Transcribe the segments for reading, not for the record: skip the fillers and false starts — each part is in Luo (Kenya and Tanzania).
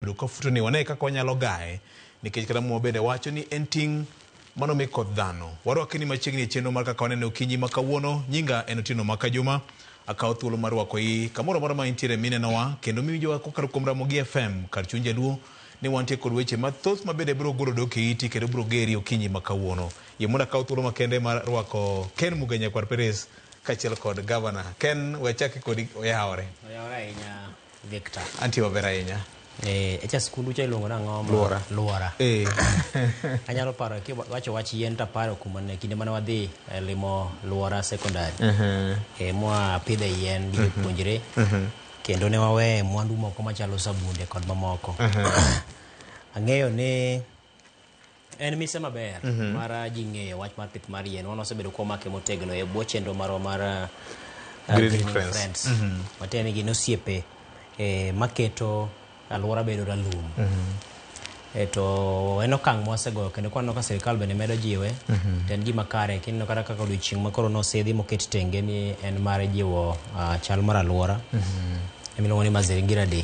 Bedo ka futo ni wane kaka wanyalo gaye nikech kata Muma bende wacho ni en ting' mano mi koth dhano. Warwaki ni machiegni e chenro mar kaka wanene okinyi ma kawuono. Nyinga en Otieno Maka Juma. Akawo thuolo mar rwako i kamoro amora ma intiere minenowa kendo miwinjowa kokalo kuom Ramogi FM kar chuny jaluo ni wantie kod weche mathoth ma bende biro golo dok e iti kendo biro geri okinyi ma kawuono. Yie mondo akaw thuolo makende mar rwako Ken Mugenya Kwar Peres kaachiel kod gavana. Ken, we achaki kodi oyawore. Oyawore ahinya Victor. Antie maber ahinya. Eh, echa skundu cha iluongo nang'o? Luora. Luora. Eh. Anyalo paro kiwacho wach yien to aparo kuma ne kinde mane wadhi limo Luora Secondary. Eh, mwa pidhe yien gi jopuonjre. Kendo ne waweye mwandu moko machalo sabunde kod mamoko. Ang'eyo ni en mise maber mar ji ng'eyo wach mar pith mar yien. Wan wasebedo kwamake motegno e bwo chenro marwa mar Greening Friends. Matiende ni gin osiepe maketo alwora bedo ralum. To en okang' mwasegoyo kendo kwaneno ka sirikal bende medo jiwe to en gima kare. Kineno kata kaka odiochieng' ma koro nosidhi moket tenge ni en mar jiwo chal mar alwora emiluongo ni Mazingira Day.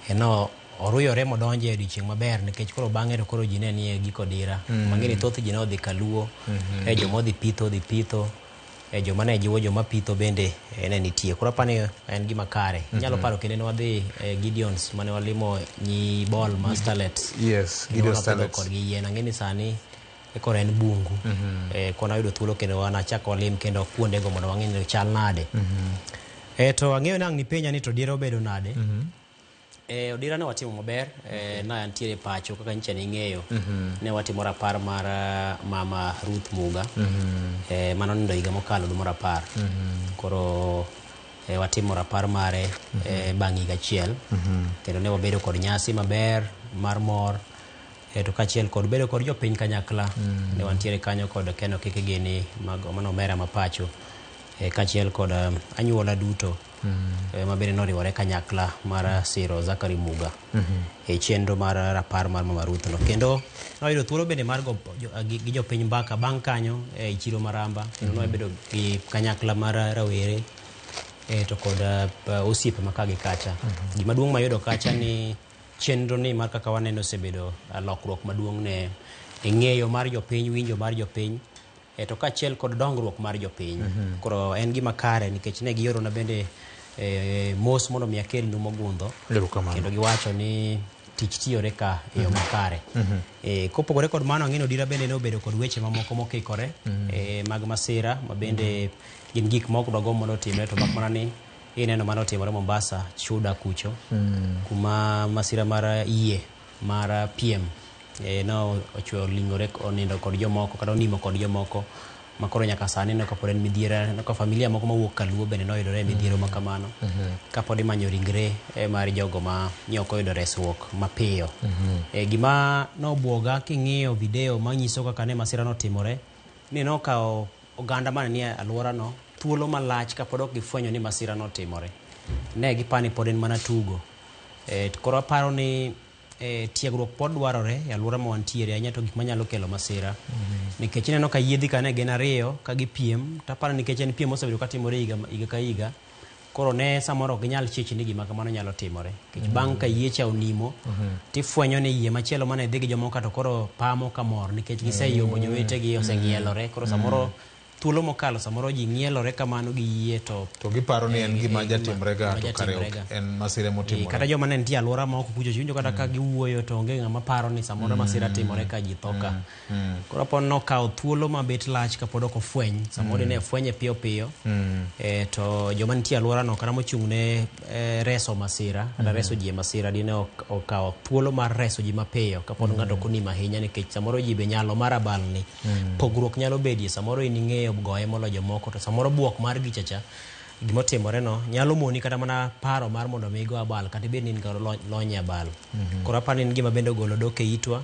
En oruyore modonjo e odiochieng' maber nikech koro bang'e to koro ji ne nie giko dira. Mang'e ni thoth ji ne odhi kaluo, joma odhi pitho odhi pitho, joma ne jiwo joma pitho bende ne nitie. Koro apani en gima kare. Inyalo paro kinde ne wadhi Gideons mane walimo nyi ball ma Starlets. Yes, Gideon Starlets. Kodgi yien. Ang'e ni sani koro en bungu. Koro nayudo thuolo kendo wanachak walim kendo kuondego mondo wang'e ni chal nade. To ang'eyo ni ang' nipenja ni to diere obedo nade. Odira ne watimo maber, na antiere pacho kaka nyicha ning'eyo. Ne watimo rapar mar mama Ruth Muga. Mano nindo higa mokalo dwe mar 10. Koro watimo rapar mare bang' higa achiel. Kendo ne wabedo kod nyasi maber mar mor. To kaachiel kod bedo kod jopiny kanyakla. Ne wantiere kanyo kod Ken Okeke gini mag mano omera ma pacho. Kaachiel kod anyuola duto. Ma bende noriwore kanyakla mar siro Zachary Muga e chenro mar rapar mar Mama Ruth no. Kendo noyudo thuolo bende mar go gi jopiny mbaka bang' kanyo e chiro Maramba kendo nobedo gi kanyakla mar rawere to kod osiepe ma ka gi kacha. Gima duong' mayudo kacha ni chenro ni mar kaka waneno osebedo lokruok maduong' ne ng'eyo mar jopiny, winjo mar jopiny, to kaachiel kod dongruok mar jopiny. Koro en gima kare nikech ne giorona bende mos mondo mi akelnu mogundho. Kendo giwacho ni tich tiyore ka e yo makare. Kopogore kod mano, ang'e ni Odira bende ne obedo kod weche mamoko mokikore mag masira ma bende gin gik ma ok dwagomb mondo otimre, to mak mana ni ineno mane otimore Mombasa, Chuda kucho, kuma masira mar yie mar piem no ochwe oling'ore onindo kod jomoko kata onimo kod jomoko ma koro nyaka sani no kapod en midhiero no ka familia moko mawuok Kaluo bende noyudore e midhiero ma kamano kapod imanyo ringre mar jogo ma ne ok oyudo resruok mapiyo. Gima nobuoga king'iyo video manyiso kaka ne masira notimore ni nokawo oganda mane nie alworano thuolo malach kapod ok gifwenyo ni masira notimore. Ne gipani pod en mana tugo. Koro aparo ni tiegruok pod dwarore e alwora ma wantiere ahinya to gik manyalo kelo masira. Nikech ineno ka yiedhi ka ne gin ariyo ka gipiem, to aparo nikech en piem mosebedo katimore higa, higa ka higa, koro ne samoro ok ginyal chich ni gima kamano nyalo timore. Nikech bang' ka yie cha onimo, tifwenyo ni yie machielo mane dhi gi jomoko to koro pamo kamor nikech giseyombo jowetegi, oseng'ielore. Koro samoro thuolo mokalo samoro ji ng'ielore kamano gi yie to giparo ni en gima jatimrega to kare ok en masira motimore. Kata joma ne nitie alwora ma oko kucho winjo kata ka giwuoyo to onge ng'ama paro ni samoro masira timore ka ji tho ka. Koro aparo ni nokawo thuolo mabet lach kapod ok ofweny. Samoro ne fwenye piyo piyo. To joma nitie alwora no kata mochung' ne reso masira kata reso ji e masira dine okawo thuolo mar reso ji mapiyo kapod ng'ato ok onimo ahinya nikech samoro ji be nyalo mar abal ni. Pogruok nyalo bedie, samoro in ing'eyo goye moloyo jomoko to samoro buok mar gichacha gimotimore no nyalo moni kata mana paro mar mondo mi igo abal kata ibed ni in kod lony e abal. Koro aparo ni en gima bende ogolo dok e itwa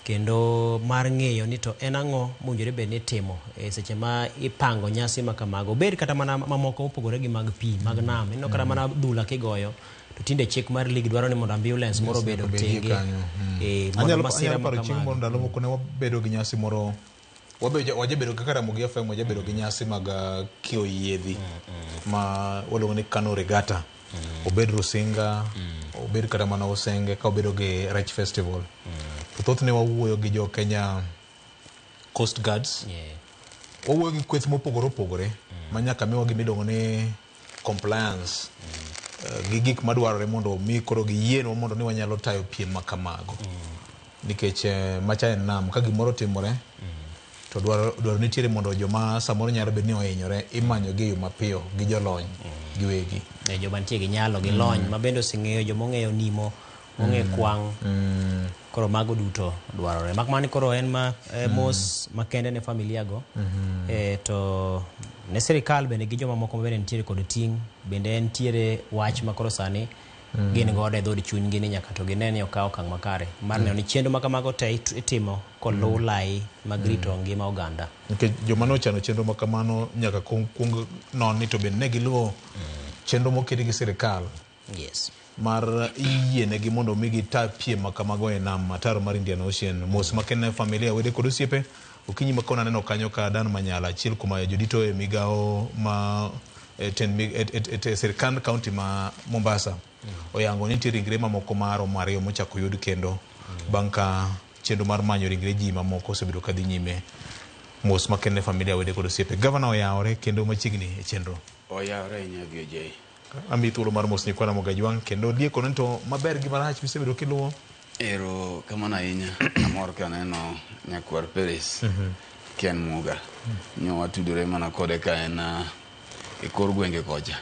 kendo mar ng'eyo ni to en ang'o mowinjore bed ni itimo e seche ma ipango nyasi ma kamago. Obed kata mana mamoko mopogore gi mag pi, mag nam. Ineno kata mana dhula kigoyo to tinde chik mar league dwaro ni mondo ambulance moro obed tenge. Anyalo paro chieng' moro ndalo moko ne wabedo gi nyasi moro, wajabedo kaka Ramogi FM wajabedo gi nyasi mag kiyo yiedhi ma waluongo ni Kano Regatta. Obed Rusinga, obed kata mana Usenge, ka obedo gi Rech Festival. To thothne wawuoyo gi jo Kenya Coast Guards. Wawuoyo gi kweth mopogore opogore ma nyaka miwa gima iluongo ni compliance gi gik madwarore mondo mi koro giyienwa mondo ni wanyalo tayo piem ma kamago. Nikech macha en nam, ka gimoro otimore to dwaro nitiere mondo joma samoro nyalo bedo ni ohinyore imanyo gi e yo mapiyo gi jolony giwegi. Joma nitie gi nyalo gi lony ma bende oseng'eyo joma ong'eyo nimo, ong'eyo kwang'. Koro mago duto dwarore. Mak mana ni koro en ma mos makende ne familia go. To ne sirikal bende gi joma moko bende nitiere kod ting', bende entiere wach ma koro sani gin godo e dhood chunygi ni nyaka to gine ni okaw okang' makare mar neno ni chenro ma kamago te itimo koluw lai mag rito ngima oganda. Nikech joma nochano chenro ma kamano nyaka kuong non ni to bende ne giluwo chenro moketi gi sirikal. Mar yienegi mondo mi gita piem ma kamago e nam ataro mar Indian Ocean. Mos makende ne familia, wede kod osiepe. Okinyi ma kawuono aneno kanyo ka Dan Manyala, achiel kuom jodito e migawo ma e sirkand county ma Mombasa, oyango ni nitie ringre mamoko maromo 2 mochako yud kendo bang' ka chenro mar manyo ringre ji mamoko osebedo kadhi nyime. Mos makende ne familia, wede kod osiepe. Gavana oyawore kendo machiegni e chenro. Oyawore ahinya VOJ. Ami thuolo mar mos nyikwa Ramogi Ajwang' kendo dieko ni to maber gi marach misebedo kiluwo. Ero kamano ahinya. Amor ka aneno nyakwar Peres Ken Muga. Nyo watudore mana kode ka en e kor gwenge kocha.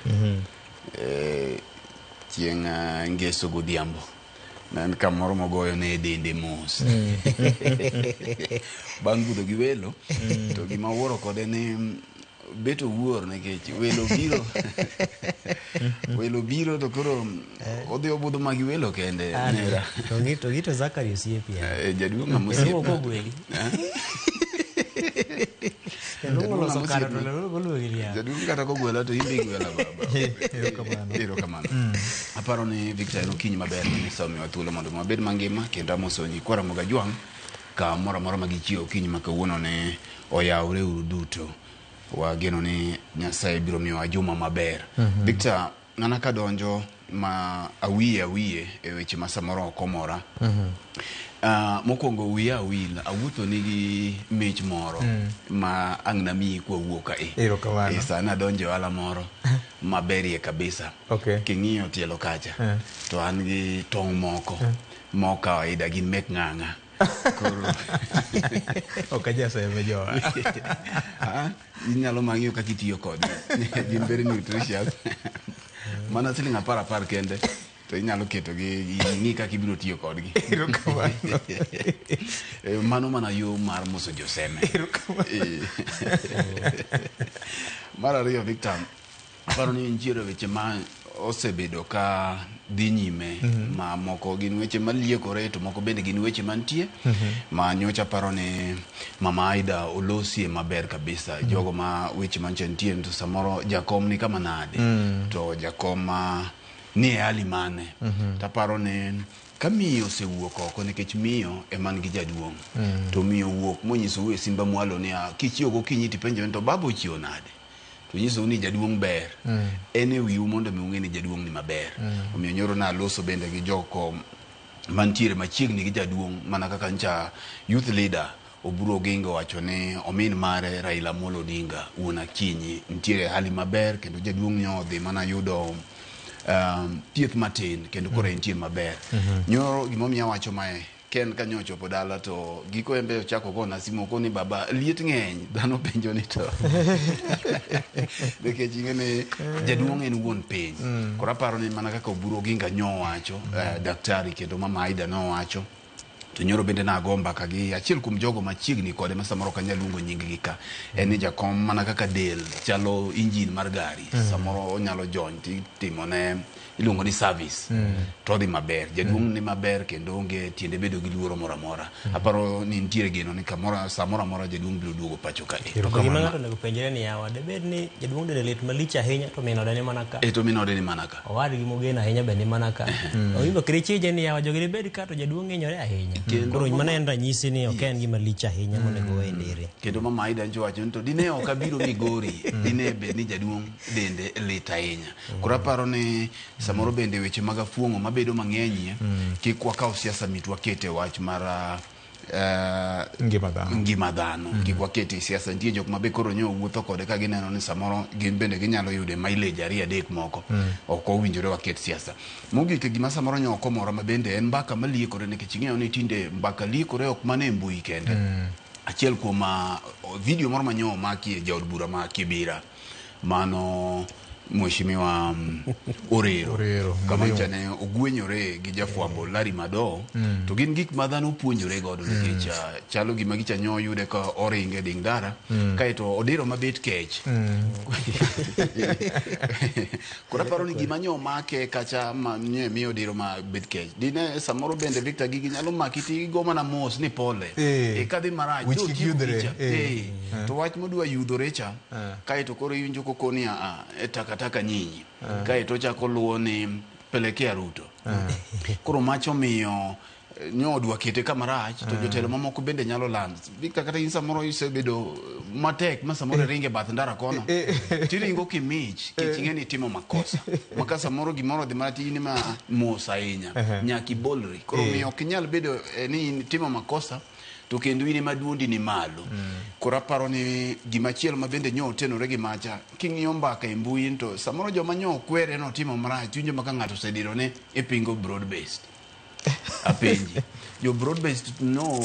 Chieng' ngeso godhiambo. Ne en kamoro mogoyo ne e dende mos. Bang' budho gi welo, to gima awuoro kode ni bet owuor nikech welo biro. Welo biro to koro odhi obudho ma gi welo kende. Nera. To ng'ito Zakari osiepi. Jaduong' ng'ama osiepi. Jaduong' ogweli. Jaduong' oloso kare to lero goluongi niya. Jaduong' kata kogwela to in be igwela baba. Erokamano. Erokamano. Aparo ni Victor en okinyi maber ma Nyasaye omiwa thuolo mondo wabed mangima kendo amoso nyikwa Ramogi Ajwang' kamoro amora ma gichiewo okinyi ma kawuono ne oyawre uru duto. Wageno ni Nyasaye biro miyowa juma maber. Victor, ng'ana kadonjo ma awiye e weche ma samoro ok omora. Mokwongo wiya awil, awuotho nigi mich moro ma ang' namiyi kwawuok kae. Erokamano. Sani adonjo e ohala moro maberie kabisa. King'iyo tielo kacha, to an gi tong' moko ma ok kawaida, gin mek ng'ang'a. Koro Ok ajaseme jowa. Inyalo mang'iyo kaka itiyo kodgi. Gin very nutritious. Mana siling 10 kende to inyalo ketogi ing'i kaka ibiro tiyo kodgi. Erokamano. Mano mana yo mar moso joseme. Erokamano. Mar ariyo Victor, aparo ni nitiere weche ma osebedo ka dhi nyime ma moko gin weche maliekore to moko bende gin weche mantie ma nyocha aparo ni Mama Aida olosie maber kabisa. Jogo ma weche manche nitie to samoro jakom ni kama nade to jakom ma ni e hali mane. Taparo ni ka miyo osewuok oko nikech miyo ema nigi jaduong' to miyo wuok monyisou e simba mwalo ni kichiewo gokinyi tipenjo ni to baba ochiewo nade to nyisou ni jaduong' ber. En e wiu mondo mi ung'e ni jaduong' ni maber. Omiyo nyoro naloso bende gi joko mantiere machiegni gi jaduong' mana kaka ncha youth leader Oburu Oginga owacho ni omin mare Raila Amolo Odinga wuon Akinyi nitiere hali maber kendo jaduong' nyo odhi mana yudo thieth matin kendo koro entie maber. Nyoro gimomiyo awacho mae Ken ka nyo ochopo dala to giko embe ochako gona simu okoni baba liet ng'eny dhano penjo ni to nikech ing'e ni jaduong' en wuon piny. Koro aparo ni mana kaka Oburu Oginga nyo owacho, daktari kendo Mama Aida nowacho to nyoro bende nago mbaka gi achiel kuom jogo machiegni kode ma samoro ok anyal luongo nying gi ka en ni jakom mana kaka del chalo injin mar gari samoro onyalo jony titimone Iluongo ni service. To odhi maber. Jaduong' ni maber kendo onge tiende bedo gi luoro moro amora. Aparo ni nitiere geno ni kamoro samoro amora jaduong' biro duogo pacho ka. To gima ng'ato onego penjre ni yawa debed ni jaduong' dende lit malich ahinya to min ode ni mana ka. E to min ode ni mana ka. Owadgi mogeno ahinya be ni mana ka. Oyudo kirichije ni yawa jogi dibed ka to jaduong' hinyore ahinya. Koro mano en ranyisi ni ok en gima lich ahinya monego we ndiri. Kendo mama Aida ncho wacho ni to dine ok abiro Migori, dine bed ni jaduong' dende lit ahinya. Koro aparo ni samoro bende weche mag afuong'o mabedo mang'enyie, kik wakaw siasa mit wakete wach mar ngima dhano. Ngima dhano. Kik wakete siasa. Nitie jok ma be koro nyo wuotho kode ka gineno ni samoro gin bende ginyalo yude mileage ariyo adek moko. Ok owinjore waket siasa. Mogik gima samoro nyo ok omora ma bende en mbaka maliekore nikech ing'eyo ni tinde mbaka liekore ok mana e mbui kende. Achiel kuom video moro manyo omaki e jaod bura ma Kibira mano Mheshimiwa Orero, kama chane ogwenyore gi jafwambo Larry Madowo. To gin gik ma dhano puonjore godo nikech chalo gima gicha nyo yude ka oringe ding dara kaeto odiro mabet kech. Koro aparo ni gima nyo omake kacha ma nye miyo odiro mabet kech. Dine samoro bende Victor gigi nyalo maki ti igo mana mos ni pole. E kadhi marach wich kik yudhre. To wach modwa yudhore cha kaeto koro iwinjo kokoni a e takataka nyinyi. Kaeto chako luwo ni pelekea Ruto. Koro macho miyo nyo odwa kete kama rach to jotelo mamoko bende nyalo land. Victor kata in samoro isebedo matek ma samoro iringe bath ndara kono. Tiringo kimich kech ing'e ni itimo makosa. Maka samoro gimoro odhi marach in ma mos ahinya. Nyaka ibolri. Koro miyo ok inyal bedo ni in timo makosa to kendo in ema duondi ni malo. Koro aparo ni gimachielo ma bende nyo otenore gi macha, king'iyo mbaka e mbui to samoro joma nyo okwere notimo marach, winjo ma ka ng'ato osediro ni ipingo broad based. Apenji. Jo broad based no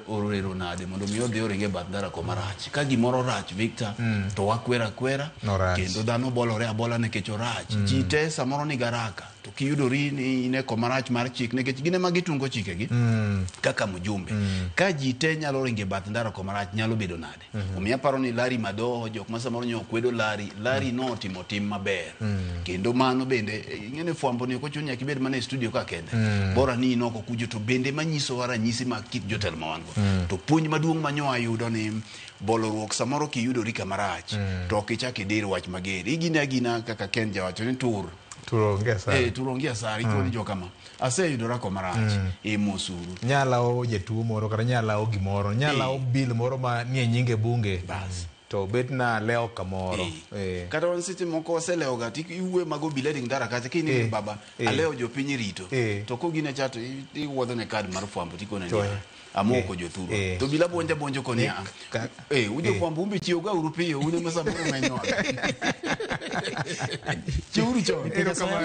orero nade mondo mi odhi oringe bath ndara koma rach. Ka gimoro rach Victor, to wakwera akwera kendo dhano bolore abola nikech orach. Ji te samoro ni garaka to kiyudori ni in e koma rach mar chik nikech gin ema gitungo chikegi kaka mjumbe. Ka ji te nyalo ringo e bath ndara koma rach nyalo bedo nade? Omiyo aparo ni Larry Madowo, jok ma samoro nyo kwedo Larry, Larry notimo tim maber. Kendo mano bende ing'e ni fwambo ni ok ochuno nyaka ibed mana e studio ka kende. Bora ni in oko kucho to bende manyisowa ranyisi mag kit jotelo ma wan go. To puonj maduong' ma nyo ayudo ni bolruok samoro kiyudori kama rach to ok ichak idir wach mager. Igine agina kaka Ken jawacho ni tur. Tur onge asara. Tur onge asara. Ikoni jo kama. Aseyudora koma rach. Mosuru. Nyalawo jatuo moro kata nyalawo gimoro, nyalawo bill moro ma nie nyinge bunge. Bas. To bet na lewo kamoro. Kata wan seche moko waselewo ga iwuoyo mag obila ding ndara kacha kini baba alewo jopiny rito. To kogine cha to iwuodho ne kad mar fwambo tikone ni amoko jothurwa. To obila buonjo buonjo koni a. Ujo fwambo umbe chiew ga uru piyo un ema samoro menyowa. Chiewuru chon.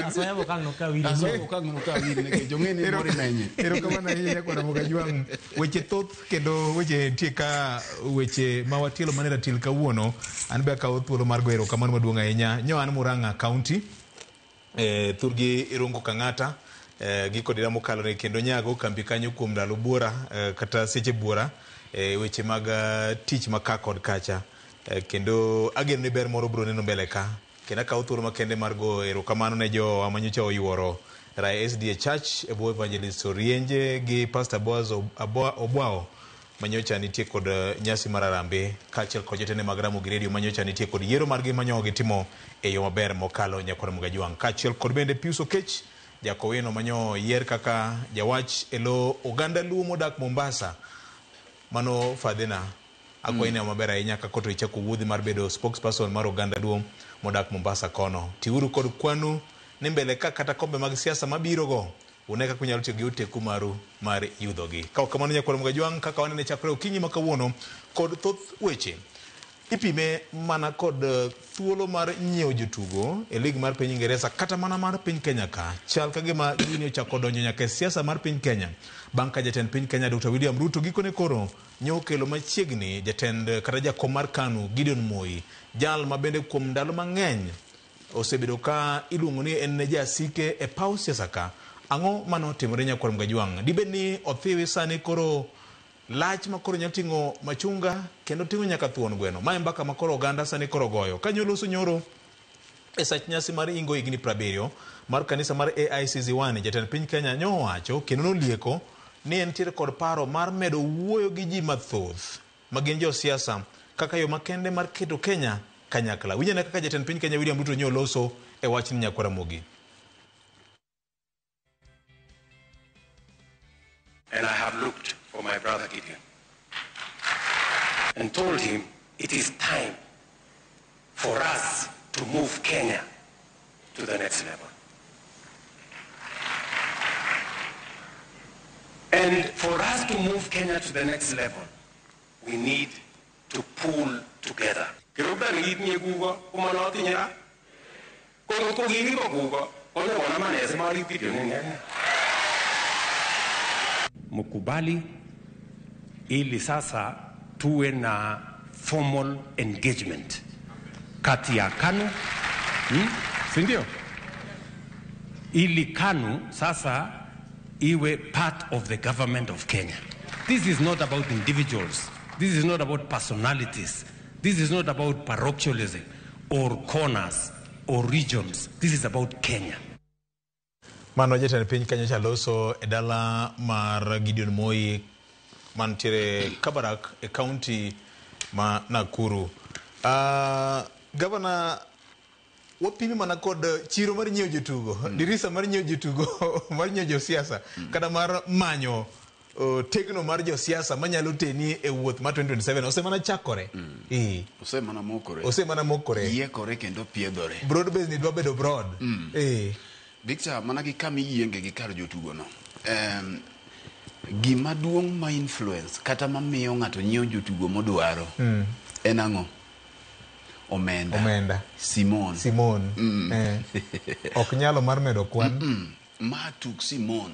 Asoya okang' no ka wili. Asoya okang' no ka wili nikech ong'e ni moro imenye. Erokamano ahinya nyakwara Mogajwang'. Weche thoth kendo weche nitie ka weche ma watielo mana e ratil kawuono. An be akawo thuolo mar goyo erokamano maduong' ahinya. Nyo an Murang'a County, thurgi Irungu Kang'ata, gi kodira mokalo ni kendo nyago kambi kanyo kuom ndalo buora kata seche buora weche mag tich ma ka kod kacha. Kendo ageno ni ber moro biro neno mbele ka. Kendo akawo thuolo makende mar go erokamano ne jowa manyocha oyuoro Rae SDA Church e bwo Evangelist Orienje gi Pastor Boaz Obwao manyocha nitie kod nyasi mar Harambee kaachiel kod jotende mag Ramogi Radio manyocha nitie kod yiero margi manyo gitimo e yo maber mokalo nyakwar Mugajwang', kaachiel kod bende Pius Okech Jakowino manyo yier kaka jawach e lo oganda Luo modak Mombasa. Mano fadhina akwayi ne maber ahinya kaka to ichako wuodhi mar bedo spokesperson mar oganda Luo modak Mombasa kono. Tiuru kod kwanu ni mbele ka kata kombe mag siasa mabiro go une kaka unyalo tiyo gi oteku maru mar yudhogi. Ka ok kamano nyakwar Mugajwang', kaka wanene chakre okinyi ma kawuono kod thoth weche ipime mana kod thuolo mar nyiewo jotugo e lig mar piny Ingeresa kata mana mar piny Kenya ka. Chal ka gima gini ochako donjo nyaka e siasa mar piny Kenya bang' ka jatend piny Kenya Dr. William Ruto gikone koro nyo okelo machiegni jatend kata jakom mar KANU Gideon Moi, jal ma bende kuom ndalo mang'eny osebedo ka iluongo ni en jasike e paw siasa ka. Ang'o manotimore nyakwar Mugajwang'? Dibed ni othiwi sani koro lach ma koro nyalo ting'o machunga kendo ting'o nyaka thuon gweno. Mae mbaka ma koro oganda sani koro goyo. Kanyo loso nyoro E sach nyasi mar ingo higni 70 mar kanisa mar AIC Ziwani, jatend piny Kenya nyowacho kendo nolieko ni entiere kod paro mar medo wuoyo gi ji mathoth ma gin josiasa kaka yo makende mar keto Kenya kanyakla. Winj ane kaka jatend piny Kenya William Ruto nyoloso e wachni nyakwar Ramogi. And I have looked for my brother Gideon and told him it is time for us to move Kenya to the next level. And for us to move Kenya to the next level, we need to pull together. Kirubda nikitinye kuko komanotinye ra. Ko ngot ko kiribo kuko konyokonam ane simarib Gideon eng Mkubali ili sasa tuwe na formal engagement kati ya KANU, si ndio? Ili KANU sasa iwe part of the government of Kenya. This is not about individuals. This is not about personalities. This is not about parochialism or corners or regions. This is about Kenya. Mano jatend piny Kenya chaloso e dala mar Gideon Moi mantiere Kabarak e county ma Nakuru. Governor, wapimi mana kod chiro mar nyiewo jotugo, dirisa mar nyiewo jotugo, mar nyiewo josiasa, kata mar manyo tegno mar josiasa manyalo teni e wuoth mar 2027 osemana chakore. Osemana mokore. Osemana mokore. Yiekore kendo piedhore. Broad base ni dwa bedo broad. Victor, mana gi kama iyienge gi kar jotugo no. Gima duong' ma influence kata mamiyo ng'ato nyiewo jotugo modwaro en ang'o? Omenda. Omenda. Simon. Simon. Ok nyalo mar medo kwan. Ma tuk Simon.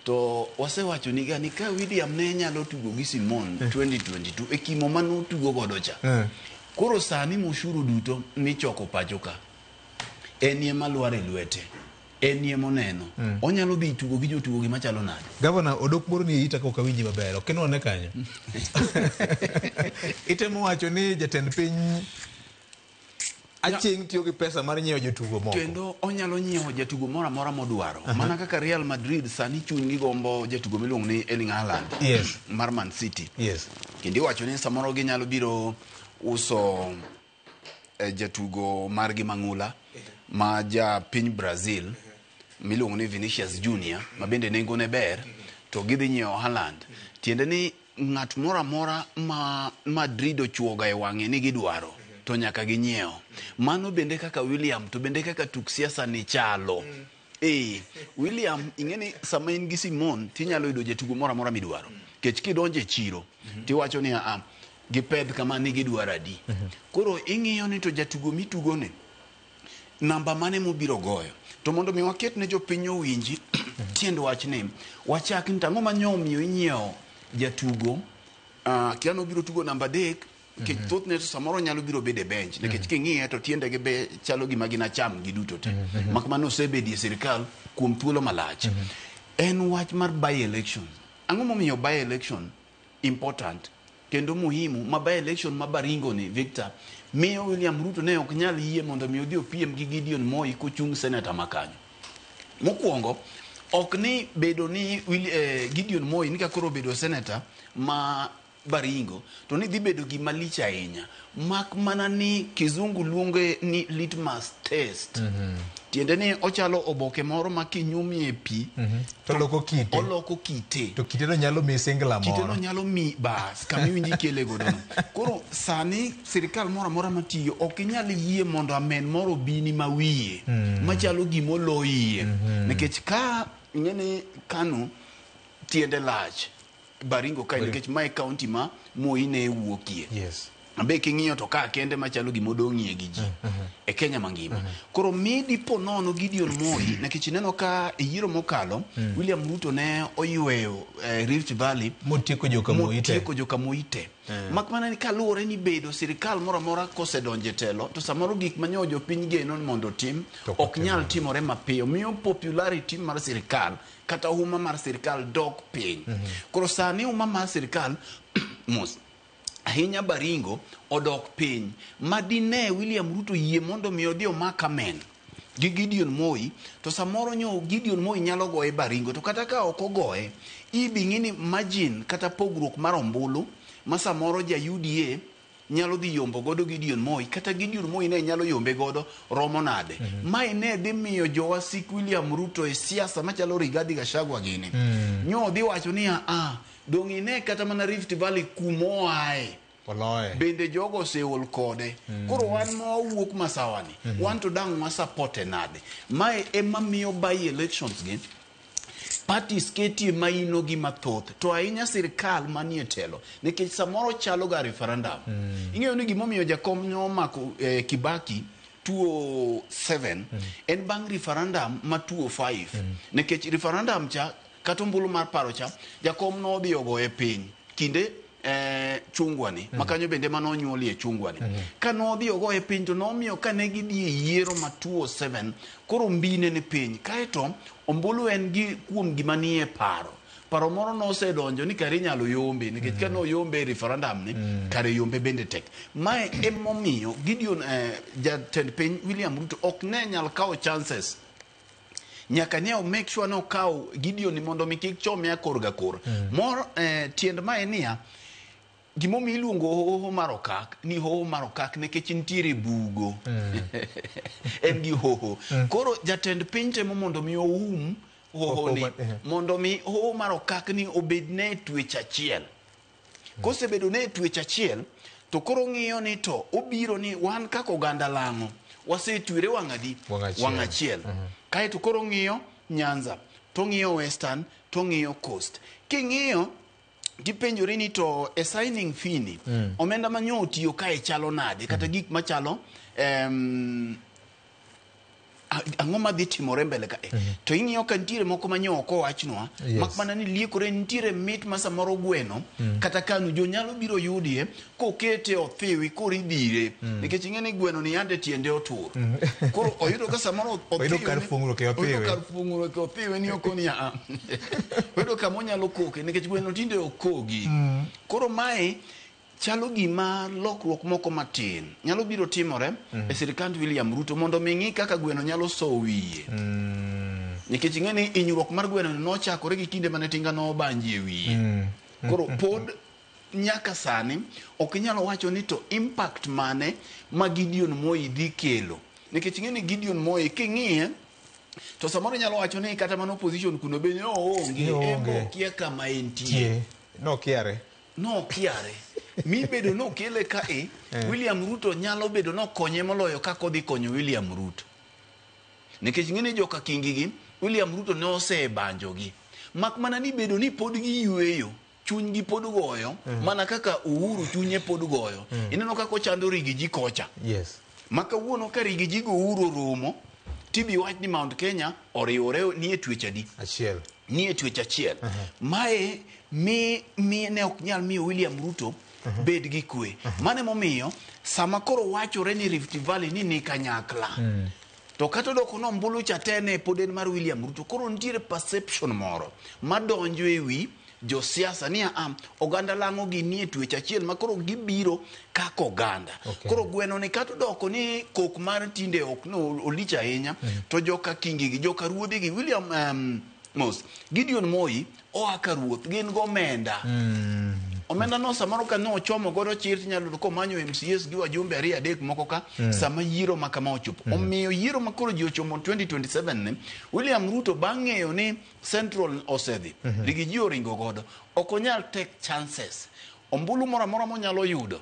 To wasewacho ni gani ka William ne nyalo tugo gi Simon 2022 e kimo manotugo godo cha. Koro sani mushuru duto michoko pacho ka en ema lwar e lwete. En ema oneno. Onyalo dhi tugo gi jotugo gi machalo nade? Governor, odok moro ni ita ka ok awinji maber. Ok inwane kanyo. Itemo wacho ni jatend piny Achieng' tiyo gi pesa mar nyiewo jotugo moko. Kendo onyalo nyiewo jatugo moro amora modwaro. Mana kaka Real Madrid sani chunygi gombo jatugo miluongo ni Erling Haaland. Mar Man City. Kendo iwacho ni samoro ginyalo biro uso jatugo margi mang'ula ma ja piny Brazil miluongo ni Vinicius Junior ma bende nengone ber to gidhi nyiewo Haaland. Tiende ni ng'at moro amora ma Madrid ochuoga e wang'e ni gidwaro to nyaka ginyiew. Mano bende kaka William to bende kaka tuk siasa ni chalo. William ing'e ni sama in gi Simon tinyalo yudo jatugo moro amora midwaro. Kech kidonjo e chiro tiwacho ni a gipedh kama ni gidwaro adi. Koro ing'iyo ni to jatugo mitugo ni namba mane mobiro goyo. To mondo mi waket ne jopiny owinji tiend wachni, wachak ni tang'o ma nyomiyo inyiewo jatugo kia nobiro tugo namba 3 nikech thothne to samoro nyalo biro bedo e bench nikech king'iye to tiendegi be chalo gima gin acham giduto te. Mak mana osebedie sirikal kuom thuolo malach. En wach mar by election. Ang'o momiyo by election important kendo muhimu ma by election ma Baringo ni Victor miyo William Ruto ne ok nyal yie mondo mi odhi opiem gi Gideon Moi kochung' senator ma kanyo. Mokwongo ok ni bedo ni Gideon Moi ni ka koro obedo senator ma Baringo to ni dhi bedo gima lich ahinya mak mana ni kizungu luonge ni litmus test. Tiende ni ochalo oboke moro ma kinyumie pi to oloko kite. Oloko kite. To kiteno nyalo mi singla moro. Kiteno nyalo mi bas kama iwinji kele godo no. Koro sani sirikal moro amora matiyo ok inyal yie mondo amen moro obini ma wiye machalo gima oloyie. Nikech ka ing'e ni KANU tiende lach Baringo kae nikech mae county ma Moi ne wuokie. Be king'iyo to ka kende machalo gima odong'ie gi ji e Kenya mangima. Koro mi dipo nono Gideon Moi nikech ineno ka e yiero mokalo William Ruto ne oyweyo Rift Valley motieko joka Moi te. Motieko joka Moi te. Mak mana ni kaluwore ni bedo sirikal moro amora kosedonjo e telo to samoro gik ma nyo jopiny geno ni mondo otim ok nyal timore mapiyo. Miyo popularity mar sirikal kata huma mar sirikal dok piny. Koro sani huma mar sirikal mos Ahinya Baringo odok piny ma dine William Ruto yie mondo mi odhi omak amen gi Gideon Moi, to samoro nyo Gideon Moi nyalo goye Baringo, to kata ka ok ogoye, ibi ng'i ni margin kata pogruok mar ombulu ma samoro ja UDA nyalo dhi yombo godo Gideon Moi, kata Gideon Moi ne nyalo yombe godo romo nade. Mae ne dhi miyo jowasik William Ruto e siasa machalo Rigathi Gachagua gini nyo dhi wacho niya, ah, dong' ine kata mana Rift Valley kumoae Oloye. Bende jogo oseol kode. Koro wan ma wawuok masawa ni, wan to dang' wasapote nade? Mae ema miyo by elections gi parties ketie maino gi mathoth, to ahinya sirikal manie telo, nikech samoro chalo ga referendum. Ing'eyo ni gimomiyo jakom nomako Kibaki 207 en bang' referendum ma 205, nikech referendum cha kata ombulu mar paro cha, jakom nodhi ogoye piny kinde chungwa ni ma kanyo bende manonyuolie chungwa ni. Ka nodhi ogoye piny, to nomiyo ka ne gidhi e yiero ma 207, koro mbine ni piny. Kaeto ombulu en gi kuom gima nie paro, paro moro nosedonjo ni kare inyalo yombe, nikech ka noyombe e referendum ni, kare yombe bende tek. Mae emomiyo Gideon, jatend piny William Ruto ok ne nyal kawo chances. Nyaka ne o make sure ni okawo Gideon ni mondo mi kik chome akor ga kor mor. Tiend mae niya, gimomiyo iluongo hoho mar Okak ni hoho mar Okak, nikech nitiere bugo, en gi hoho. Koro jatend piny temo mondo mi oum hoho ni, mondo mi hoho mar Okak ni obed ne twech achiel. Kosebedo ne twech achiel, to koro ng'iyo ni to obiro ni wan kaka oganda Lang'o wasetwere wang' adi? Wang' achiel. Wang' achiel. Kaeto koro ng'iyo Nyanza, to ng'iyo Western, to ng'iyo Coast. King'iyo tipenjori ni to e signing fee ni, omenda manyo otiyo kae chalo nade, kata gik machalo ang'o madhi timore mbele kae. To ing'iyo ka nitiere moko manyo ok owachnwa, mak mana ni liekore nitiere mit ma samoro gweno kata kanu jo nyalo biro yudie kokete othiwi, koro idhire, nikech ing'e ni gweno ni yande tiende otur. Koro oyudo ka samoro Oyudo kar fuong'ruok e othiwi. Oyudo kar fuong'ruok e othiwi ni okoni a oyudo kama onyalo koke, nikech gweno tinde ok kogi. Koro mae chalo gima lokruok moko matin nyalo biro timore e sirikand William Ruto mondo mi ng'i kaka gweno nyalo sowo wiye, nikech ing'e ni hinyruok mar gweno nochakore gi kinde mane Tinga nobanji e wiye. Koro pod nyaka sani ok inyalo wacho ni to impact mane ma Gideon Moi dhi kelo, nikech ing'e ni Gideon Moi king'iye to samoro inyalo wacho ni kata mana opposition kuno be ne oonge. Ne oonge. En be okia kama entie. Tie. Nokiare. Nokiare mi bedo nokele kae. William Ruto nyalo bedo nokonye moloyo kaka odhi konyo William Ruto, nikech ing'e ni joka Kingi gi William Ruto ne osebanjogi, mak mana ni bedo ni pod giyweyo, chunygi pod goyo mana kaka Uhuru chunye pod goyo. Ineno kaka ochando Riggy G kocha ma kawuono ka Riggy G go Uhuru oromo, tibi wach ni Mount Kenya oriwore ni e twech adi? Achiel. Ni e twech achiel. Mae mi ne ok nyal miyo William Ruto bed gi kwe. Mano emomiyo sama koro wachore ni Rift Valley ni kanyakla, to kata odoko ni ombulu cha te ne pod en mar William Ruto, koro nitiere perception moro madonjo e wi josiasa ni a oganda Lang'o gi nie twech achiel ma koro gibiro kaka oganda. Koro gweno ni kata odoko ni kok mar tinde ok no olich ahinya, to joka Kingi gi joka ruodhi gi William Mos Gideon Moi oa ka ruoth gin gomenda. Omenda no samoro ka nochomo godo chir, tinyalo yudo komanyo MCAs gi wajumbe ariyo adek moko ka sama yiero ma kama ochopo. Omiyo yiero ma koro ji ochomo 2027 ni, William Ruto bang' ng'eyo ni Central osedhi, Riggy G oringo godo, ok onyal take chances. Ombulu moro amora monyalo yudo,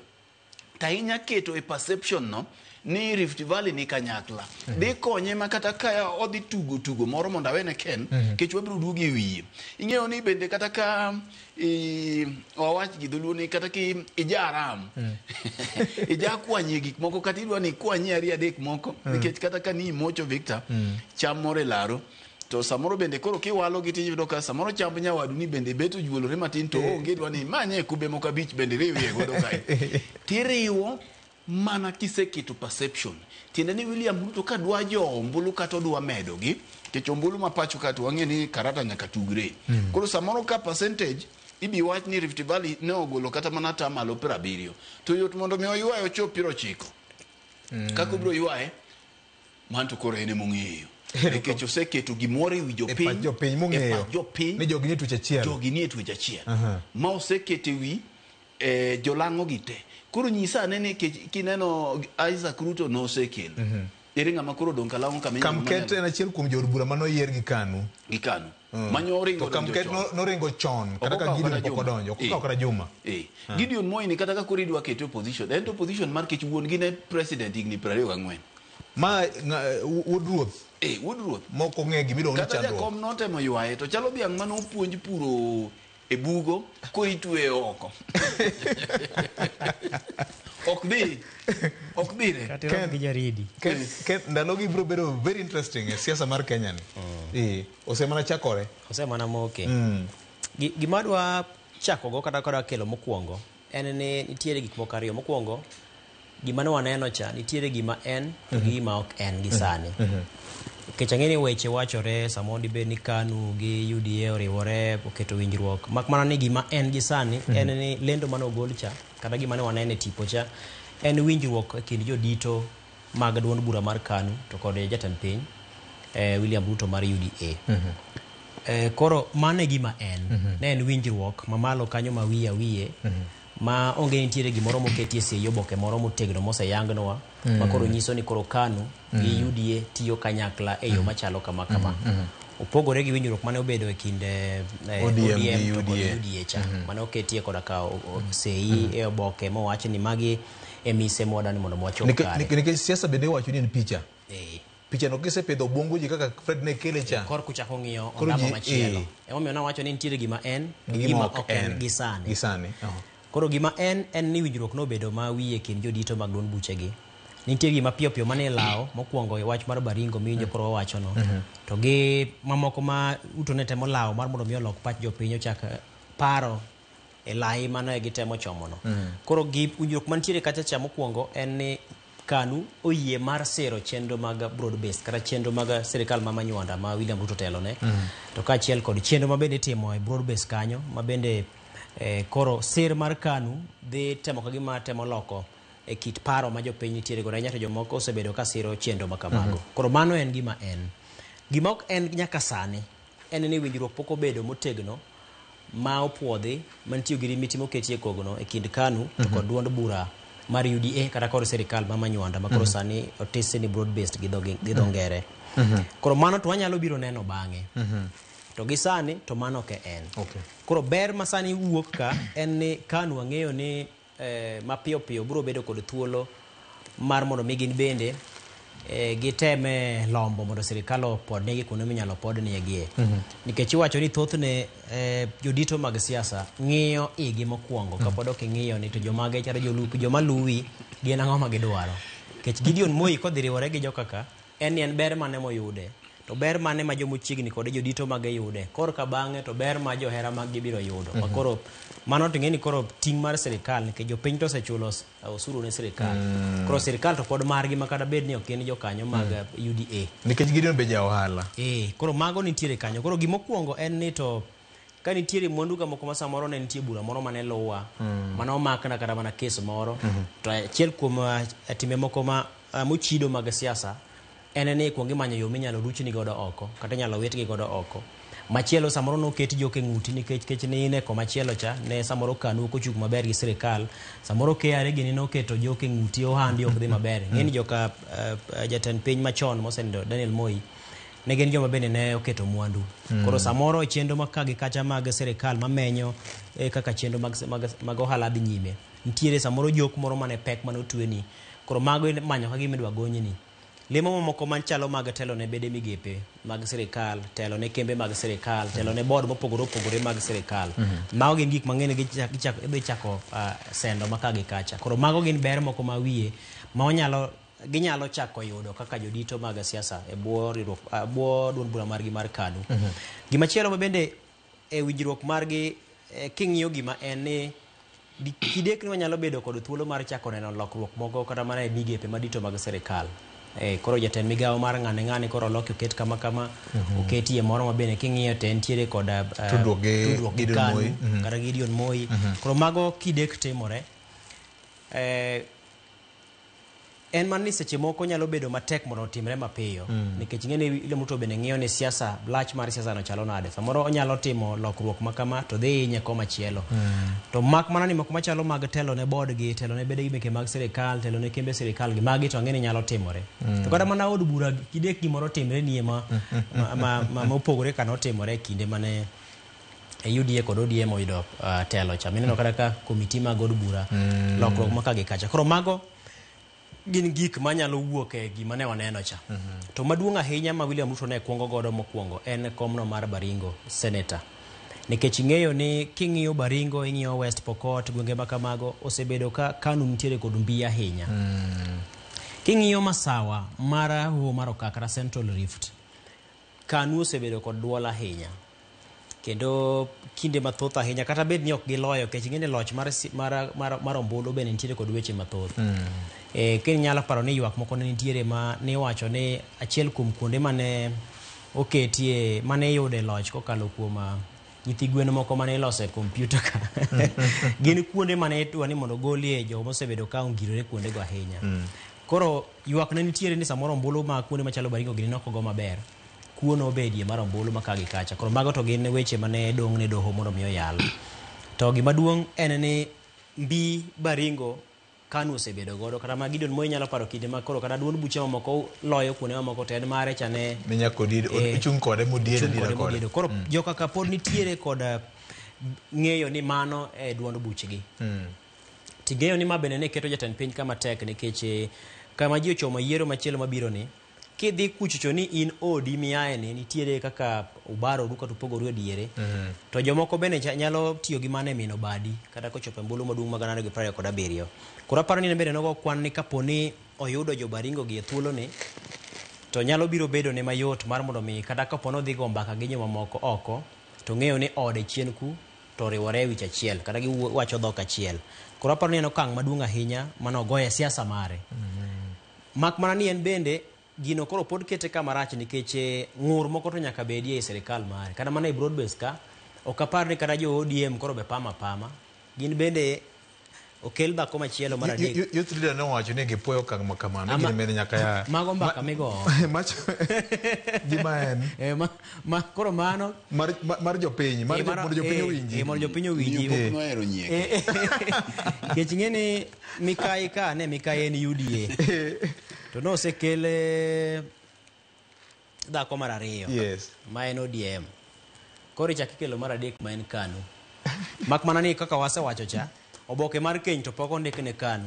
to ahinya keto e perception no ni Rift Valley ni kanyakla dhi konye, ma kata ka odhi tugo tugo moro mondo awene Ken kech wabiro duogo e wiye. Ing'eyo ni bende kata ka wawach gi dholuo ni kata ki ijaram ija kwanyie gik moko, kata idwa ni ikwanyie ariyo adek moko, nikech kata ka ni imocho Victor cham moro e laro, to samoro bende koro kiwalo gi tiyudo ka samoro chamb nyawadu ni bende bet ojuolore matin, to onge idwa ni manye kube moko abich bende riwie godo kae, tiriwo mana kiseketo perception. Tiende ni William Ruto ka dwa jo ombulu kata odwa medogi, nikech ombulu ma pacho ka to wang'e ni karata nyaka tugre. Koro samoro ka percentage Ibi wach ni Rift Valley ne ogolo kata mana 70%, to yot mondo mi oywaye ochop 90. Kaka obiro ywaye, mano to koro en emong'eyo. Nikech oseketo gimoro e wi E jopiny, pach jopiny e mong'eyo pach jopiny ni jogi nie tuech achiel. Jogi nie tuech achiel. Ma oseketo e wi jolang'o gi te. Koro nyisa ane ni kineno Isaac Ruto nosekelo. Ere ng'ama koro odong' kalang'o kama inyalo Kamket en achiel kuom jood bura manoyier gi KANU. Gi KANU. Manyo oringo To donjo Kamket chon. noringo chon kata Ok ka okawo Gideon kata pok juma. odonjo. Ok okawo kata juma. Gideon Moi ni kata ka koro idwa kete opposition, en to opposition mar kech wuon gi ne president higni 24. Ma wuod ruoth. Wuod ruoth. Mok ong'e gima iluongo ni Kata chandruok. jakom notemo ywaye to chalo dhiang' mane opuonj puro e bugo koro itweye oko. Ok dhi. Ok dhire. Kata irom gi jaridi. Ken, ndalogi biro bedo very interesting e siasa mar Kenya ni. Osemana chakore. Osemana moke. Gima adwa chakogo kata kadwa kelo mokwongo en ni nitiere gik moko ariyo. Mokwongo, gima ne waneno cha, nitiere gima en to gi gima ok en gi sani. Nikech ang'e ni weche wachore samoro dibed ni KANU gi UDA oriwore oketo winjruok. Mak mana ni gima en gi sani en ni lendo mane ogol cha kata gima ne waneno e tipo cha en winjruok e kind jodito mag duond bura mar KANU to kod jatend piny William Ruto mar UDA. Koro mano e gima en. Ne en winjruok mamalo kanyo ma wiye wiye ma onge nitiere gimoro moketie sei oboke moro motegno moseyangnwa ma koro nyiso ni koro KANU gi UDA tiyo kanyakla e yo machalo kama kama. Opogore gi winjruok mane obedo e kind ODM ODM gi to kod UDA. UDA cha mane oketie koda ka sei e oboke mowach ni magi e mise mwadani mondo wachop kare. Nikech siasa bende iwacho ni en picha. Picha no kisepidho obwongo ji kaka Fred ne kele cha. Kor kuchako ng'iyo Koro ondamo ji, machielo. Emomiyo nawacho ni nitiere gima en to Gi gima ok en gi sani. Gi sani. Koro gima en en ni winjruok nobedo ma wiye kind jodito mag duond buchegi. Nitie gima piyo piyo mane ilawo mokwongo e wach mar Baringo miwinjo koro wawachono. To gi mamoko ma Ruto ne temo lawo mar mondo mi olok pach jopiny ochak paro e lai mane gitemo chomono. Koro gi winjruok mantiere kacha cha mokwongo en ni KANU oyie mar siro chenro mag broad based kata chenro mag sirikal ma Manywanda ma William Ruto telone. To kaachiel kod chenro ma bende itimo e broad based kanyo ma bende koro sir mar KANU dhi temo ka gima temo loko e kit paro ma jopiny nitiere godo ahinya to jomoko osebedo ka siro chenro ma kamago. Koro mano en gima en. Gima ok en nyaka sani en ni winjruok pok obedo motegno ma opuodhi mantie gi rimiti moketie kogno e kind KANU to kod duond bura mar UDA kata kod sirikal ma Manywanda ma koro sani otese ni broad based gi dho ngere. Koro mano to wanyalo biro neno bang'e. To gi sani to mano ok en. Koro ber ma sani wuok ka en ni KANU ang'eyo ni mapiyo piyo biro bedo kod thuolo mar mondo mi gin bende giteme lombo mondo sirikal opodnegi kuonde minyalo podniegie. Nikech iwacho ni thothne jodito mag siasa ng'iyo igi mokwongo kapod ok ing'iyo ni to jomage kata joma luwi gin ang'o ma gidwaro. Nikech Gideon Moi kodhi riwore gi jokaka en ni en ber mane moyude to ber mane ma jomochiegni kode jodito mage yude korka bang'e to ber ma johera mag gi biro yudo. Ma koro mano to ing'e ni koro ting' mar sirikal nikech jopiny to osechulo osuru ne sirikal. Koro sirikal to pod margi ma kata bed ni ok gin jokanyo mag UDA. Nikech Gideon be ja ohala. Koro mago nitiere kanyo. Koro gimokwongo en ni to ka nitiere mwandu ga moko ma samoro ne nitie bura moro mane luwa, mane omakna kata mana kes moro, to achiel kuom timbe moko ma mochido mag siasa en ni ikuongo imanyo yo minyalo ruchni godo oko kata inyalo witgi godo oko. Machielo samoro noket jok e ng'uti nikech kech ne in e komachielo cha ne samoro KANU ok ochung' maber gi sirikal, samoro KRA gini noketo jok e ng'uti ohandi ok dhi maber. Ing'e ni joka jatend piny machon mosenindo Daniel Moi ne gin joma bende ne oketo mwandu. Koro samoro chenro ma ka gi kacha mag sirikal mamenyo kaka chenro mag ohala dhi nyime. Nitiere samoro jok moro mane pek mane otweni. Koro mago imanyo ka gima idwa gonyni. Lemo mamoko machalo mag telo ne bede migepe mag sirikal, telo ne kembe mag sirikal, telo ne board mopogore opogore mag sirikal. Mago gin gik mang'eny idhi chako sendo ma ka gi kacha. Koro mago gin ber moko ma wiye ma ginyalo chako yudo kaka jodito mag siasa e bwo riwruok, bwo duond bura margi mar KANU. Gimachielo ma bende e winjruok margi, king'iyo gima en ni kidek ni wanyalo bedo kod thuolo mar chako neno lokruok moko kata mana e migepe madito mag sirikal. Koro jatend migawo mar ng'ane ng'ane koro oloki oket kama kama, oketie moro ma bende king'iyo to entiere kod Tudruok gi tudruok gi Gideon KANU, Moi. kata Gideon Moi. Koro mago kidek timore. En mana ni seche moko nyalo bedo matek mondo otimre mapiyo nikech ing'e ni William Ruto bende ng'iyo ni siasa lach mar siasa no chalo nade. Samoro onyalo timo lokruok ma kama to dhi hinye komachielo. To mak mana ni moko machalo mag telo ne board gi, telo ne bede meke mag sirikal, telo ne kembe sirikal gi, magi to ang'e ni nyalo timore. To kata mana od bura kidek gimoro timre nie ma mopogore ka notimore e kinde mane UDA kod ODM oyudo telo cha. Mineno kata ka komiti mag od bura lokruok ma ka gi kacha. Koro mago gin gik manyalo wuok e gima ne waneno cha. To maduong' ahinya ma William Ruto ne kuongo godo mokwongo en komno mar Baringo senator. Nikech ing'eyo ni king'iyo Baringo, ing'iyo West Pokot, gwenge ma kamago osebedo ka KANU nitiere kod mbi ahinya. King'iyo masawa mar Hoho mar Okak kata Central Rift, KANU osebedo kod duol ahinya. Kendo kinde mathoth ahinya kata bed ni ok giloyo nikech ing'e ni loch mar ombulu bende nitiere kod weche mathoth. Kinyalo paro ni ywak moko ne nitiere ma niwacho ni achiel kuom kuonde mane oketie mane iyude loch kokalo kuom nyithi gwen moko mane iloso e kompyuta ka. Gin kuonde mane idwa ni mondo ogolie joma osebedo ka ongirore kuondego ahinya. Koro ywak ne nitiere ni samoro ombulu ma kuonde machalo Baringo gini nok ogo maber. Kuo nobedie mar ombulu ma ka gi kacha. Koro mago to gin weche mane dong' ne doho mondo mi oyal. To gima duong' en ni mbi Baringo KANU osebedo godo kata ma Gideon Moi nyalo paro kinde ma koro kata duond buche mamoko loyo kuonde mamoko to en mare cha ne Ne nyaka ochung' kode modiedo ochung' adiera kode kode. modiedo. Koro joka pod nitiere kod ng'eyo ni mano e duond buchgi. Ting'eyo ni ma bende ne keto jatend piny kama tek nikech kama ji ochomo yiero machielo mabiro ni kidhi kuchocho ni in odi miaye ni nitiere kaka ubaroru kata upogoru e diere. To jomoko bende nyalo tiyo gi mano e mino badi kata kochopo e mbulu maduong' mag 2027. Koro aparo ni en bende nogo kwan ni kapo ni oyudo jo Baringo gi e thuolo ni to nyalo biro bedo ne mayot mar mondo mi kata kapo ni odhi go mbaka gi jomamoko oko to ng'eyo ni ode chien ku to oriwore e wich achiel kata giwacho dhok achiel. Koro aparo ni en okang' maduong' ahinya mane ogoyo e siasa mare. Mak mana ni en bende gino koro pod kete kama rach nikech ng'ur moko to nyaka bedie e sirikal mare. Kata mana e broad base ka, ok apar ni kata jo ODM koro be pama pama. Gin bende okel dhako machielo mar adek. Youth leader nowacho ni gipuoyo okang' ma kamano, gin bende nyaka ya Mago mbaka migo. Gima en. Koro mano Mar jopiny, mar mondo jopiny owinji. Mondo jopiny owinji. Miyo pok nohero nyieke. Nikech ing'e ni Mikai ka ne Mikai en UDA. To nosekel dhako mar ariyo. Ma en ODM. Koro ichak ikelo mar adek ma en KANU. Mak mana ni kaka wasewacho cha, oboke mar keny to pok ondik ne KANU.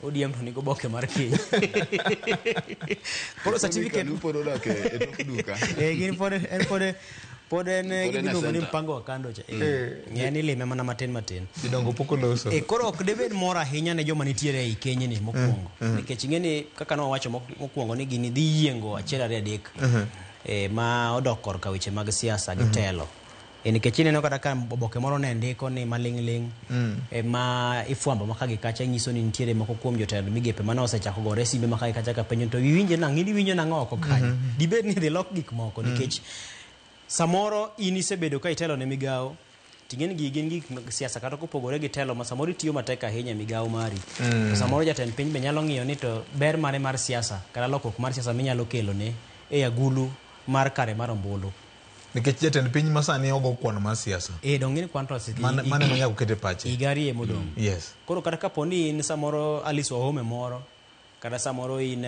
ODM to nigi oboke mar keny. Koro certificate KANU pod odak e tok duka. Gin pod en pod pod en Pod en e gimiluongo ni center. mpango wa kando cha. Ng'e ni lime mana matin matin. Jodongo pok oloso. Koro ok dibed mor ahinya ne joma nitiere ei keny ni mokwongo. Nikech ing'e ni kaka ne wawacho mokwongo ni gini dhi yiengo achiel ariyo adek. Ma odok korka weche mag siasa gi telo. Nikech ineno kata ka oboke moro ne ndiko ni maling'ling', ma ifwambo ma ka gi kacha nyiso ni nitiere moko kuom jotend migepe mane osechako gore simbe ma ka gi kacha ka penjo to iwinjo nang'o, in iwinjo nang'o oko kanyo. Dibed ni dhi lok gik moko nikech samoro in isebedo ka itelo ne migawo ting'e ni gigi gin gik mag siasa kata kopogore gi telo ma samoro itiyo matek ahinya e migawo mari. To samoro jatend piny be nyalo ng'iyo ni to ber mane mar siasa kata lokruok mar siasa minyalo kelo ne e agulu mar kare mar ombulu. Nikech jatend piny ma sani ogo kwan mar siasa. Dong' in kwan to Mane ma nyaka oket e pache. Higa ariyo emodong'. Koro kata kapo ni in samoro Alice Wahome moro, kata samoro in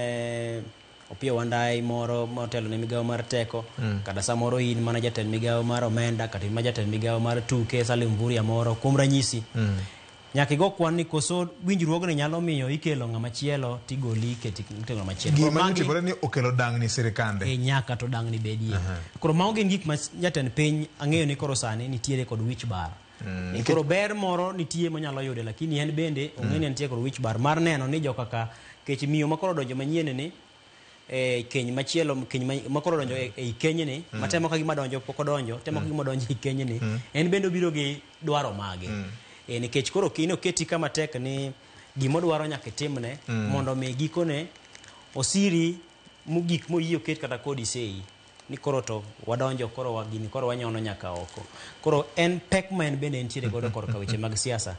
Opiyo Wandayi moro motelo ne migawo mar teko, kata samoro in mana jatend migawo mar omenda, kata in mana jatend migawo mar tuke, Salim Mvurya moro, kuom ranyisi. Nyaka igo kwan ni koso winjruogni nyalo miyo ikelo ng'ama chielo tigoli iketi ng'ama chielo. Gima Koro magi otimore ni okelo dang'ni sirikande. Nyaka to dang'ni bedie. Koro mago gin gik ma jatend piny ang'eyo ni koro sani nitiere kod wich bar. Koro ber moro nitie monyalo yude, lakini en bende ong'e ni nitie kod wich bar mar neno ni joka ka kech miyo ma koro donjo manyien ni, keny machielo, keny ma koro donjo e keny ni, matemo ka gima donjo pok odonjo, temo ka gima donjo e keny ni, en bende obiro gi dwaro mage. Nikech koro in oketi kama tek ni gimodwaro nyaka itimne, mondo mi gikone Osiri mogik moyie oket kata kodi sei ni koro to wadonjo koro wa gini koro wanyono nyaka oko. Koro en pek ma en bende entiere godo korka weche mag siasa.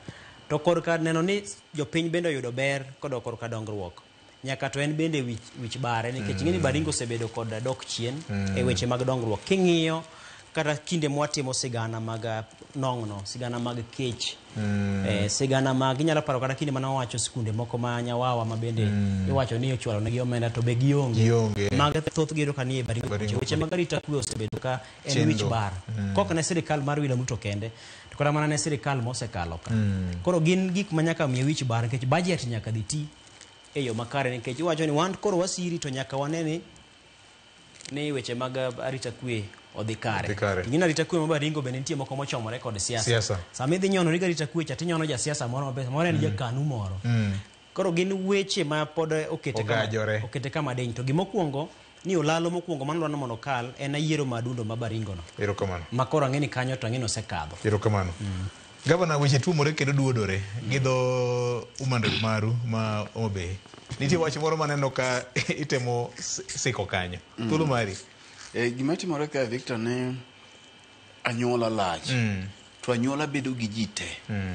To korka neno ni jopiny bende oyudo ber kodok korka dongruok. Nyaka to en bende wich bare nikech ing'e ni Baringo osebedo kod dok chien e weche mag dongruok. King'iyo kata kinde mwatimo sigana mag nong'no, sigana mag kech, sigana mag inyalo paro kata kinde mane wawacho skunde moko ma Nyawawa ma bende iwacho ni ochwalo negi omenda to be gionge. Gionge. Mag thothgi yudo ka nie Baringo. Baringo. Weche mag arita kwe osebedo ka en Chendo. wich bar. Kok ne sirikal mar William Ruto kende, to kata mana ne sirikal mosekalo ka. Koro gin gik ma nyaka miye wich bar nikech budget nyaka dhi ti e yo makare nikech iwacho ni wan koro wasiri to nyaka wane ni weche mag arita kwe odhi kare. Odhi kare. Ing'e ni arita kwe ma Baringo bende nitie moko mochomore kod siasa. Siasa. Sama idhi nyono gi arita kwe cha tinyono jasiasa moro maber, moro en jakanu moro. Koro gin weche ma pod okete kama, Ogajore. okete kama diny. To gimokwongo ni olalo mokwongo mano dwaro mondo okal en ayiero ma adundo ma Baringo no. Erokamano. Ma koro ang'e ni kanyo to ang'e ni osekadho. Erokamano. Gavana, weche tuomore kendo duodore gi dho umandok maru ma Homa Bay. Nitie wach moro maneno ka itemo siko kanyo. Thuolo mari. Gima timore kae Victor ni anyuola lach. To anyuola bedo gi ji te.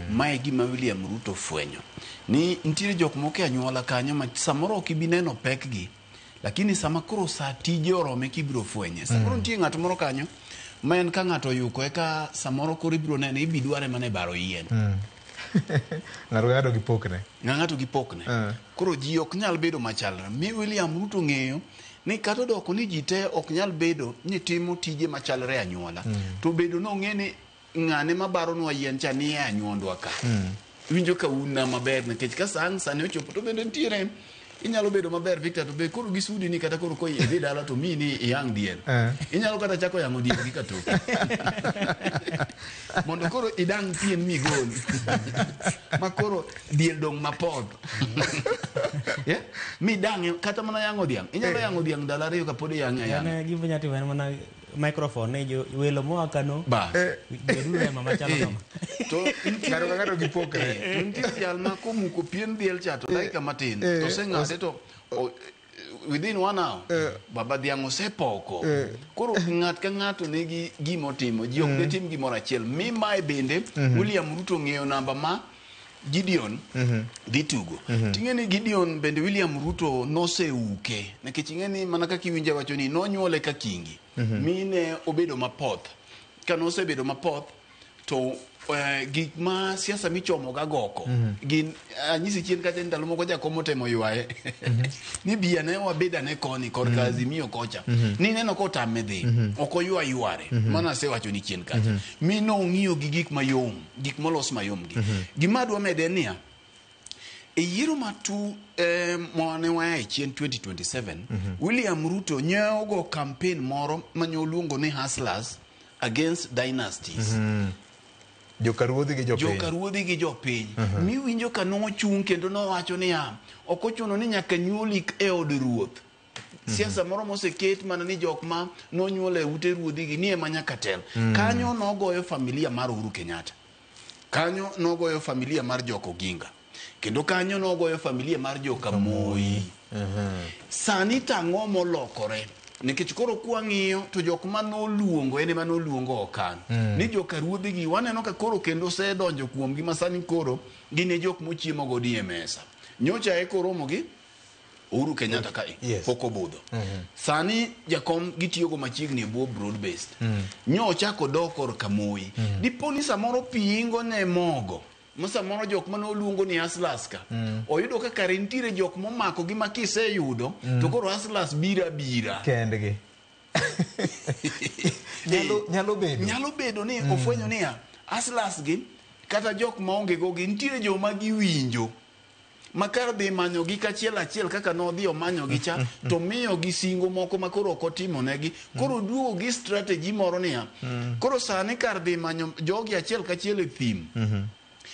Mae e gima William Ruto fwenyo. Ni nitiere jok moko e anyuola kanyo ma samoro ok ibi neno pekgi. Lakini sama koro sa tije orome kibiro fwenye. Samoro nitie ng'at moro kanyo ma en ka ng'ato oyuko eka samoro koro ibiro nene ibi dware mana e baro yien. Ng'ato ka ng'ato gi pokne. Ng'ato gi pokne. Koro ji ok nyal bedo machalre. Mi William Ruto ng'eyo ni kata odoko ni ji te ok nyal bedo ni timo tije machalre e anyuola. To bedo nong'e ni ng'ane mabaronwa yien cha nie anyuondwa ka. Winjo ka un na maber nikech ka sa ang' sani ochopo to bende nitiere inyalo bedo maber Victor to be koro gisudi ni kata koro ko idhi dala to miyi ni iyang' diel. Inyalo kata chako yang'o diel gi katoke. Mondo koro idang' pien migol. Ma koro diel dong' mapoth. Yeah? Midang'e kata mana yang'o dhiang'. Inyalo yang'o dhiang' ndalo ariyo kapod iyang'e ayang'a. An gima nyalo timo en mana microphone ne jo welo moa kano. Bas. Beduru e mama chalo kama. To nitie Ng'ato ka ng'ato gi pokne. To nitie jal ma komuko pien diel cha to dakika matin to oseng'ade to within 1 hour baba dhiang' osepoko. Koro ng'at ka ng'ato nigi gima otimo. Ji ok detim gimoro achiel. Mi mae bende William Ruto ng'eyo namba ma Gideon dhi tugo. Ting'e ni Gideon bende William Ruto noseuke. Nikech ing'e ni mana kaka iwinjo wacho ni nonyuole ka kingi. Mi ne obedo mapoth. Ka nosebedo mapoth to gik ma siasa michomo ga goko gin anyisi chien kacha ndalo moko jakom otemo ywaye ni bi ane wabed ane koni korka Azimio kocha ni neno kotame dhi ok oywa yware mano asewacho ni chien kacha mi nong'iyo gi gik mayom gik molos mayom gi gima adwa mede en niya e yiero ma tu mane waya e chien 2027 William Ruto nyeogo campaign moro mane oluongo ni Hustlers Against Dynasties. Joka ruodhi gi jopiny. Joka ruodhi gi jopiny. Miwinjo ka nochung' kendo nowacho niya, ok ochuno ni nyaka nyuoli e od ruoth. Siasa moro moseket mana ni jok ma nonyuol e ute ruodhi gi ni ema nyaka tel. Kanyo nogoyo familia mar Uhuru Kenyatta. Kanyo nogoyo familia mar Jok Oginga. Kendo kanyo nogoyo familia mar Joka Moi. Sani tang'o molokore? Nikech koro kwang'iyo to jok manoluongo en ema noluongo okan. Ni joka ruodhi gi waneno ka koro kendo osedonjo kuomgi ma sani koro gin e jok mochiemo godo e mesa. Nyocha e koromo gi Uhuru Kenyatta kae pok obudho. Sani jakom gitiyogo machiegni e bwo broad based. Nyocha kodok korka Moi. Dipo ni samoro pi ingo ne mogo. Ma samoro jok mane oluongo ni Hustlers ka oyudo ka kare nitiere jok momako gi ma kiseyudo to koro Hustlers biro abira kendgi. Nyalo bedo. Nyalo bedo ni ofwenyo niya Hustlers gi kata jok maonge go gi nitiere joma giwinjo ma kar dhi manyo gi kachiel achiel kaka nodhi omanyo gi cha to miyo gi singo moko ma koro ok otimo negi koro duogo gi strategy moro niya koro sani kar dhi manyo jogi achiel kachiel e thim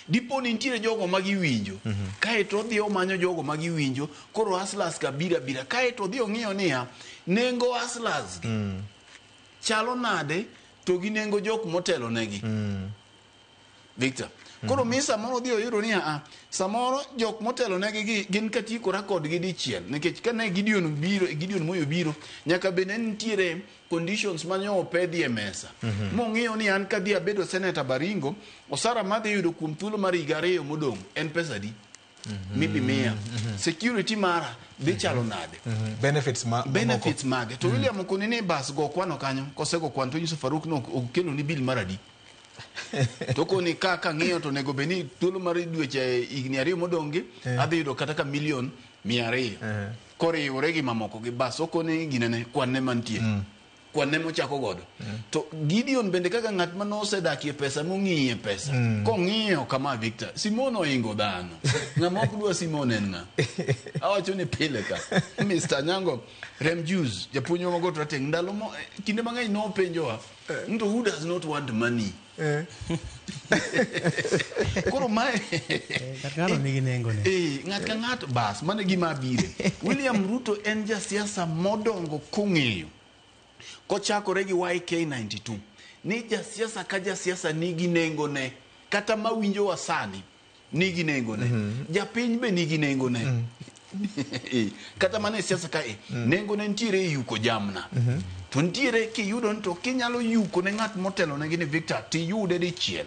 dipo ni nitiere jogo ma giwinjo kaeto odhi omanyo jogo ma giwinjo koro Hustlers ka bira bira kaeto odhi ong'iyo niya nengo Hustlers gi chalo nade to gi nengo jok motelo negi Victor Koro mi samoro odhi oyudo ni a samoro jok motelo negi gi gin katiekora kodgi dichiel nikech kane Gideon biro, Gideon Moi obiro, nyaka bed ne nitiere conditions mane opedhi e mesa mong'iyo ni an kadhi abedo senator Baringo, osara madhi yudo kuom thuolo mar higa 2 modong' en pesa adi midhi miya, security mara dhi chalo nade, benefits ma benefits mage. To William okoni ni bas go kwano kanyo, kosego kwan to nyiso Faruk no okelo ni bill mar adi, to koni ka kang'iyo to onego bed ni thuolo mar dweche higni 2 modong' gi adhi yudo kata ka milion 200 koriwore gi mamoko gi bas okoni ginene kwan ne mantie, kwan ne mochako godo. To Gideon bende kaka ng'at ma nosedakie pesa mong'iye pesa kong'iyo kama Victor Simon oingo dhano, ng'ama ok dwa Simon en ng'a? Awacho ni pile ka Mr. Nyango Rem Jews japuonjwa magot rateng' ndalo mo kinde mang'eny nopenjowa to who does not want money? Koro mae Ng'at ng'ato nigi nengo ne. Ng'at ka ng'ato bas mano e gima abire. William Ruto en jasiasa modongo kong'eyo kochakore gi YK92 ni jasiasa ka jasiasa nigi nengo ne, kata mawinjowa sani nigi nengo ne, japiny be nigi nengo ne. Kata mana e siasa kae nengo ne nitiere e yuko jamna to nitiere kiyudo ni to kinyalo yuko ne ng'at motelo negi ni Victor tiyude dichiel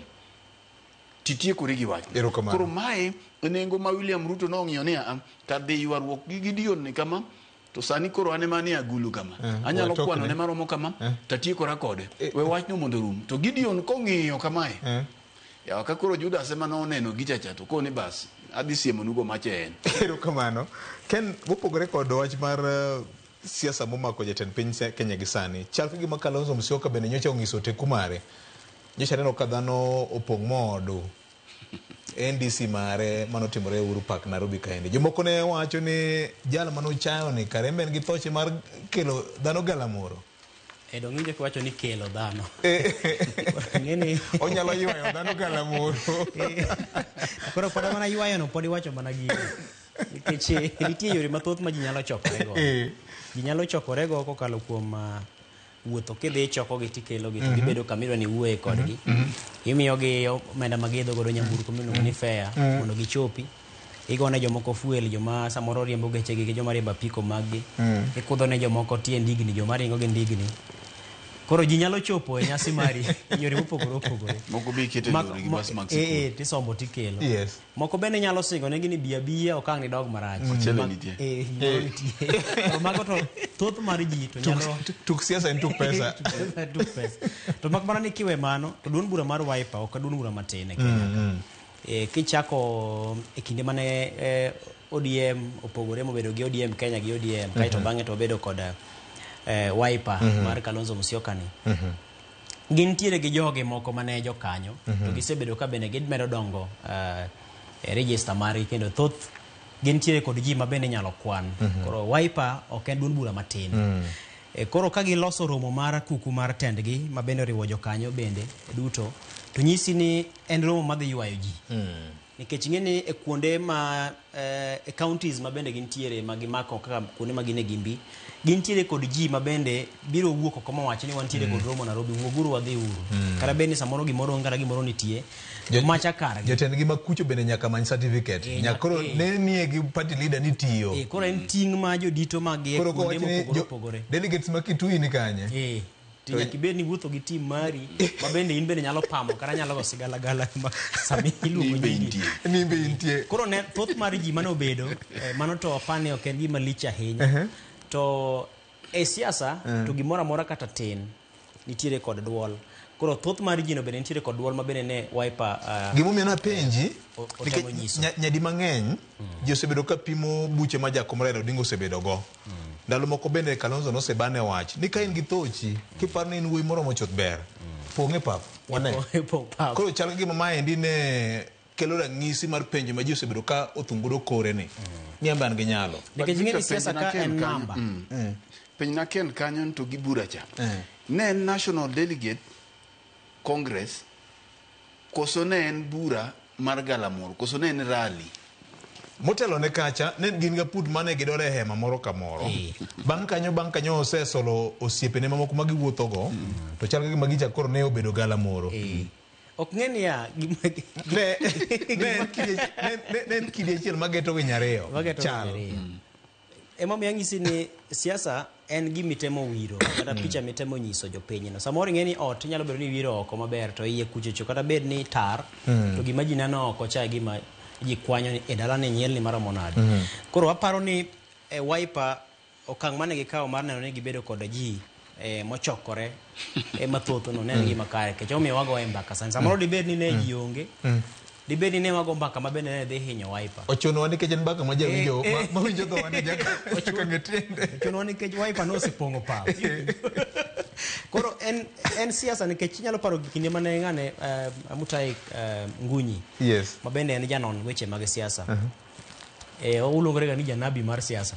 titiekori gi wachno. Erokamano. Koro mae e nengo ma William Ruto nong'iyo ni a kar dhi ywaruok gi Gideon ni kama to sani koro an ema ni agulu kama anyalo watokne. kwano ne maromo kama tatiekora kode, we wachno mondo orum. To Gideon kong'iyo kamae yawa ka koro Judas ema noneno gicha cha to koni bas adhi siemonugo mache en. Erokamano. Ken, mopogore kod wach mar siasa momako jatend piny Kenya gi sani, chal ka gima Kalonzo Musyoka bende nyocha onyiso teku mare. Nyocha aneno ka dhano opong' moodu NDC mare manotimore e Uhuru Park Nairobi kaendi. Jomoko ne wacho ni jal manochayo ni kare en be en gi thoche mar kelo dhano galamoro. E dong' iwinjo kiwacho ni kelo dhano. Ng'eni Onyalo ywayo dhano galamoro. Koro pod mana ywayo no pod iwacho mana gino. Nikech nitie yore mathoth ma ji nyalo chokore go. Ji nyalo chokore go kokalo kuom wuotho kidhi chokogi tikelogi to gibedo kama idwa ni iwuoye kodgi. Imiyogi omenda ma giidho godo nyamburko miluongo ni fare mondo gichopi. Igone jomoko fuel, joma samoro riembo gechegi gi joma riembo apiko mag gi. Ikudho ne jomoko tie ndigni, joma ringo gi ndigni. Koro ji nyalo chopo e nyasi mari e yore mopogore opogore. Moko be iketo e lori gi bas mag sikul. Tisombo tikelo. Yes. Moko bende nyalo singo negi ni bi abiya ok ang' nidog marach. Mchele nitie. Gimoro nitie. To mago to thoth mar ji to nyalo Tuk siasa en tuk pesa. tuk pesa. To mak mana ni kiwe mano to duond bura mar Wiper ok duond bura matin e Kenya ka. Kichako e kinde mane ODM opogore mobedo gi ODM Kenya gi ODM kaeto bang'e to obedo kod Wiper mar Kalonzo Musyoka ni. Gintiere gi jogi moko mane jokanyo to gisebedo ka bende gimedo dongo e register margi kendo thoth gintiere kod ji ma bende inyalo kwan. Koro Wiper ok en duond bura matin. Koro ka giloso romo mar kuku mar tendgi ma bende oriwo jokanyo bende duto to nyisi ni en romo madhi ywayo ji. Nikech ing'e ni e kuonde ma e counties ma bende gintiere ma gimako kaka kuonde ma gin e gimbi gintiere kod ji ma bende biro wuok oko mawacho ni wantiere kod romo Nairobi, wuoguru wadhi uru. Kata bed ni samoro gimoro onge kata gimoro nitie macha kargi. Jotendgi ma kucho bende nyaka many certificate. Nyaka koro ne nie gi party leader ni tiyo. Koro en ting' ma jodito mag gi e Koro kuonde kowach ni mopogore opogore. delegates ma Kitui ni kanye? To nyaka ibed ni wuotho gi team mari ma bende in bende nyalo pamo kata nyalo go sigalagala ma sami iluongo Ni be nyingi. intie. Ni be intie. Koro ne thoth mar ji mane obedo mano to apani ok en gima lich ahinya. To e siasa to gimoro amora kata tin nitiere kod duol. Koro thoth mar ji no bende nitiere kod duol ma bende ne Wiper Gimomiyo napenji otemo nikech nyiso. Nyadi mang'eny ji osebedo ka pimo buche ma jakom Raila Odinga osebedo go. Ndalo moko bende Kalonzo nosebane wach ni ka in gi thochi kiparo ni in wuoyi moromo chuth ber. Pong' e pap. Wane. Pong' pap. Koro chal ka gima maendi ne kelo ranyisi mar penjo ma ji osebedo ka othungodo kore ni. Ni an be an gi nyalo. Nikech ing'e ni Victor, siasa penjna ka Ken en kanyo. namba. Penjna Ken kanyo to gi bura cha. Ne en National Delegate Congress koso ne en bura mar galamoro koso ne en rally? Motelo ne kacha ne gin ga put mane gidore e hema moro ka moro. Bang' kanyo osesolo osiepene mamoko ma giwuothogo to chal ka gima gicha koro ne obedo galamoro. Ok ng'e niya gima Ne en kidi achiel mageto winy ariyo. Wageto Chal. winy ariyo. Emomiyo anyisi ni siasa en gima itemo wiro kata picha mitemo nyiso jopinyno. Samoro ing'e ni ot inyalo bedo ni iwiro oko maber to iye kuchocho kata bed ni tar to gima ji neno oko cha e gima ji kwanyo ni e dalani nyielni maromo nade. Koro aparo ni Wiper okang' mane gikawo mar neno ni gibedo kod ji mochokore mathoth no ne en gima kare nikech omiyo wagoye mbaka sani. Samoro dibed ni ne ji onge, dibed ni ne wago mbaka ma bende ne dhi hinyo Wiper. Ochunowa nikech en mbaka ma jawinjo ma winjo dhowa ni nyaka ng'e tiende. Ochunowa nikech Wiper nosepong'o pap. Koro en siasa nikech inyalo paro kinde mane ng'ane Mutahi Ngunyi ma bende en janon weche mag siasa. Oluongore ga ni janabi mar siasa.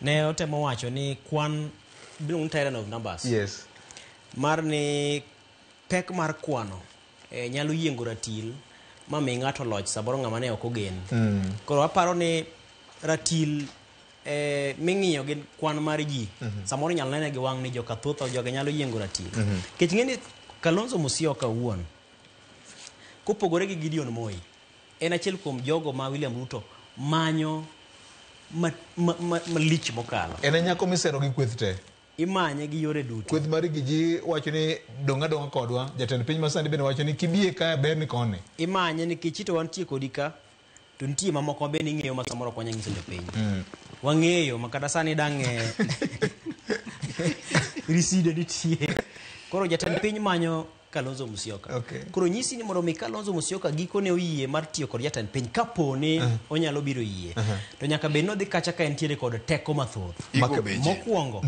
Ne otemo wacho ni kwan iluongo ni tyranny of numbers. Mar ni pek mar kwano nyalo yiengo ratil ma mi ng'ato loch samoro ng'ama ne ok ogen. Koro aparo ni ratil ming'iyo gi kwan mar ji samoro inyalo nene gi wang' ni joka thoth jogi nyalo yiengo ratil. Nikech ing'e ni Kalonzo Musyoka owuon kopogore gi Gideon Moi en achiel kuom jogo ma William Ruto manyo malich mokalo. En e nyako misero gi kweth te. Imanye gi yore duto. Kweth mar Rigiji wacho ni dong' adong'a kodwa. Jatend piny masani bende wacho ni kibie ka ber ni koni. Imanye nikech ito wantie kodi ka to nitie mamoko ma bende ing'eyo ma samoro ok wanyal nyiso jopiny. Wang'eyo ma kata sani dang' riside nitie. Koro jatend piny manyo Kalonzo Musyoka. Koro nyisi ni mondo mi Kalonzo Musyoka gikone oyie mar tiyo kod jatend piny kapo ni onyalo biro yie. To nyaka bed ni odhi kacha ka entiere kod teko mathoth. Mokwongo,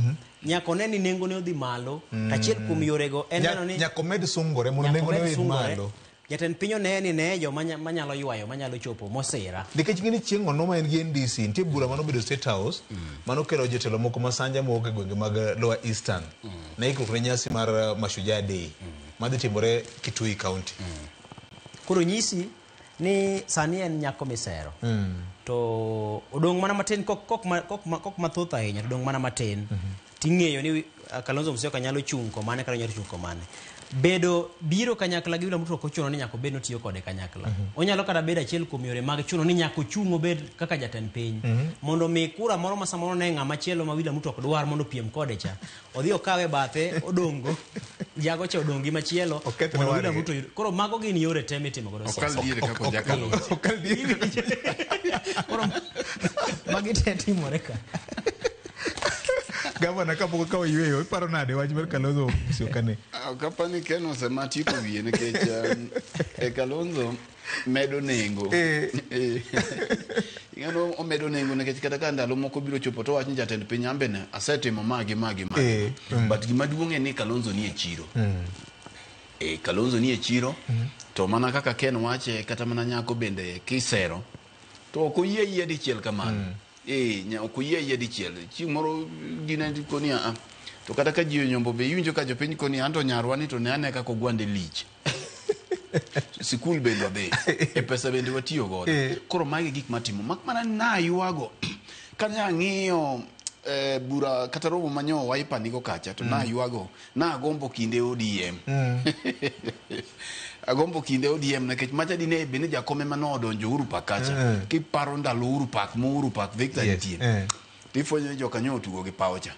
nyaka one ni nengone odhi malo. To achiel kuom yorego en neno ni Nyaka omed sungore mondo nyaka nengone omed oidh sungore. malo. Jatend piny one ni ne joma manyalo ywayo, manyalo chopo mosira. Nikech ng'e ni chieng' ono ma en gi NDC, nitie bura manobedo State House, manokelo jotelo moko ma sanja mowuok e gwenge mag Lower Eastern. Ne ikruok ne nyasi mar Mashujaa Day, madhi timore Kitui County. Koro nyisi ni sani en nyako misero. To odong' mana matin, kok mathoth ahinya, to odong' mana matin. Ting'eyo ni Kalonzo Musyoka nyalo chung' komane kata nyalo chung' komane. Bedo biro kanyakla gi William Ruto ok ochuno ni nyaka obed notiyo kode kanyakla. Onyalo kata bedo achiel kuom yore mag chuno ni nyaka ochung' obed kaka jatend piny. Mondo mi kura moro ma samoro ne ng'ama chielo ma William Ruto ok dwar mondo opiem kode cha. Odhi okawe bathe, odong'go. Jago cha odong' gi machielo, Okethne mondo William wargi. Ruto yud. Koro mago gin yore te mitimo godo Okal siasa. diere kaka ojakalo. Okal diere. Koro magi te timore ka. Gavana kapok okawo yueyo, iparo nade wach mar Kalonzo Musyoka ni? Ok apar ni Ken osematieko wiye nikech Kalonzo medo nengo. Ing'eno omedo nengo nikech kata ka ndalo moko biro chopo to wach ni jatend piny ambe ne asetimo ma gi ma gi ma. But gima duong' en ni Kalonzo ni e chiro. Kalonzo ni e chiro. To mana kaka Ken wache kata mana nyako bende kisero to ok oyie yie dichiel kamano. Ok oyie yie dichiel. Chieng' moro dine koni a to kata ka ji onyombo be iwinjo ka jopiny koni anto nyarwa ni to ne ane kaka ogwande lich. Sikul bende odhi, e pesa bende watiyo godo. Koro magi gik matimo. Mak mana naywago ka ang'iyo bura kata romo manyo Wiper nigo kacha to naywago nagombo kinde ODM. Agombo kinde ODM nikech macha dine bende jakom ema nodonjo Uhuru Park kacha. Kiparo ndalo Uhuru Park mo Uhuru Park Victor nitie. Tifwenyo ni jokanyo otugo gi pawo cha.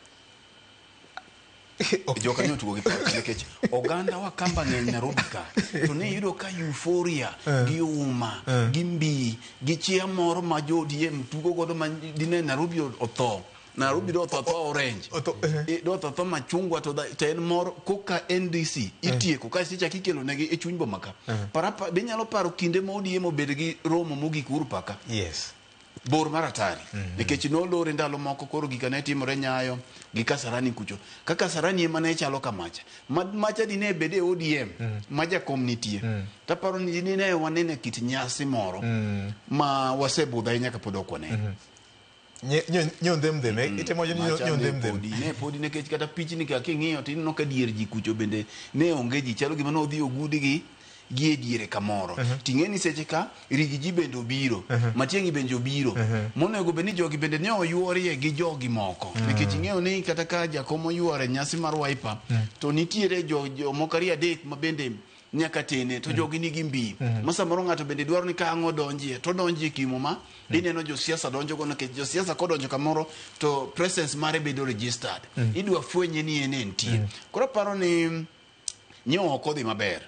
Jokanyo otugo gi pawo cha nikech oganda wa Kamba ng'eny Nairobi ka. To ne iyudo ka euphoria gi uma gi mbi gi chia moro ma jo ODM tugo godo ma dine Nairobi otho. Nairobi do otho tho orange. Do otho tho machungwa to en mor koka NDC itieko kaeto ichako ikelo negi e chuny boma ka. Parapa be inyalo paro kinde ma ODM obed gi romo mogik Uhuru Park ka? Bor mar hatari. Nikech nolore ndalo moko koro gika ne timore Nyayo gi Kasarani kucho. Ka Kasarani ema ne chalo kamacha. Macha dine bed e ODM ma jakom nitie. Taparo ni dine wanene kit nyasi moro ma wasebudho ahinya kapod ok waneno. Nyondhem dhem, itemo wacho ni Macha ne nyondhem dhem. podi, ne podi nikech kata pichni ka king'iyo to ineno ka dier ji kucho bende ne onge ji, chalo gima nodhi ogudgi gi e diere kamoro. Ting'e ni seche ka Riggy G bende obiro, Matiang'i bende obiro. Monego bed ni jogi bende ne oyuorie gi jogi moko. Nikech ing'eyo ni kata ka jakom oyuore nyasi mar Wiper, to nitiere jomoko ariyo adek ma bende nyaka tene to jogi nigi mbi ma samoro ng'ato bende dwaro ni ka ang' odonjie to odonjie kimo ma ineno josiasa donjogo nikech josiasa kodonjo kamoro to presence mare bedo registered, idwa fwenye ni en entie. Koro aparo ni nyo ok odhi maber.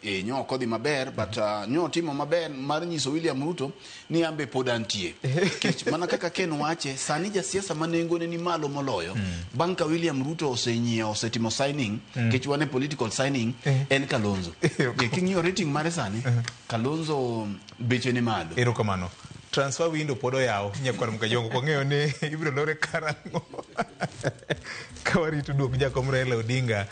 E, nyo ok odhi maber, but nyo otimo maber mar nyiso William Ruto ni ambe pod antie. Nikech mana kaka Ken wache, sani jasiasa ma nengone ni malo moloyo bang' ka William Ruto osenyiewo, osetimo signing, nikech wan e political signing, en Kalonzo. E, king'iyo rating mare sani, Kalonzo beche ni malo. Erokamano. Transfer window pod oyaw, nyakwar Mkajongo, kwang'eyo ni ibiro lore karang'o ka warito duok jakom Raila Odinga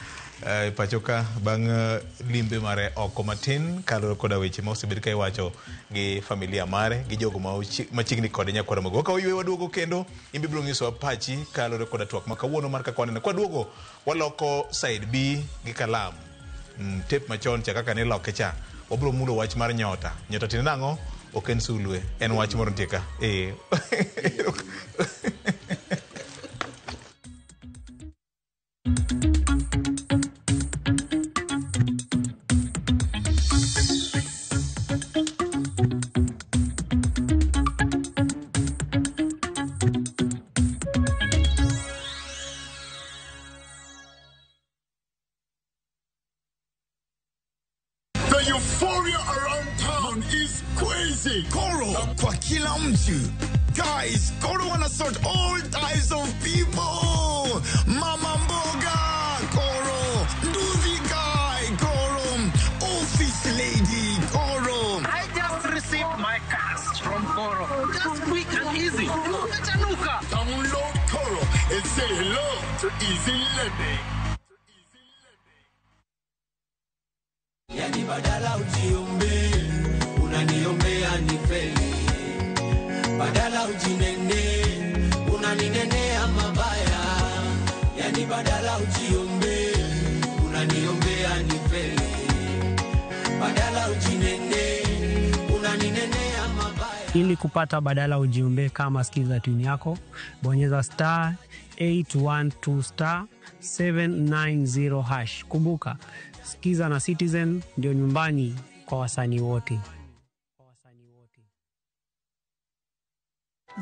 e pacho ka bang' limbe mare oko matin, kaluwore koda weche ma osebed ka iwacho gi familia mare gi jogo ma machiegni kode. Nyakwar Mogo ka oywe waduogo kendo in biro nyisowa pachi kaluwore koda twak ma kawuono mar kaka waneno. Kwaduogo waloko side B gi kalam, tape machon cha kaka niloke cha, wabiro mulo wach mar nyota. Nyota tiende nang'o? Ok en sulwe, en wach moro nitie ka. The euphoria around town is crazy. Koro kwa kila mtu. Guys, Koro wanna sort all types of people. Mama mboga, Koro. Nduthi guy, Koro. Office lady, Koro. I just received my cash from Koro. Just quick and easy. Umechanuka. Download Koro and say hello to easy lending. Yani badala ujiombe, unaniombea nifeli. Badala ujinene, unaninenea mabaya. Yani badala ujiombe, unaniombea nifeli. Badala ujinene, unaninenea mabaya. Ili kupata badala ujiombe kama skiza tune yako, bonyeza *812*790#. Kumbuka, Skiza na Citizen ndio nyumbani kwa wasanii wote.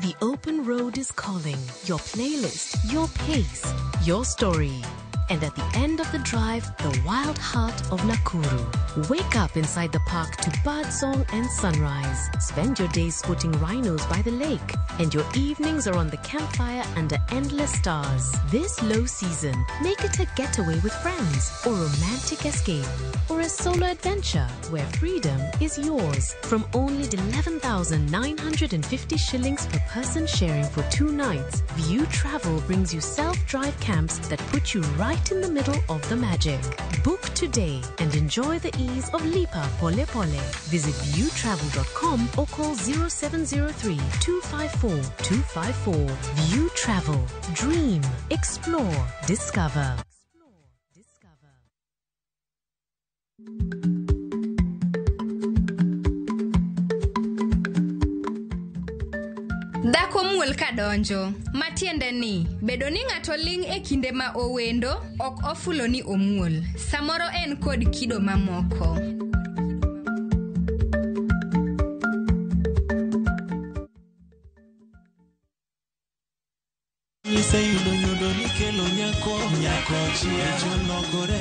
The open road is calling. Your playlist, your pace, your story. And at the end of the drive, the wild heart of Nakuru. Wake up inside the park to birdsong and sunrise. Spend your days spotting rhinos by the lake. And your evenings are on the campfire under endless stars. This low season, make it a getaway with friends, or romantic escape, or a solo adventure where freedom is yours. From only 11,950 shillings per person sharing for 2 nights, View Travel brings you self-drive camps that put you right in the middle of the magic. Book today and enjoy the ease of Lipa Pole Pole. Visit viewtravel.com or call 0703 254 254. View Travel. Dream, explore, discover. Discover. Dhako muol kadonjo, matiende ni bedo ni ng'ato ling' e kinde ma owendo ok ofulo ni omuol. Samoro en kod kido mamoko. Iseyudo nyodo nikelo nyako, nyako chia cholokore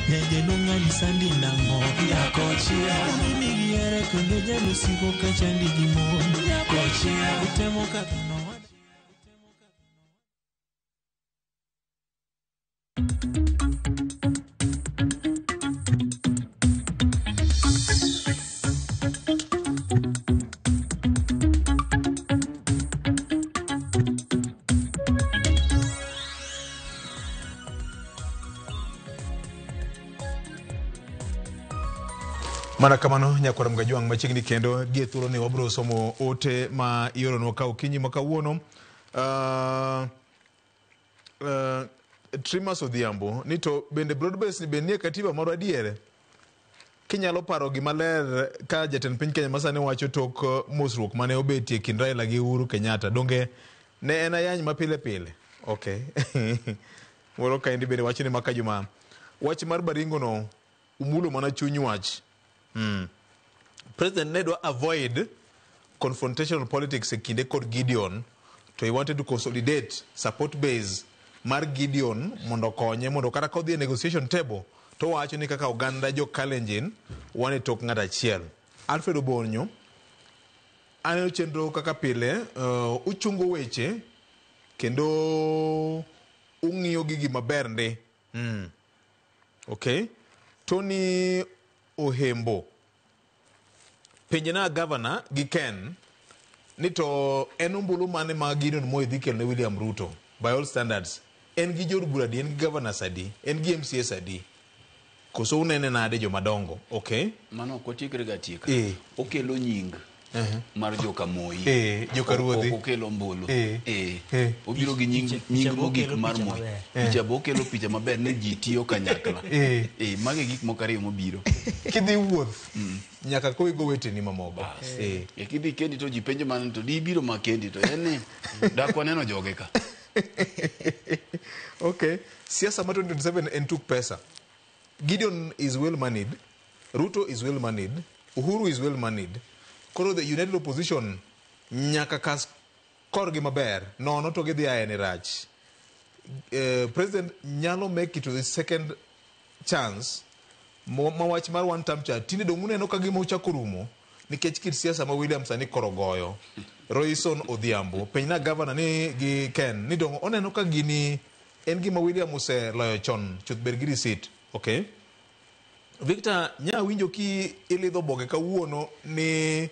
nyajelo ng'ani sandi nang'o, nyako chia mimi gihere kendo jalusiko ka chandi gi mon, nyako chia utemo kadho nowach. Mana kamano, nyakwar Mgajwang', machiegni kendo gie thuolo ni wabiro somo ote ma ioronwa ka okinyi ma kawuono. Trimas Odhiambo ni to bende broad base ni bende nie katiba moro adier? Kinyalo paro gima ler ka jatend piny Kenya masani wacho tok mosruok mane obetie kind Raila gi Uhuru Kenyatta, donge ne en ayany mapile pile? Okay. Moro kaendi bende wacho ni maka juma wach mar Baringo no. Umulo mana chuny wach. President ne dwa avoid confrontational politics e kinde kod Gideon, to he wanted to consolidate support base mar Gideon mondo okonye mondo kata kodhi e negotiation table to wacho ni kaka oganda jo Kalenjin wan e tok ng'at achiel. Alfred Obonyo, aneno chenro kaka pile uchungo weche kendo ung'iyo gigi maber ndi. Okay. Tony Ohembo, penje na governor gi Ken ni to en ombulu mane ma Gideon Moi dhi kelo ne William Ruto by all standards? En gi jood bura adi? En gi governors adi? En gi MCAs adi? Koso unene nade jomadongo? Okay. Mano ok watiekre ga tieka. Okelo nying mar joka Moi. Joka ruodhi. Ok okelo ombulu. Obiro gi nying mogik mar Moi. Picha bo okelo picha maber ni ji tiyo kanyakla. Magi gik moko ariyo mobiro. Kidhi wuoth nyaka kowi go weteni mamoko. Kidhi kendi to ji penjo mana to di biro ma kendi to en ni dak waneno joge ka. Okay. Siasa ma 2027 en tuk pesa. Gideon is well moneyed, Ruto is well moneyed, Uhuru is well moneyed. Koro the united opposition nyaka kas korgi maber, nono to gidhi aye ni rach. President nyalo make it to the second chance ma wach mar one term cha tinde dong' uneno ka gima ochako rumo nikech kit siasa ma William sani koro goyo. Royson Odhiambo penj na governor ni gi Ken ni dong' oneno ka gini en gima William oseloyo chon chuth ber gi receipt. Okay. Victor, nya winjo ki ilidho boke kawuono ni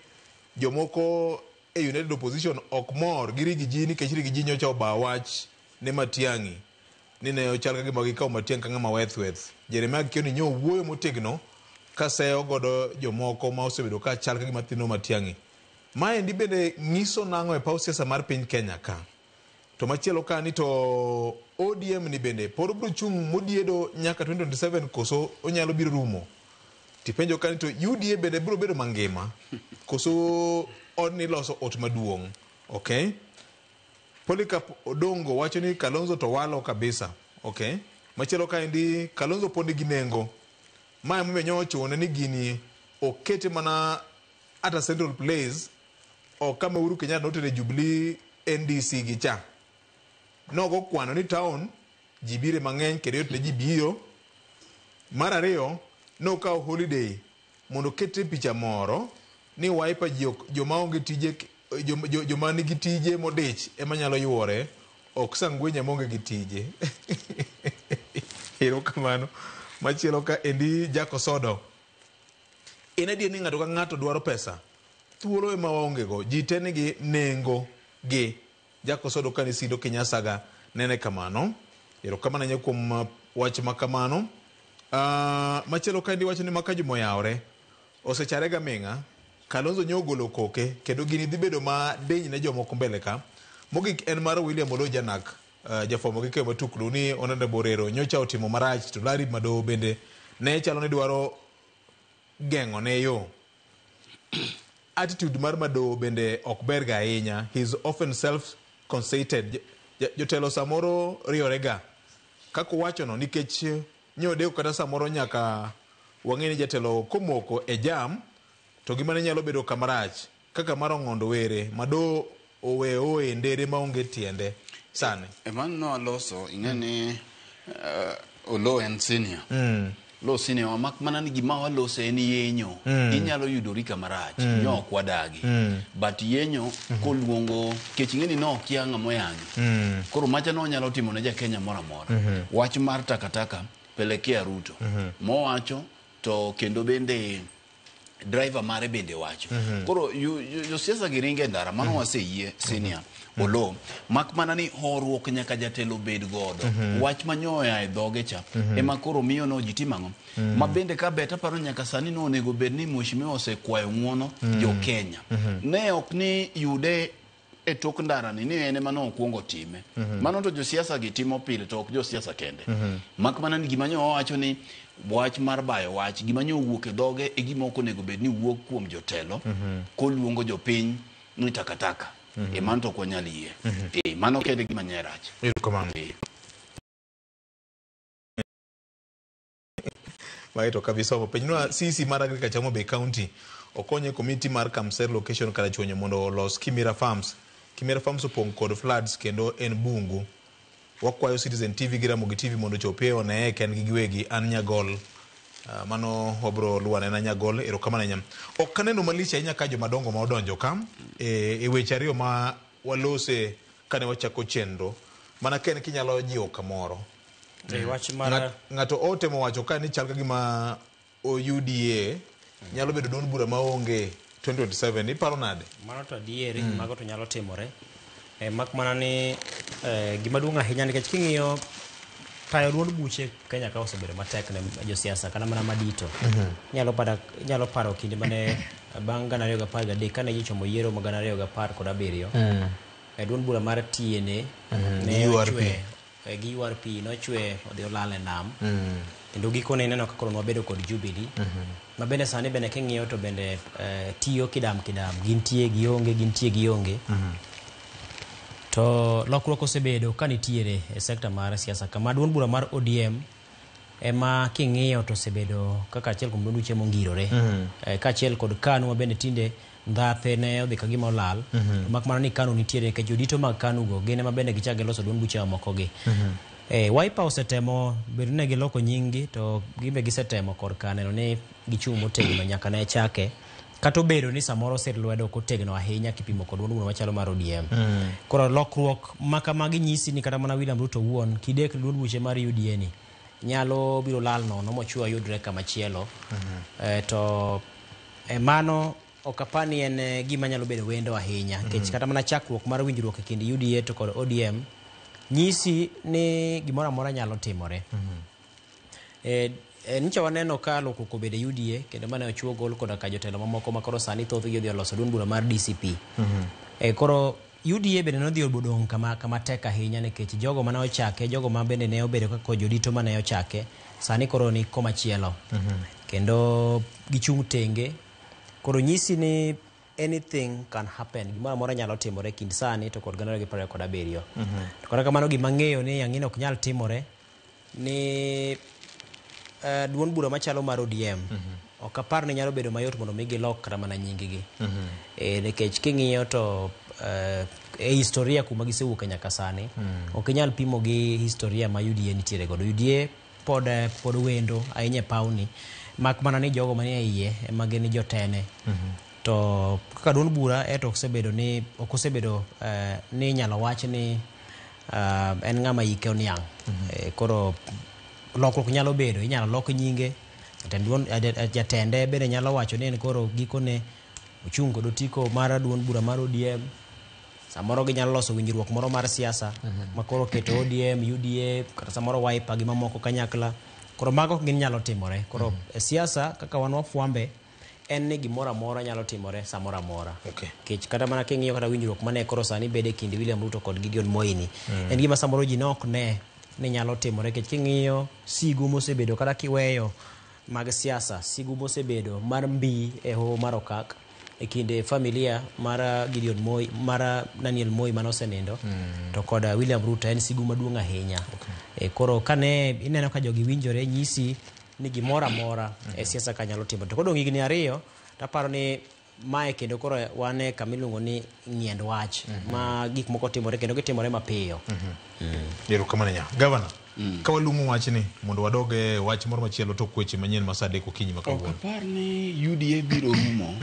jomoko e United Opposition ok mor gi Riggy G nikech Riggy G nyocha oba wach ne Matiang'i ni ne ochal ka gima gikawo Matiang'i ka ng'ama weth weth. Jeremiah Kioni nyo wuoyo motegno ka seyo godo jomoko ma osebedo ka chal ka gima thino Matiang'i. Maendi bende nyiso nang'o e paw siasa mar piny Kenya ka? To machielo ka ni to ODM ni bende pod obiro chung' modiedo nyaka 2027 koso onyalo biro rumo? Tipenjo ka ni to UDA bende biro bedo mangima koso odni loso ot maduong'? Okay. Polycarp Odongo wacho ni Kalonzo to walo kabisa. Okay. Machielo kaendi Kalonzo pod nigi nengo. Ma emomiyo nyo ochune ni gini okete mana at a central place ok kama Uhuru Kenyatta notere Jubilee NDC gi cha. Nogo kwano ni town ji bire mang'eny kendo yot ne ji biro. Mar ariyo, nokawo holiday mondo okete picha moro ni Wiper ji joma onge tije joma nigi tije modich ema nyalo yuore ok sangwenya maonge gi tije. Erokamano. Machielo ka endi Jack Osodo. En adier ni ng'ato ka ng'ato dwaro pesa. Thuolo ema waonge go. Ji te nigi nengo gi. Jack Osodo ka ni Sido Kinyasaga nene kamano. Erokamano ahinya kuom wach ma kamano. Machielo ka endi wacho ni maka juma oyawre. Osechare gaming'a. Kalonzo nyo ogolo koke kendo gini dhi bedo ma diny ne jomoko mbele ka. Mogik en mar William Oloo Janak, jafwambo gi keyo matuklu ni Honorable Orero nyocha otimo marach to Larry Madowo bende ne chalo ni dwaro geng'o ne yo. Attitude mar Madowo bende ok ber ga ahinya. He is often self-conceited. Jotelo samoro riyore ga. Kaka owacho no nikech nyodeko kata samoro nyaka wang'e ni jatelo komoko e jam to gima ne nyalo bedo kamarach kaka mar Ong'ondo Were Madowo owe oe ndere maonge tiende sani. Emano aloso ing'e ni Oloo en senior. Oloo senior wa mak mana ni gima walose en yenyo. Inyalo yudori kama rach. Nyo ok wadagi. But yenyo koluongo kech ing'e ni nokia ng'ama oyanyo. Koro macha nonyalo timo ne ja Kenya moro amora. Wach mar takataka pelekea Ruto. Mowacho to kendo bende driver mare bende wacho. Koro josiasa gi ringe ndara mano waseyie senior Oloo mak mana ni horuok nyaka jatelo bed godo. Wach manyoya e dhoge cha ema koro miyo no ji timo ang'o? Ma bende ka bet aparo nyaka sani no onego bed ni mheshimiwa osekwayo ng'uono jo Kenya. Ne ok ni yude e tok ndara ni en ema nokwongo time. Mano to josiasa gi timo pile to ok josiasa kende. Mak mana ni gima nyo owacho ni wach mar bayo wach gima nyo owuok e dhoge e gima ok onego bed ni wuok kuom jotelo koluongo jopiny ni takataka. E mano to ok wanyal yie. Mano kende gima nye rach. Erokamano. Mae to kabisomo. Penjnwa CC mar Agriculture Homa Bay County okonye komiti mar Kamser location Karachuonyo mondo olos Kimira Farms. Kimira Farms opong' kod floods kendo en bungu. Wakwayo Citizen TV gi Ramogi TV mondo ochopie oneye kendgi giwegi. An Nyagol. Mano wabro luwo anena Nyagol. Erokamano ahinya. Ok aneno malich ahinya ka jomadongo ma odonjo ka e weche ariyo ma walose kane wachako chenro. Mana ka en kinyalo jiwo kamoro. E wach mar Ng'ato otemo wacho ka ni chal ka gima UDA nyalo bedo duond bura maonge 2027. Iparo nade? Mano to adieri, mago to nyalo timore. Mak mana ni gima duong' ahinya nikech king'iyo tayo duond buche Kenya ka osebedo matek ne josiasa kata mana madito. Inyalo paro kinde mane bang' 2013 kane ji chomo yiero mag 2017. Duond bura mar TNA ne URP. ochwe gi URP nochwe odhi olal e nam. Kendo gikone ineno ka koro nwabedo kod Jubilee. Ma bende sani bende king'iyo to bende tiyo kidam kidam, gintie gionge, gintie gionge. To lokruok osebedo ka nitiere e sekta mar siasa kama duond bura mar ODM ema king'iyo to osebedo kaka achiel kuom duond buche mongirore. Kaachiel kod KANU ma bende tinde ndhathe ne odhi ka gima olal. To mak mana ni KANU nitiere nikech jodito mag KANU go gin ema bende gichak giloso duond buche mamoko gi. Wiper osetemo bedo ni giloko nying gi to gimbe gisetemo korka neno ni gichung' motegno nyaka ne chake. Kata obedo ni samoro sir lwedo ok otegno ahinya kipimo kod duond bura machalo mar ODM. Koro lokruok ma kamagi nyisi ni kata mana William Ruto owuon kidek duond buche mar UDA ni nyalo biro lal nono mochwe oyudre kama chielo. To mano ok apar ni en gima nyalo bedo wendo ahinya nikech kata mana chakruok mar winjruok e kind UDA to kod ODM nyisi ni gimoro amora nyalo timore. Nyocha waneno ka lokruok obedo e UDA kendo mane ochiwo gol koda ka jotelo mamoko ma koro sani thothgi odhi oloso duond bura mar DCP. Koro UDA bende nodhi odong' kama tek ahinya nikech jogo mane ochake, jogo ma bende ne obedo kaka jodito mane ochake, sani koro ni komachielo. Kendo gichung' tenge. Koro nyisi ni anything can happen. Gimoro amora nyalo timore kind sani to kod 2027. To kata kamano gima ang'eyo ni ang'e ni ok nyal timore ni duond bura machalo mar ODM ok apar ni nyalo bedo mayot mondo mi gilok kata mana nying gi. Nikech king'iyo to e historia kuma gisewuoke nyaka sani ok inyal pimo gi historia ma UDA nitiere godo. UDA pod wendo ahinya e pawni mak mana ni jogo manie iye ema gin jotene. To kaka duond bura eto ok osebedo ni inyalo wach ni en ng'ama hike oniang'. Koro lokruok nyalo bedo, inyalo lok nyinge, jatende bende nyalo wacho ni en koro gikone ochung' kod otiko mar duond bura mar ODM. Samoro ginyalo loso winjruok moro mar siasa ma koro keto ODM, UDA, kata samoro Wiper gi mamoko kanyakla. Koro mago gin nyalo timore. Koro e siasa kaka wan wafwambe en ni gimoro amora nyalo timore samoro amora. Nikech kata mana king'iyo kata winjruok mane koro sani bedo e kind William Ruto kod Gideon Moi ni en gima samoro ji ne ok ne ni nyalo timore nikech king'iyo sigu mosebedo kata kiweyo mag siasa, sigu mosebedo mar mbi e hoho mar Okak e kind familia mar Gideon Moi, mar Daniel Moi mane osenindo to kod William Ruto en sigu maduong' ahinya. Koro kane ineno ka jogi winjore nyisi ni gimoro amora e siasa ka nyalo timore. To kodong' higni 2 taparo ni mae kendo koro wan e kama iluongo ni ng'iend wach ma gik moko timore kendo gitimore mapiyo. Erokamano ahinya. Gavana, ka walung'o wachni mondo wadog e wach moro machielo tok weche manyien ma saa 3 okinyi ma Ok kawuono. apar ni UDA biro rumo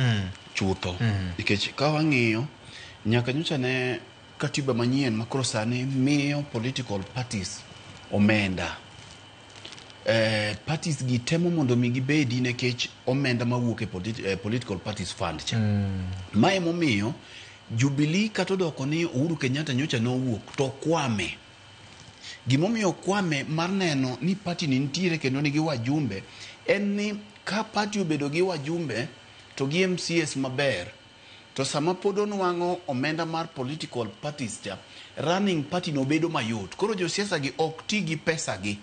chutho nikech ka wang'iyo nyaka nyocha ne katiba manyien ma koro sani miyo political parties omenda. Parties gi temo mondo mi gibedi nikech omenda mawuok e political parties fund cha. Mae momiyo Jubilee kata odoko ni Uhuru Kenyatta nyocha nowuok to kwame. Gimomiyo kwame mar neno ni party ni nitiere kendo nigi wajumbe en ni ka party obedo gi wajumbe to gi MCAs maber to sama pod onwang'o omenda mar political parties cha running party no bedo mayot. Koro josiasa gi ok ti gi pesa gi.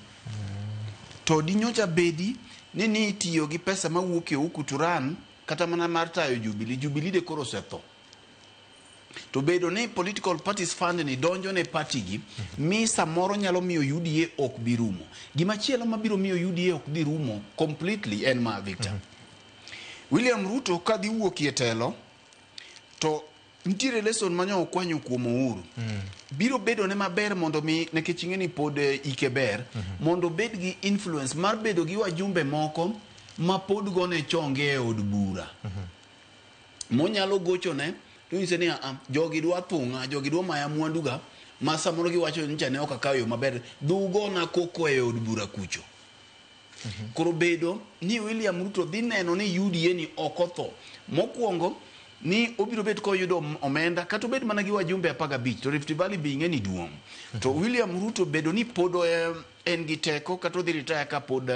To dinyocha bedi ni itiyo gi pesa mawuok e huku to run kata mana mar tayo Jubilee. Jubilee de koro osetho. To bedo ni political parties fund ni donjo ne party gi, mi samoro nyalo miyo UDA ok bi rumo. Gimachielo mabiro miyo UDA ok dhi rumo completely en ma, Victor. William Ruto kadhi wuok e telo to nitiere lesson manyo okwanyo kuom Uhuru. Biro bedo ne maber mondo mi, nikech ing'e ni pod ike ber, mondo obed gi influence mar bedo gi wajumbe moko ma pod gone chonge e od bura. Monyalo gochone to nyise ni, "Ah, jogi dwa thung'a, jogi dwa maya mwanduga ma samoro giwacho ni cha ne ok akawo yo maber, dhugona koko e od bura kucho." Koro bedo ni William Ruto dhi neno ni UDA ni ok otho. Mokwongo ni obiro bet koyudo omenda kata obed mana gi wajumbe 15 to Rift Valley be ing'e ni duong'. To William Ruto bedo ni pod en gi teko kata odhi retire ka pod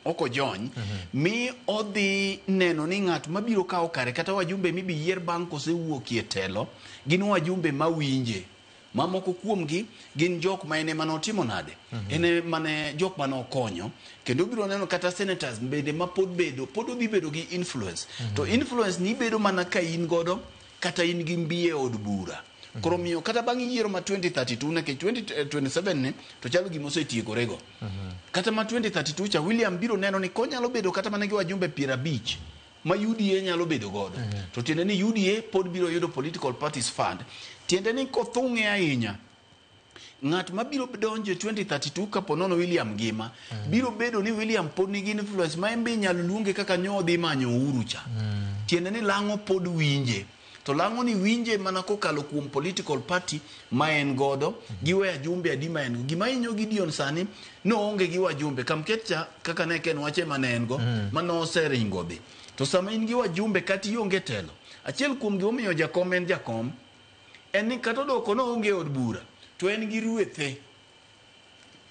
ok ojony, mi odhi neno ni ng'at mabiro kawo kare kata wajumbe mibi yier bang' kosewuokie telo gin wajumbe mawinje mamoko kuomgi gin jok ma en ema notimo nade, en ema ne jok mane okonyo, kendo obiro neno kata senators bende ma pod bedo pod odhi bedo gi influence. To influence ni bedo mana ka in godo kata in gi mbi e od bura. Koro miyo kata bang' yiero ma 2032, nikech 2027 ni to chalo gima osetiekorego, kata ma 2032 cha William biro neno ni konyalo bedo kata mana gi wajumbe 50 ma UDA nyalo bedo godo, to tiende ni UDA pod biro yudo political parties fund. Tiende ni kothung'e ahinya, ng'at mabiro donjo e 2032 kapo nono William ngima, biro bedo ni William pod nigi influence ma en be inyalo luonge kaka nyo odhi manyo Uhuru cha. Tiende ni lang'o pod winje, to lang'o ni winje mana kokalo kuom political party ma en godo gi wajumbe adi ma en go. Gima hinyo Gideon sani noonge gi wajumbe Kamket cha kaka ne ken wache mane en go mane oseringo dhi. To sama in gi wajumbe kata ionge telo, achiel kuom gimomiyo jakom en jakom en ni kata odoko noonge e od bura to en gi rwethe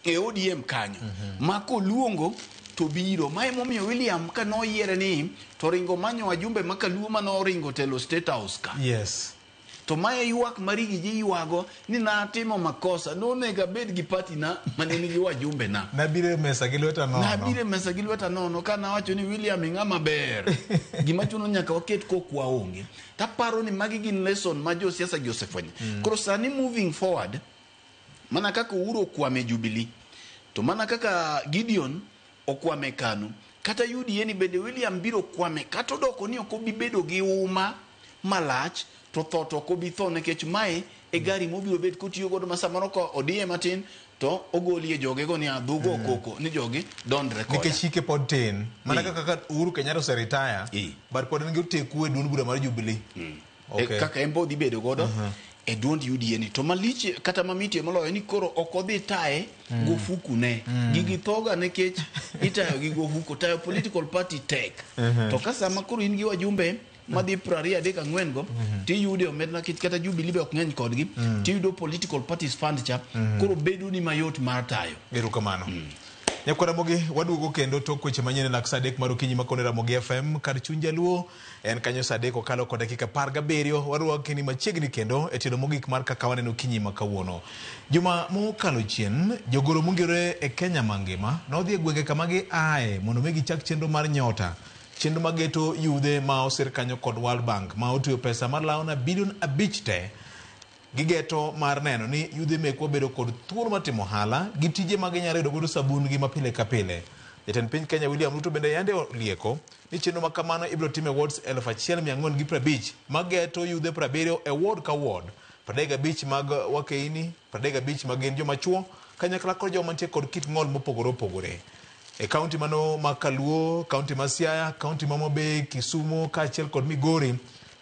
e ODM kanyo ma koluongo to biro. Ma emomiyo William ka noyiere ni to ringo manyo wajumbe ma kaluo manoringo telo State House ka. To mae ywak ma Riggy G ywago ni natimo makosa, nonego abed gi party na mane nigi wajumbe na. Nabiro e mesa gi lweta nono. Nabiro e mesa gi lweta nono ka nawacho ni William ing'ama ber. Gima chuno nyaka waket kokwa onge. Taparo ni magi gin lesson ma josiasa gi osefwenyo. Koro sani moving forward, mana kaka Uhuru okwame Jubilee, to mana kaka Gideon okwame KANU, kata UDA ni bende William biro kwame, kata odoko ni ok obi bedo gi uma malach, to tho to ok obi tho, nikech mae e gari mobiro bet kotiyo godo ma samoro ka odiye matin to ogolie jogego ni adhugo koko ni jogi dondre koda. Nikech hike pod tin mana kaka Uhuru Kenyatta oseretire, but pod en gi oteku e duond bura mar Jubilee. E, kaka en be odhi bedo godo e duond UDA ni to malich kata mamitie moloyo ni koro ok odhi taye gofuku ne. Gigi thoga nikech itayo gi gofuku, tayo political party tek. To ka sama koro in gi wajumbe madhi 23 ang'wen go, tiyude omenda nikech kata Jubilee be ok ng'eny kodgi, tiyudo political parties fund cha, koro bedo ni mayot mar tayo. Erokamano. Nyakwar Ramogi, waduogo kendo tok weche manyien e lak sa 3 mar okinyi makone Ramogi FM kar chuny jaluo en kanyo sa 3 okalo kod dakika 17. Warwakni machiegni kendo e tielo mogik mar kaka waneno okinyi ma kawuono. Juma mokalo chien, jogoro mongirore e Kenya mangima nodhi e gwenge kama giaye mondo mi gichak chenro mar Nyota, chenro mageto yudhe ma osir kanyo kod World Bank ma otiyo pesa malawo na bilion 5 te gigeto mar neno ni yudhe mekwa bedo kod thuolo mar timo ohala gi tije ma ginyalo yudo godo sabun gi ma pile ka pile. Jatend piny Kenya William Ruto bende yande olieko ni chenro ma kamano ibiro tim e wards 1450 mageto yudhe 70 e ward ka ward, 35 mag wakeini, 35 mag gin joma chuo kanyakla kod joma nitie kod kit ng'ol mopogore opogore. E kaunti mano ma Kaluo, kaunti ma Siaya, kaunti ma Homa Bay, Kisumu kaachiel kod Migori,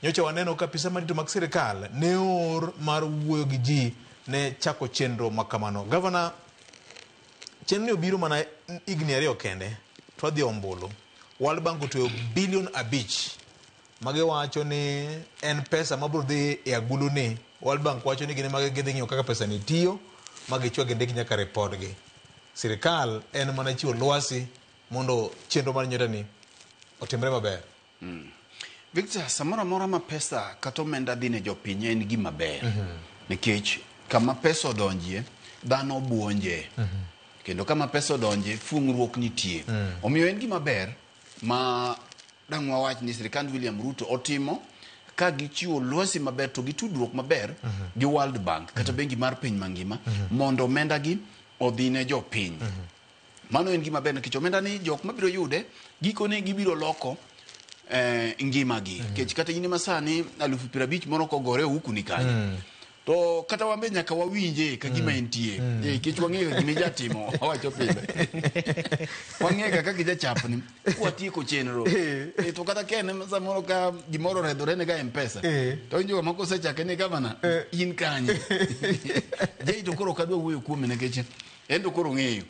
nyocha waneno ka apisa madito mag sirikal ne oor mar wuoyo gi ji ne chako chenro ma kamano. Gavana, chenro ni obiro mana higni 2 kende to wadhi e ombulu. World Bank otweyo bilion 5 magiwacho ni en pesa mabiro dhi e agulu ni. World Bank wacho ni gin ema gidhi ng'iyo kaka pesa ni tiyo ma gichwa gindik nyaka ripodgi. Sirikal en mana chiwo lwasi mondo chenro mar Nyota ni otimre maber. Victor, samoro amora ma pesa kata omenda dhi ne jopiny en gima ber. Nikech kama pesa odonjie, dhano buonje. Kendo kama pesa odonje, fung'ruok nitie. Omiyo en gima ber ma dang' wawach ni sirikand William Ruto otimo Ka gichiwo lwasi maber to gi tudruok maber gi World Bank kata bengi mar piny mangima mondo omenda gi odhi ne jopiny. Mano en gima ber nikech omenda ni jok mabiro yude gikone gibiro loko ngimagi. Nikech kata in ema sani 50,000 moro kogore ohuku ni kanyo. To kata wan be nyaka wawinje ka gima entie. Nikech wang'eyo gima ijatimo, wawacho pile. Wang'eyo ga kaka ijachapni. Kwatieko chenro. To kata ka en samoro ka gimoro oredhore ne ga M-Pesa. To winjo ga moko osechake ni gavana, in kanye? Jay to koro ok adwa wuoyo kuome nikech en to koro ong'eyo.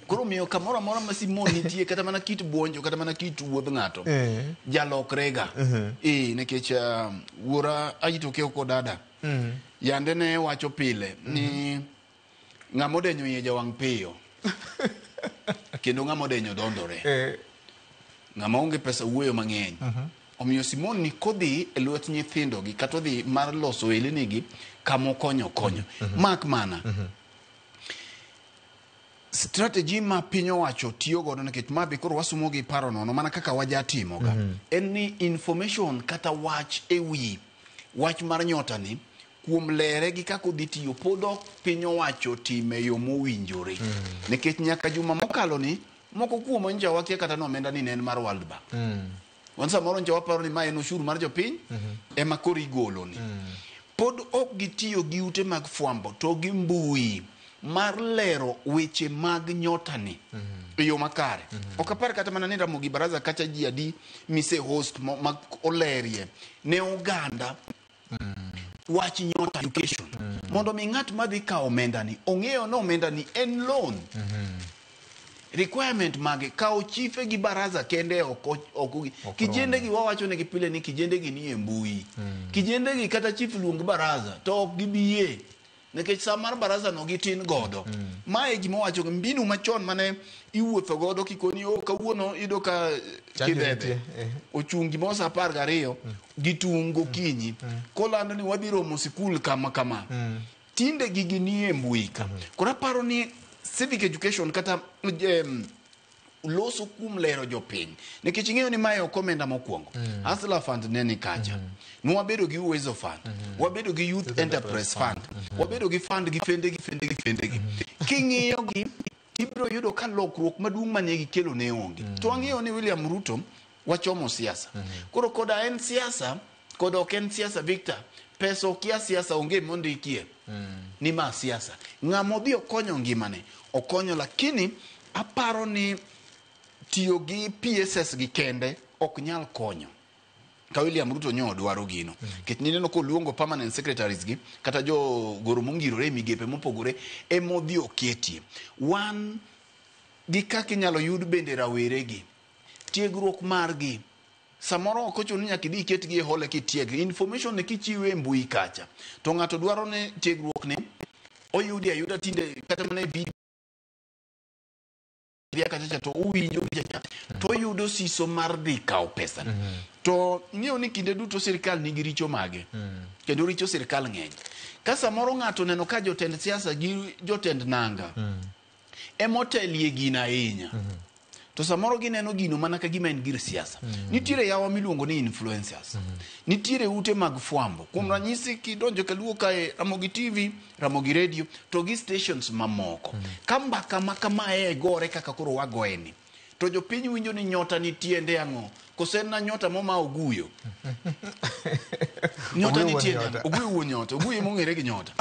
Koro omiyo kamoro amora ma Simon nitie kata mana kit buonjo kata mana kit wuodh ng'ato jalokrega. Nikech wuora Aito Keo kod dada yande ne wacho pile ni ng'ama odenyo iye jawang' piyo kendo ng'ama odenyo dondore. Ng'ama onge pesa wuoyo mang'eny. Omiyo Simon ni kodhi e lwet nyithindo gi kata odhi mar loso ohelni kama okonyo konyo. Mak mana strategy ma piny owacho tiyo godo nikech ma be koro wasumo gi paro nono mana kaka wajatimo ga en ni information kata wach ewi wach mar nyota ni kuom lere gi kaka odhi tiyo pod ok piny owacho time yo mowinjore nikech nyaka juma mokalo ni moko kuom nja wakia kata ni omenda ni ne en mar World Bank. Wan samoro nja waparo ni ma en ushuru mar jopiny ema koro igolo ni pod ok gitiyo gi ute mag fwambo to gi mbui mar lero weche mag nyota ni e yo makare. Ok apar kata mana ni Ramogi Baraza kacha ji adi mise host ma olerie ne oganda wach nyota education mondo mi ng'at madhi kawo omenda ni ong'eyo ni omenda ni en loan requirement mage kawo chife gi baraza kende ok ok kijende gi wawacho negi pile ni kijende gi nie mbui kijende gi kata chief luong baraza to ok gibi nikech sa mar baraza no gitin godo. Mae gima wacho mbinu machon mane iwuotho godo kikoni o kawuono iyudo ka Chanjo kidhedhe nitie, eh. ochung' gimoro sa 12 gi tung' gokinyi kolando ni wadhi romo sikul kama kama tinde gigi nie mbui ka. Koro aparo ni civic education kata loso kuom lero jopiny nikech ing'eyo ni mae ok omenda mokwongo. Hustler Fund ne ni kacha, nwabedo gi Uwezo Fund, wabedo gi Youth Enterprise Fund, wabedo gi fund gi fende gi fende gi fende gi king'iyo gi ibiro yudo ka lokruok maduong' mane gikelo ne onge. To wang'eyo ni William Ruto wachomo siasa koro koda en siasa koda ok en siasa Victor pesa okia siasa onge mondikie ni ma siasa ng'ama odhi okonyo ngimane okonyo lakini aparo ni tiyo gi PSS gi kende ok nyal konyo ka William Ruto nyo dwaro gino nikech nineno koluongo permanent secretaries gi kata jo goro mongirore e migepe mopogore emodhi oketie wan gi kaka inyalo yud bende rawere gi tiegruok margi samoro ok ochuno ni nyaka idhi iketgi e hall kitiegri information ni kichiwe e mbui kacha to ng'ato dwaro ni tiegruok ni oyudi ayuda tinde kata mana e video kacha cha to owinjo cha to oyudo siso mar dhi kawo pesa to ng'eyo ni kinde duto sirikal nigi richo mage kendo richo sirikal ng'eny ka samoro ng'ato neno ka jotend siasa gi jotend nanga emotelie gino ahinya to samoro gineno gino mana ka gima en gir siasa. Nitiere yawa miluongo ni influencers, nitiere ute mag fwambo kuom ranyisi kidonjo kaluo kae Ramogi TV, Ramogi Radio to gi stations mamoko ka mbaka ma kamae gore kaka koro wagoye ni to jopiny winjo ni nyota ni tiende ang'o kose en na nyota moma oguyo nyota Oguyo ni wuon tiende nyota. ang'o? Oguyo wuon nyota, oguyo mong'ere gi nyota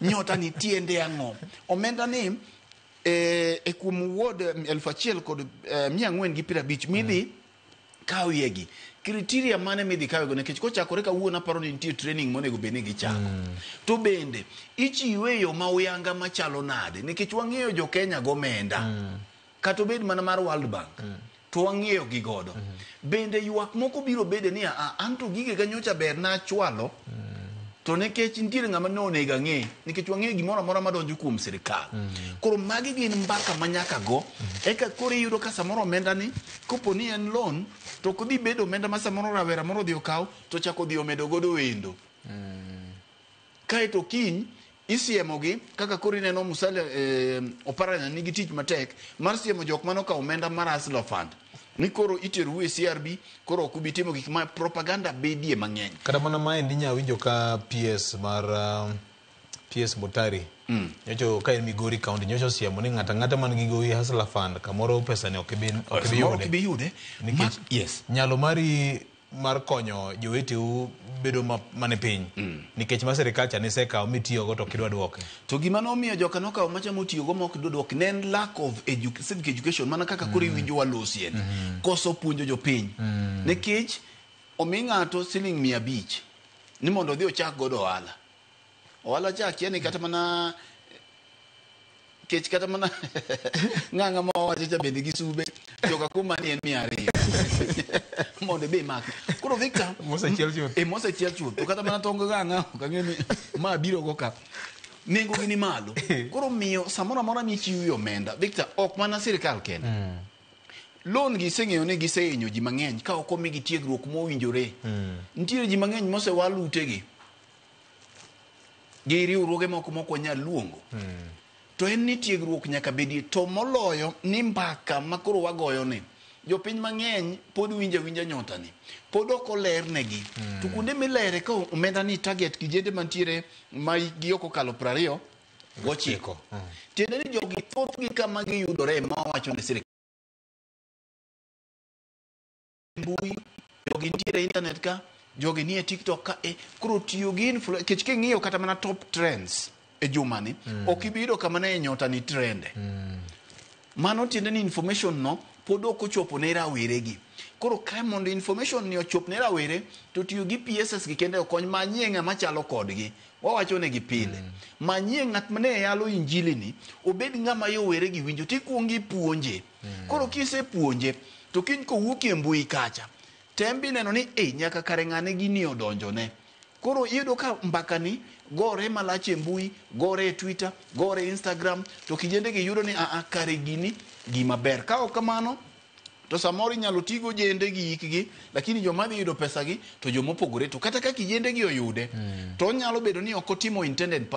nyota ni tiende ang'o omenda ni e kuom ward 1450 midhi kawiegi criteria mane midhi kawego nikech kochakore kawuono aparo ni nitie training monego bed ni gichako to bende ichiwe e yo ma uyanga machalo nade nikech wang'eyo jo Kenya gomenda kata obed mana mar World Bank to wang'eyo gi godo bende ywak moko biro bede ni "Ah, an to gigega nyocha ber nachwalo to nikech nitiere ng'ama ne onego ang'e nikech wang'eyo gimoro amora madonjo kuom sirikal koro magi gin mbaka ma nyaka go eka koro iyudo ka samoro omenda ni kopo ni en loan to ok odhi bedo omenda ma samoro rawera moro odhi okaw to chako odhi omedo godo wendo kaeto kiny isiemogi kaka koro ineno Musalia Oparanya nigi tich matek mar siemo jok mane okawo omenda mar Hustler Fund. Ni koro iterou e CRB, koro ok ubi timo gik ma propaganda bedie mang'eny. Kata mana maendi inya winjo ka PS mar PS Mutari nyocho ka en Migori County nyocho osiemo ni ng'ato ang'ata man gi gowi Hustler Fund kamoro pesa ni ok ibi ok ibi Samoro yude. ok ibi yude. Nikech yes. nyalo mari mar konyo joweteu bedo mane piny nikech ma sirikal cha nisekawo mitiyogo to ok idwa duoke. To gima nomiyo joka nokawo macha motiyogo ma ok dwa duoke ne en lack of civic education mana kaka koro iwinjo walosie ni. Koso puonjo jopiny. Nikech omi ng'ato siling 500 ni mondo odhi ochak godo ohala. Ohala cha akia ni kata mana kech kata mana ng'ang'a ma wawacho cha bende gi sube joka kuma ni en 200 mondo ibe imaki. Koro Victor, Mosechiel chuth. Mosechiel chuth. To kata mana tong ng'ang'a ok ang'e ni ma biro go ka. Nengo gi ni malo. Koro miyo samoro amora michiwo omenda, Victor, ok mana sirikal kende. Loan gi iseng'eyo ni gisehinyo ji mang'eny ka ok omigi tiegruok mowinjore. Nitiere ji mang'eny mosewal utegi gi riwruoge moko mok wanyal luongo. To en ni tiegruok nyaka bedie, to moloyo ni mbaka ma koro wagoyo ni jopiny mang'eny pod winjo awinja nyota ni pod ok olernegi. To kuonde milere ka omenda ni target kijende mantiere ma hikgi ok okalo 29. Tiende ni jogi thothgi kama giyudore ma wawacho ne sirikal mbui, jogi nitiere e internet ka, jogi nie TikTok ka, koro tiyo gi nikech king'iyo kata mana top trends e jumani, ok ibi yudo kama ne nyota ni trende. Mano tiende ni information no pod ok ochopo ne rawere gi. Koro ka mondo information ni ochop ne rawere, to tiyo gi PSS gi kende okony, manyie ng'ama chalo kodgi. Wawacho negi pile. Manyie ng'at mane yalo injili ni, obed ng'ama yowere gi winjo, tikuongo ipuonje. Koro kisepuonje, to kiny kowuok e mbui kacha, tembi neno ni nyaka kare ng'ane gini odonjone. Koro iyudo ka mbaka ni gore malach e mbui, gore e Twitter, gore e Instagram, to kijende gi yudo ni kare gini gima ber. Ka ok kamano, to samoro inyalo tigo jende gi hikgi, lakini joma dhi yudo pesa gi to joma opogore. To kata ka kijende gi oyude, to onyalo bedo ni ok otimo intended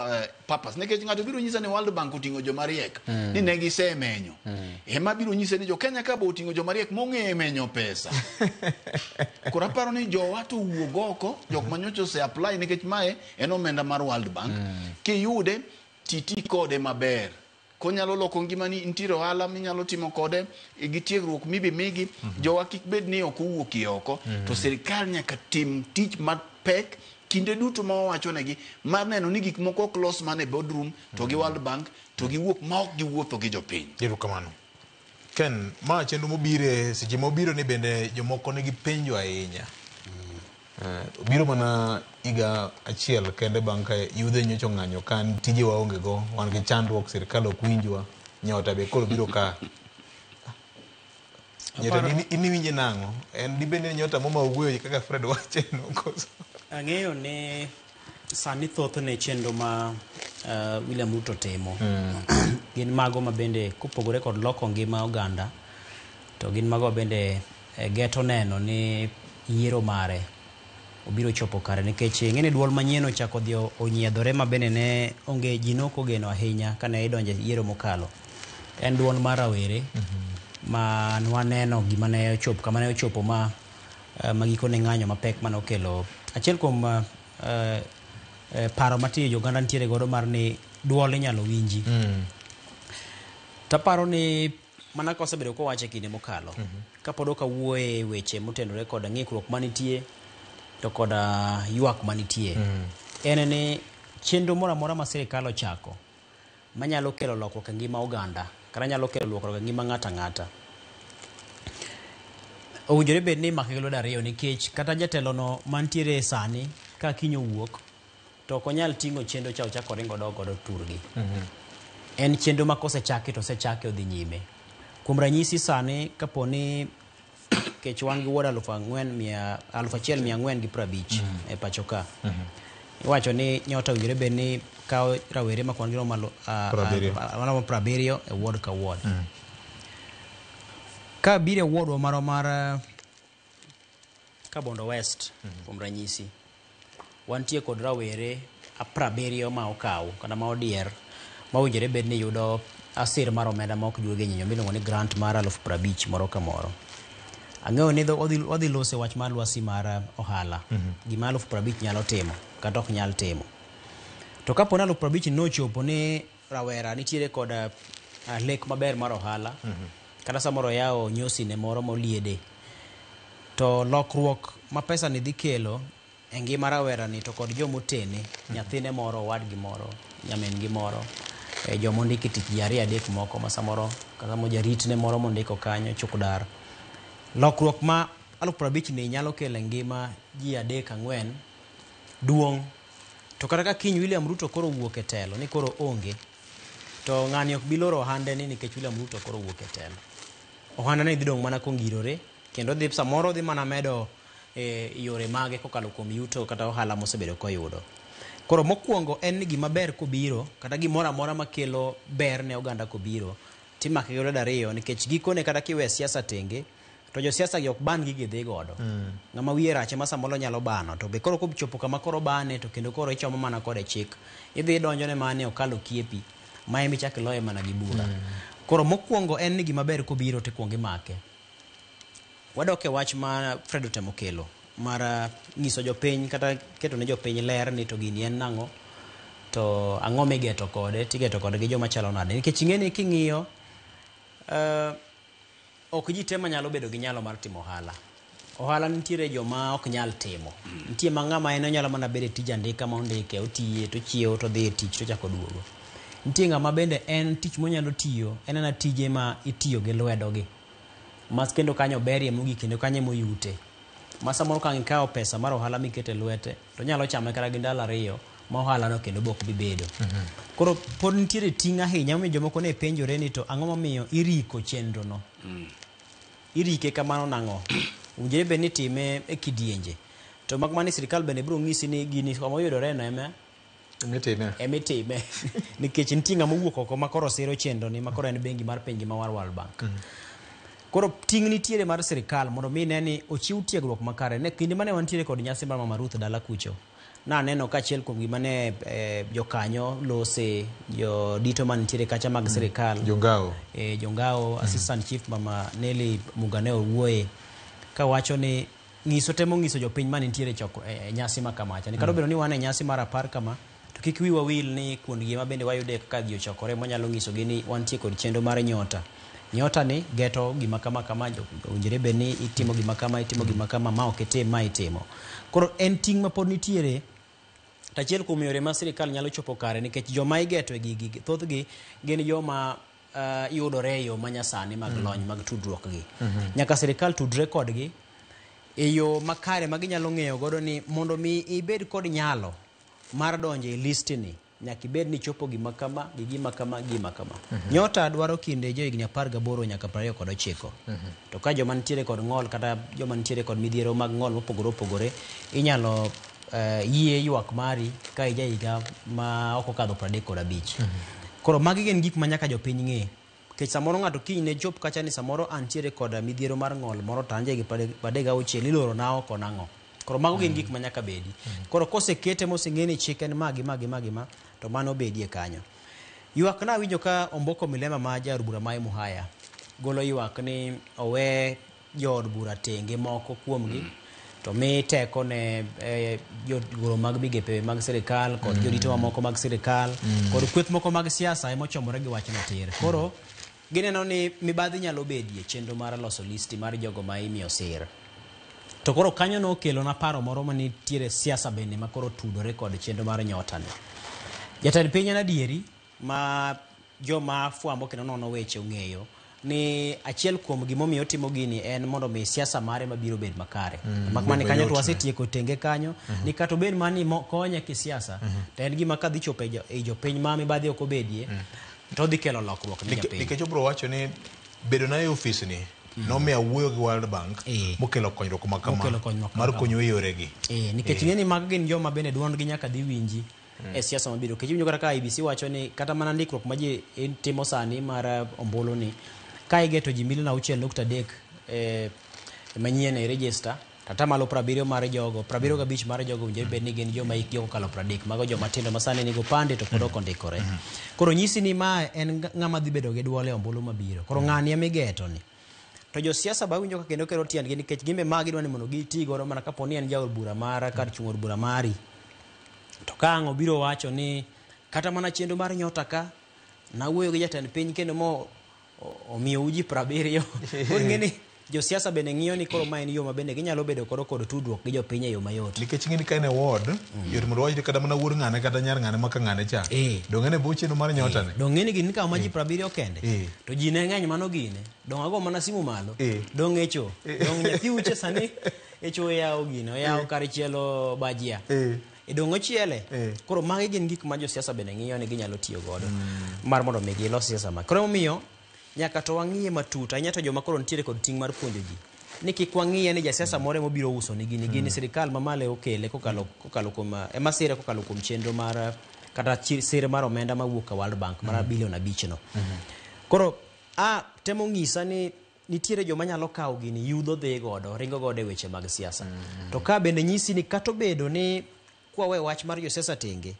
purpose. Nikech ng'ato biro nyisa ni World Bank oting'o joma riek, ni ne gisemenyo. Ema biro nyise ni jo Kenya ka bo oting'o joma riek mong'e menyo pesa. Koro aparo ni jowa to wuog oko, jok manyocha ose apply nikech mae en omenda mar World Bank. Kiyude, titi kode maber. Konyalo loko ngimani, nitiere ohala minyalo timo kode, gi tiegruok mibi migi, jowa kik bed ni ok owuok e oko, to sirikal nyaka tim tich mapek kinde duto ma wawachonegi mar neno ni gik moko ok los mana e boardroom to gi World Bank to giwuok ma ok giwuotho gi jopiny. Erokamano. Ken, ma chenro mobire seche mobiro ni bende jomoko nigi penjo ahinya. Obiro mana higa achiel kende bang' ka yudhe nyocha ong'anyo ka tije waonge go, wan gi chandruok, sirikal ok winjwa, nyota be koro biro ka. Nyota in iwinje nang'o? En dibed ni nyota moma owuoyo kaka Fred wache no koso? Ang'eyo ni sani thothne chenro ma William Ruto timo gin mago ma bende kopogore kod loko ngima oganda, to gin mago bende geto neno ni yiero mare obiro chopo kare, nikech ing'e ni duol manyien ochako dhi onyiedhore ma bende ne onge ji nok ogeno ahinya kane idonje yiero mokalo. En duol mar rawere ma nwaneno gima ne ochopo kama ne ochopo ma gikone ng'anyo mapek mane okelo achiel kuom paro matiyo joganda nitiere godo mar ni duol inyalo winji. Taparo ni mana kosebedo kowacho e kinde mokalo, kapod ok awuoye weche motenore kod ng'ikruok manitie to kod ywak manitie, en ni chenro moro amora ma sirikal ochako manyalo kelo lokruok e ngima oganda kata nyalo kelo lokruok e ngima ng'ato ang'ata, owinjore bed ni imake gi lwedo ariyo, nikech kata jatelo no mantiere sani ka kiny owuok to ok onyal ting'o chenro cha ochako oringo odok godo turgi. En chenro ma kosechaki to osechake odhi nyime. Kuom ranyisi sani kapo ni kech wan gi ward 1450 e pacho ka, iwacho ni nyota owinjore bed ni kawo rawere ma kwan gi romo 70 e ward ka ward. Ka biro e ward wa mar Kabondo West, kuom ranyisi, wantie kod rawere 70 ma okaw kata ma odier ma owinjore bed ni yudo asir mar omenda ma ok juogi e nyinyo miluongo ni grant mar 50,000 moro ka moro. Ang'eyo ni wadhi lose wach mar lwasi mar ohala. Gima 50,000 nyalo timo kata ok nyal timo. To kapo ni 50,000 nochopo ni rawera nitiere kod lek maber mar ohala, kata samoro oyawo nyosi ne moro moliede, to lokruok ma pesa ni dhi kelo e ngima rawera ni to kod jomotene, nyathine moro, owadgi moro, nyamin gi moro, jomondiki tich ji ariyo adek moko ma samoro kata mo jaritne moro mondiko kanyo chukdar. Lokruok ma 50,000 ni nyalo kelo e ngima ji adek ang'wen duong'. To kata ka kiny William Ruto koro owuok e telo ni koro onge, to ng'ani ok bi loro ohande ni nikech William Ruto koro owuok e telo. Ohande ni dhi dong' mana kongirore, kendo dhi samoro dhi mana medo yore mage kokalo kuom yuto kata ohala mosebedo koyudo. Koro mokwongo en ni gima ber kobiro, kata gimoro amora makelo ber ne oganda kobiro, timake gi lwedo ariyo, nikech gikone kata kiwe siasa tenge, to josiasa gi ok ban gigi dhi godo. Ng'ama wiye rach ema samoro nyalo bano, to be koro kochopo kama koro bane to kendo koro ichomo mana kode chik. Idhi donjone mane okalo kiepi, ma ema ichak iloye mana gi bura. Koro mokwongo en ni gima ber kobiro to ikuongo imake. Wadok e wach ma Fred otemo kelo mar nyiso jopiny kata keto ne jopiny ler ni to gini en nang'o, to ang'o migeto kode, tigeto kode gi joma chalo nade. Nikech ing'e ni king'iyo ok ji te manyalo bedo gi nyalo mar timo ohala. Ohala nitiere joma ok nyal timo. Nitie ma ng'ama en onyalo mana bedo e tij andika ma ondike, otiye to ochiewo to odhi e tich to ochako oduogo. Nitie ng'ama bende en tich monyalo tiyo, en ena tije ma itiyo gi lwedo gi. Mas kendo kanyo berie mogik kendo kanyo emoyute. Ma samoro ka ikawo pesa mar ohala mikete lwete, to nyalo chame kata gi ndalo ariyo ma ohala no kendo bok bi bedo. Koro pod nitiere ting' ahinya momiyo jomoko ne penjore ni to ang'o momiyo iriko chenro no. Irike kamano nang'o? Owinjore bed ni itime e kidienje. To mak mana ni sirikal bende biro ng'isi ni gini kama oyudore no ema emitime. Nikech nitie ng'ama owuok oko ma koro siro chenro ni ma koro en bengi mar piny ngima mar World Bank. Koro ting' nitiere mar sirikal mondo mi ne ni ochiw tiegruok makare. Ne kinde mane wantiere kod nyasi mar Mama Ruth dala kucho, naneno ka achiel kuom gima ne jokanyo lose, jodito manitiere kacha mag sirikal. Jongao. Jongao, Assistant Chief Mama Nelly Mugane owuoye kawacho ni ng'iso temo ng'iso jopiny manitiere nyasi ma kamacha. Ni kata obedo ni wan e nyasi mar 10 kama, to kik wiwa wil ni kuondgi ma bende wayude kaka ji ochokore mwanyalo nyisogi ni wantie kod chenro mar nyota. Nyota ni geto gima kama kama, owinjore bed ni itimo gima kama, itimo gima kama, ma ok itim, ma itimo. Koro en ting' ma pod nitiere. To achiel kuom yore ma sirikal nyalo chopo kare, nikech joma igeto e gigi, thothgi gin joma yudore e yo manyasani mag lony mag tudruok gi. Nyaka sirikal tudre kodgi e yo makare ma ginyalo ng'eyo godo ni mondo mi ibed kod nyalo mar donjo e list ni, nyaka ibed ni chopo gima kama, gi gima kama, gima kama. Nyota dwaro kinde johigni 18 nyaka 29. To ka joma nitiere kod ng'ol kata joma nitiere kod midhiero mag ng'ol mopogore opogore, inyalo yie ywak mari ka ija higa ma ok okadho 35. Koro magi gin gik ma nyaka jopiny ng'e. Nikech samoro ng'ato kiny ne chop kacha ni samoro antiere kod midhiero mar ng'ol moro to an ja higni 36 iloro na oko nang'o. Koro mago gin gik ma nyaka bedi. Koro kosekete moseng'e ni chik en ma gi ma gi ma gi ma, to mano bedie kanyo. Ywak na awinjo ka Omboko Milema ma jaod bura ma Emuhaya golo ywak ni owe jood bura tenge moko kuomgi to mi teko ne jogoro mag migepe mag sirikal kod jorito mamoko mag sirikal kod kweth moko mag siasa emochomore gi wachno tir. Koro gineno ni mibadhi nyalo bedie chenro mar loso listi mar jogo ma imiyo sir. To koro kanyo nokelo na paro moro manitiere siasa bende ma koro tudore kod chenro mar nyota ni. Jatend piny en adieri ma joma fwambo kendo nono weche ong'eyo ni achiel kuom gimomiyo otimo gini en mondo mi siasa mare mabiro bed makare. Mak mana kanyo to wasetieko tenge kanyo ni kata obed mana ni konye kisiasa to en gima kadhi chopo e jopiny ma mibadhi ok obedie to odhi kelo lokruok ne japiny. Nikech obiro wacho ni bedo na e ofis ni nomiyo awuoyo gi World Bank mokelo konyruok ma kama mar konyo e yoregi. Nikech ing'e ni mago gin joma bende duondgi nyaka dhi winji e siasa mabiro. Nikech iwinjo kata ka IEBC wacho ni kata mana ndikruok ma ji timo sani mar ombulu ni ka igeto ji milion 6.3 manyien e register, kata malo 70 mar jogo, 75 mar jogo owinjore bed ni gin joma hikgi ok okalo 30, mago joma tindo ma sani nigi opande to pod ok ondikore. Koro nyisi ni ma en ng'ama dhi bedo gi duol e ombulu mabiro. Koro ng'ani ema igeto ni. To josiasa ba winjo ka kendo kero tiendgi nikech gimbe ma gidwa ni mondo giti godo mana kapo ni en jaod bura mara kar chung' od bura mari. To ka ang' obiro wacho ni kata mana chenro mar nyota ka nawuoyo gi jatend piny kendo mo omiyou ji 70. Koro ing'e ni josiasa bende ng'iyo ni koro ma en yo ma bende ginyalo bedo godo kod tudruok gi jopiny e yo mayot. Nikech ing'e ni ka en e ward, yot mondo wach ni kata mana wuod ng'ane kata nyar ng'ane maka ng'ane cha. Dong' en e bwo chenro mar nyota ni. Dong' ng'e ni gini ikawo ma ji 70 kende. To ji ne ng'eny mano gine. Dong' ago mana simu malo. Dong' echo. Dong' nyathi uche sani echo oyawo gino, oyawo kar chielo bajia. E dong' ochiele. Koro magi gin gik ma josiasa bende ng'iyo ni ginyalo tiyo godo mar mondo mi gilos siasa ma. Koro emomiyo nyaka to wang'iye matut ahinya to joma koro nitiere kod ting' mar puonjo ji ni kik wang'iye ni jasiasa moro emobiro uso ni gini gini sirikal mamalo okele kokalo kuom ema sire kokalo kuom chenro mar kata sir mar omenda mawuok e World Bank mar bilion 5 no. Koro a temo ng'isa ni nitiere joma nyalo kawo gini yudho dhi godo ringo godo e weche mag siasa. To ka bende nyisi ni kata obedo ni kwawe wach mar josiasa tenge,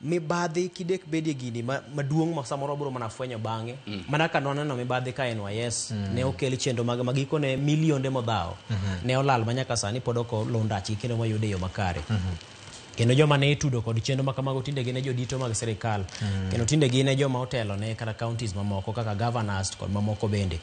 mibadhi kidek bedie gini maduong' ma samoro wabiro mana fwenyo bang'e. Mana ka nwaneno mibadhi ka NYS ne okel chenro mag magikone milionde modhawo ne olal ma nyaka sani pod ok oluw ndachgi kendo moyud e yo makare. Kendo joma ne itudo kod chenro ma kamago tinde gin e jodito mag sirikal. Kendo tinde gin e joma otelo ne kata counties mamoko kaka governors kod mamoko bende.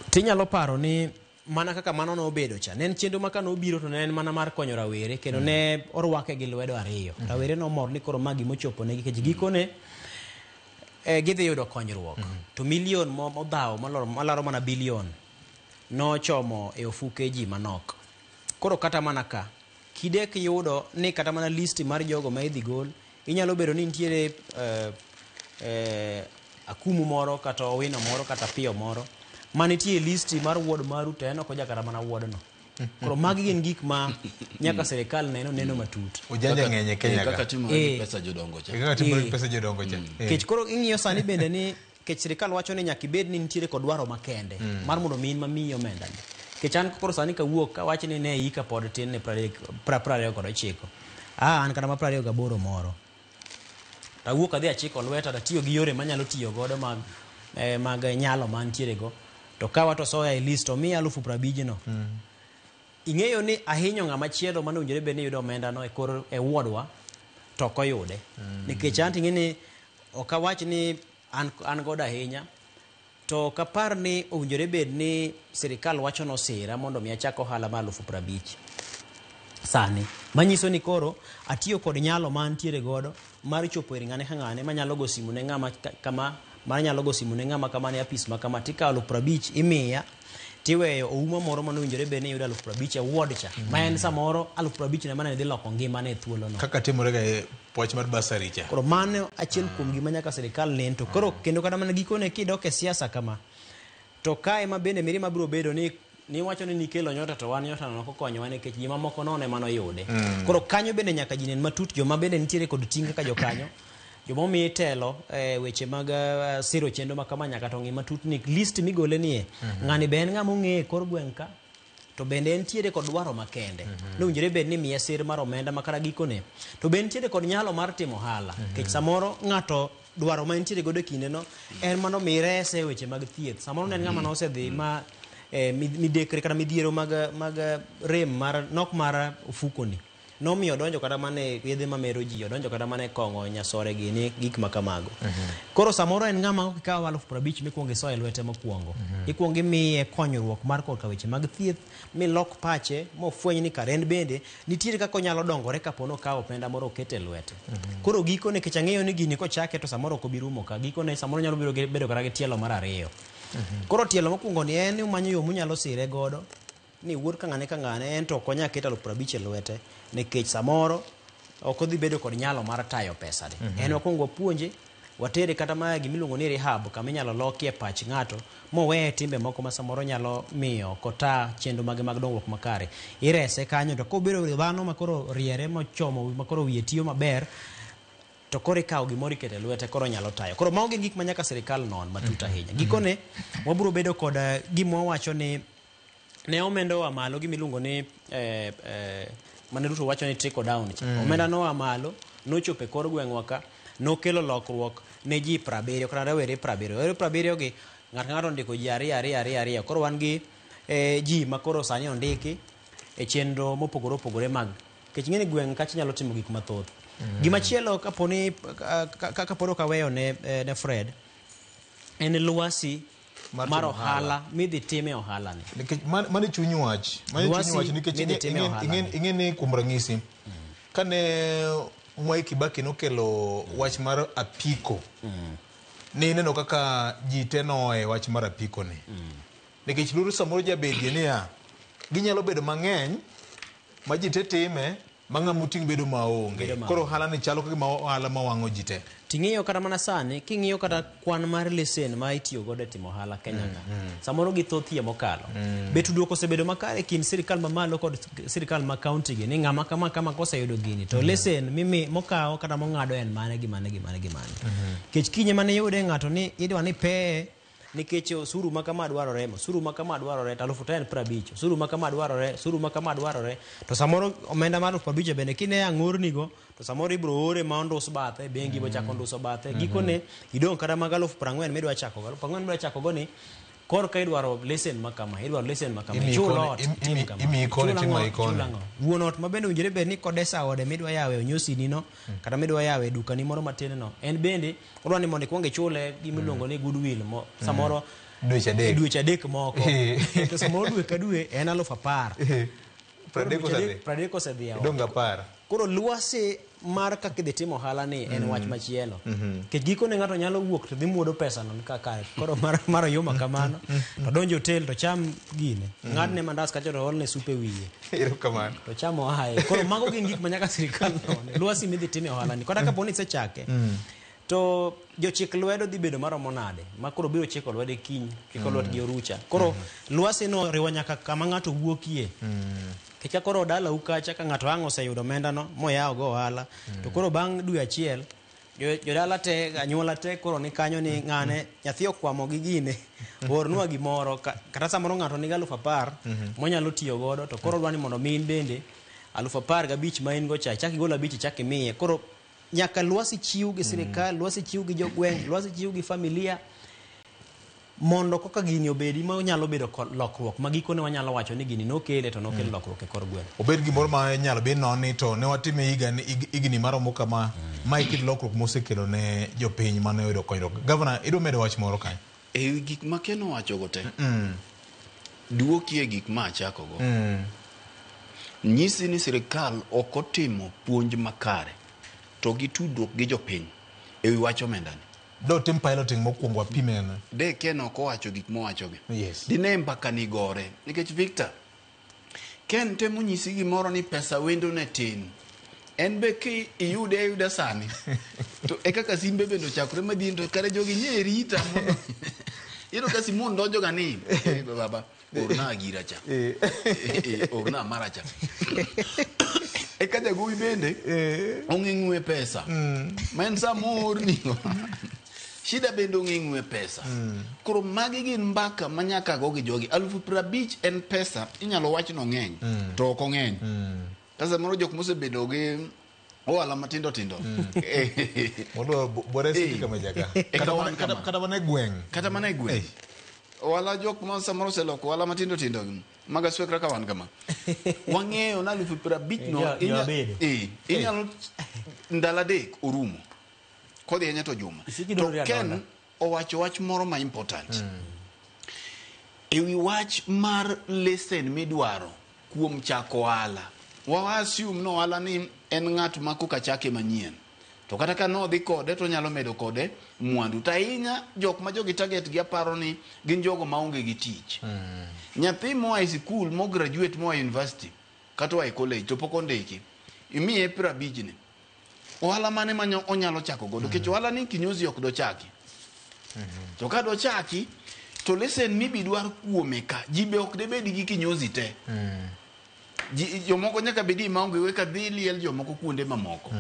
Tinyalo paro ni mana kaka mano nobedo cha, ne en chenro ma kanobiro to ne en mana mar konyo rawere kendo ne orwake gi lwedo ariyo. Rawere nomor ni koro ma gimochopo negi nikech gikone gidhi yudo konyruok. To milion modhawo malaro mana bilion nochomo e ofuke ji manok. Koro kata mana ka kidek yudo ni kata mana listi mar jogo ma idhi gol, inyalo bedo ni nitiere akumu moro kata owino moro kata piyo moro manitie e listi mar ward maru to en ok oja kata mana ward no. Koro magi gin gik ma nyaka sirikal neno matut. Ujanja ng'eny e Kenya ka. Kaka timore gi pesa jodongo cha. Kaka timore gi pesa jodongo cha. Kech koro ing'iyo sani bende ni kech sirikal wacho ni nyaka ibed ni nitiere kod dwaro makende mar mondo mi in mamiyi omenda ni. Kech an koro sani kawuok kawach ni ne ika pod tin ne 29. An kata ma 28 moro. Tawuok adhi achiko lweta tatiyo gi yore manyalo tiyo godo mag nyalo mantiere go. To kawa to soya e list omiya 50,000 no. Ing'eyo ni ahinyo ng'ama chielo mane owinjore bed ni yudo omenda no e kor e wardwa to ok oyude. Nikech an ting'e ni ok awach ni an godo ahinya to ok apar ni owinjore bed ni sirikal wacho nosira mondo mi achak ohala mar 50,000 sani. Manyiso ni koro atiyo kod nyalo mantiere godo mar chopo ir ng'ane ka ng'ane manyalo go simu ne ng'ama kama manyalo go simu ne ng'ama kama ne apis ma kama tikawo 50,000 imiya tiweyo ouma moro mane owinjore bed ni yudo 50,000 e ward cha. Ma en samoro 50,000 ne mane dhi loko ngimane e thuolono. Kaka timore ga e wach mar bursary cha. Koro mano achiel kuom gima nyaka sirikal nen to koro kendo kata mana gikone kidok e siasa kama to kae ma bende mirima biro bedo ni niwacho ni nikelo nyota to wan nyota no ok okonyowa nikech ji mamoko nono ema noyude. Koro kanyo bende nyaka ji nen matut joma bende nitiere kod ting' kaka jokanyo joma omi telo weche mag siro chenro ma kama nyaka to ng'i matut ni list migole nie ng'ani be en ng'ama ong'eye e kor gweng' ka to bende entiere kod dwaro makende. Nowinjore bed ni miye sir mar omenda ma kata gikone to be entiere kod nyalo mar timo ohala. Nikech samoro ng'ato dwaro ma entiere godo e kindeno en mondo mi rese e weche mag thieth. Samoro ne en ng'ama nosedhi ma midekre kata midhiero mag rem mar nok mar ofukoni. Nomiyo odonjo kata mana e yedhe mamero ji, odonjo kata mana e kong'o, nyasore gini, gik ma kamago. Koro samoro en ng'ama ok ikaw 50,000 mikwongo isoye e lwete mokwongo. Ikwongo imiye konyruok mar korka weche mag thieth, milok pache, mofweny ni kare en bende nitiere kaka onyalo dongore kapo ni okawo omenda moro okete e lwete. Koro gikone, nikech ang'eyo ni gini kochake to samoro ok obi rumo ka, gikone samoro nyalo bedo kata gi tielo mar ariyo. Koro tielo mokwongo ni en ni umanyo yo munyalo sire godo, ni wuod ka ng'ane ka ng'ane en to ok onyal keto 50,000 e lwete nikech samoro ok odhi bedo kod nyalo mar tayo pesa ni. En wakwongo wapuonje, watere kata ma gimiluongo ni rehab kama inyalo lokie pach ng'ato moweye timbe moko ma samoro nyalo miyo ok ota chenro mage mag dongruok makare. Irese kanyo to kobedo dhano ma koro riere mochomo ma koro wiye tiyo maber to koro ikawo gimoro iketo e lwete koro nyalo tayo. Koro mago gin gik ma nyaka sirikal non matut ahinya. Gikone wabiro bedo kod gima wawacho ni ne omenda oa malo gimiluongo ni mane Ruto wacho ni trickle down cha. Omenda noa malo nochopo e kor gweng'wa ka nokelo lokruok ne ji 70 kata rawere 70. Rawere 70 gi Ng'ato ka ng'ato ondiko ji ariyo ariyo ariyo ariyo. Koro wan gi ji ma koro sani ondiki e chenro mopogore opogore mag nikech ing'e ni gweng' kacha nyalo timo gik mathoth. Gimachielo kaponi kapod ok aweyo ne Fred en lwasi mar ohala midhi time ohala ni. Nikech mano chuny wach. Mano chuny wach nikech ing'e ni kuom ranyisi kane Mwai Kibaki nokelo wach mar apiko. Ni ineno kaka ji te noe wach mar apiko ni. Nikech luoro samoro jabedie niya, ginyalo bedo mang'eny ma ji te time ma ng'ama oting' bedo maonge. Koro ohala ni chalo kagima ohala ma wang'o ji te. Ting'iyo kata mana sani, king'iyo kata kwan mar lesen ma itiyo godo e timo ohala Kenya ka. Samoro githothie mokalo. Be tudruok osebedo makare kind sirikal mamalo kod sirikal ma county gi ni ng'ama kama kama koseyudo gini to lesen mimi mokawo kata mong'ado en mane gi mane gi mane gi mane. Nikech kinye mane iyude ng'ato ni idwa ni peye nikech osuru ma kama dwarore, osuru ma kama dwarore, to 10,050, osuru ma kama dwarore, osuru ma kama dwarore, to samoro omenda mar 50,000 bende kine ang'ornigo, to samoro ibro ore ma ondus bathe, bengi bochako onduso bathe, gikone idong' kata mag 40,000 midwa chako go, 40,000 midwa chako go ni korka idwaro lesen ma kama, idwaro lesen ma kama, ichul ot, itim kama, ichul ang'o. Wuon ot ma bende owinjore bed ni kodesa ode midwa yawe onyosini no, kata midwa yawe dukani moro matin no, en bende odwa ni mondo ikwong ichule gima iluongo ni goodwill mo, samoro dweche adek moko, to samoro dwe ka dwe en 10,000. 30 osedhi e ot. Idong' 10. Koro lwasi mar kaka idhi timo ohala ni en wach machielo. Nikech gikone ng'ato nyalo wuok to dhi muodo pesa no kaka koro mar oyuma kamano, to donjo hotel to cham gine. Ng'adne mandas kacha to olne sup e wiye. Erokamano. To cham oaye. Koro mago gin gik ma nyaka sirikal none. Lwasi midhi time ohala ni. Kata kapo ni isechake, to jochik lwedo dhi bedo maromo nade? Ma koro biro chiko lwedo kiny, chiko lwetgi orucha. Koro lwasi no riwo nyaka kama ng'ato wuokie. Nikech koro dalau kacha ka ng'ato ang' oseyudo omenda no moyawo go ohala, to koro bang' dwe achiel jodala te, anyuola te koro ni kanyo ni ng'ane nyathi okwamo gi gine, ornwa gimoro, kata samoro ng'ato nigi 10,000 monyalo tiyo godo, to koro odwa ni mondo mi in bende 15,000 ma in go cha, ichak igol 5 ichak imiye. Koro nyaka lwasi chiw gi sirikal, lwasi chiw gi jogweng', lwasi chiw gi familia, mondo koka gini obedi ma onyalo bedo lokruok ma gikone wanyalo wacho ni gini nokele to nokelo lokruok e kor gweng'. Obed gimoro ma inyalo bi noni to ne watime higni maromo kama, ma e kit lokruok mosekelo ne jopiny mane oyudo konyruok. Gavana, idwa medo wach moro kanyo? E wi gik ma Ken owachogo te, duokie gik ma achakogo. Nyisi ni sirikal ok otimo puonj makare to gi tudruok gi jopiny e wi wach omendani. Do tim piloting mokwongo wapime ne. De Ken ok owacho gik mowachogi. Yes. Dine mbaka ni gore. Nikech Victor, Ken temo nyisi gimoro ni pesa wendo ne tin. En be ki iyude ayuda sani, to e kaka simbe bende ochakore madhi to kare jogi nye rita mondo. Iyudo ka Simon donjo ga ni, baba, orna gira cha. Orna mara cha. Eka jagowi bende ong'e ng'we pesa. Ma en sama oorni. Shida bende ong'e ng'we pesa. Koro magi gin mbaka ma nyaka go gi jogi. 50,000 en pesa, inyalo wach no ng'eny, to ok ong'eny. Ka samoro jok mosebedo gi ohala matindo tindo. Mondo bore siti kama jaka. Kata mana e gweng'. Kata mana e gweng'. Ohala jok ma samoro oseloko ohala matindo tindo maga swekra ka wan kama. Wang'eyo na 50,000 no inyalo ndalo 3 orumo. Kodhi ahinya to juma. To Ken owacho wach moro ma important. E wi wach mar lesen midwaro kuom chako ohala. Wa assume no ohala ni en ng'at ma koka chake manyien. To kata ka nodhi kode to onyalo medo kode mwandu. To ahinya jok ma jogi target gi aparo ni gin jogo maonge gi tich. Nyathi moa e sikul, mo graduate moa e university, kata oa e college to pok ondiki, imiye 50 ni. Ohala mane ma onyalo chako godo? Nikech ohala ni kinyozi ok dochaki. To ka dochaki, to lesen mibi dwar kuome ka, ji be ok debed gi kinyozi te. Jomoko nyaka bedi maonge we ka dhi liel jomoko kuonde mamoko.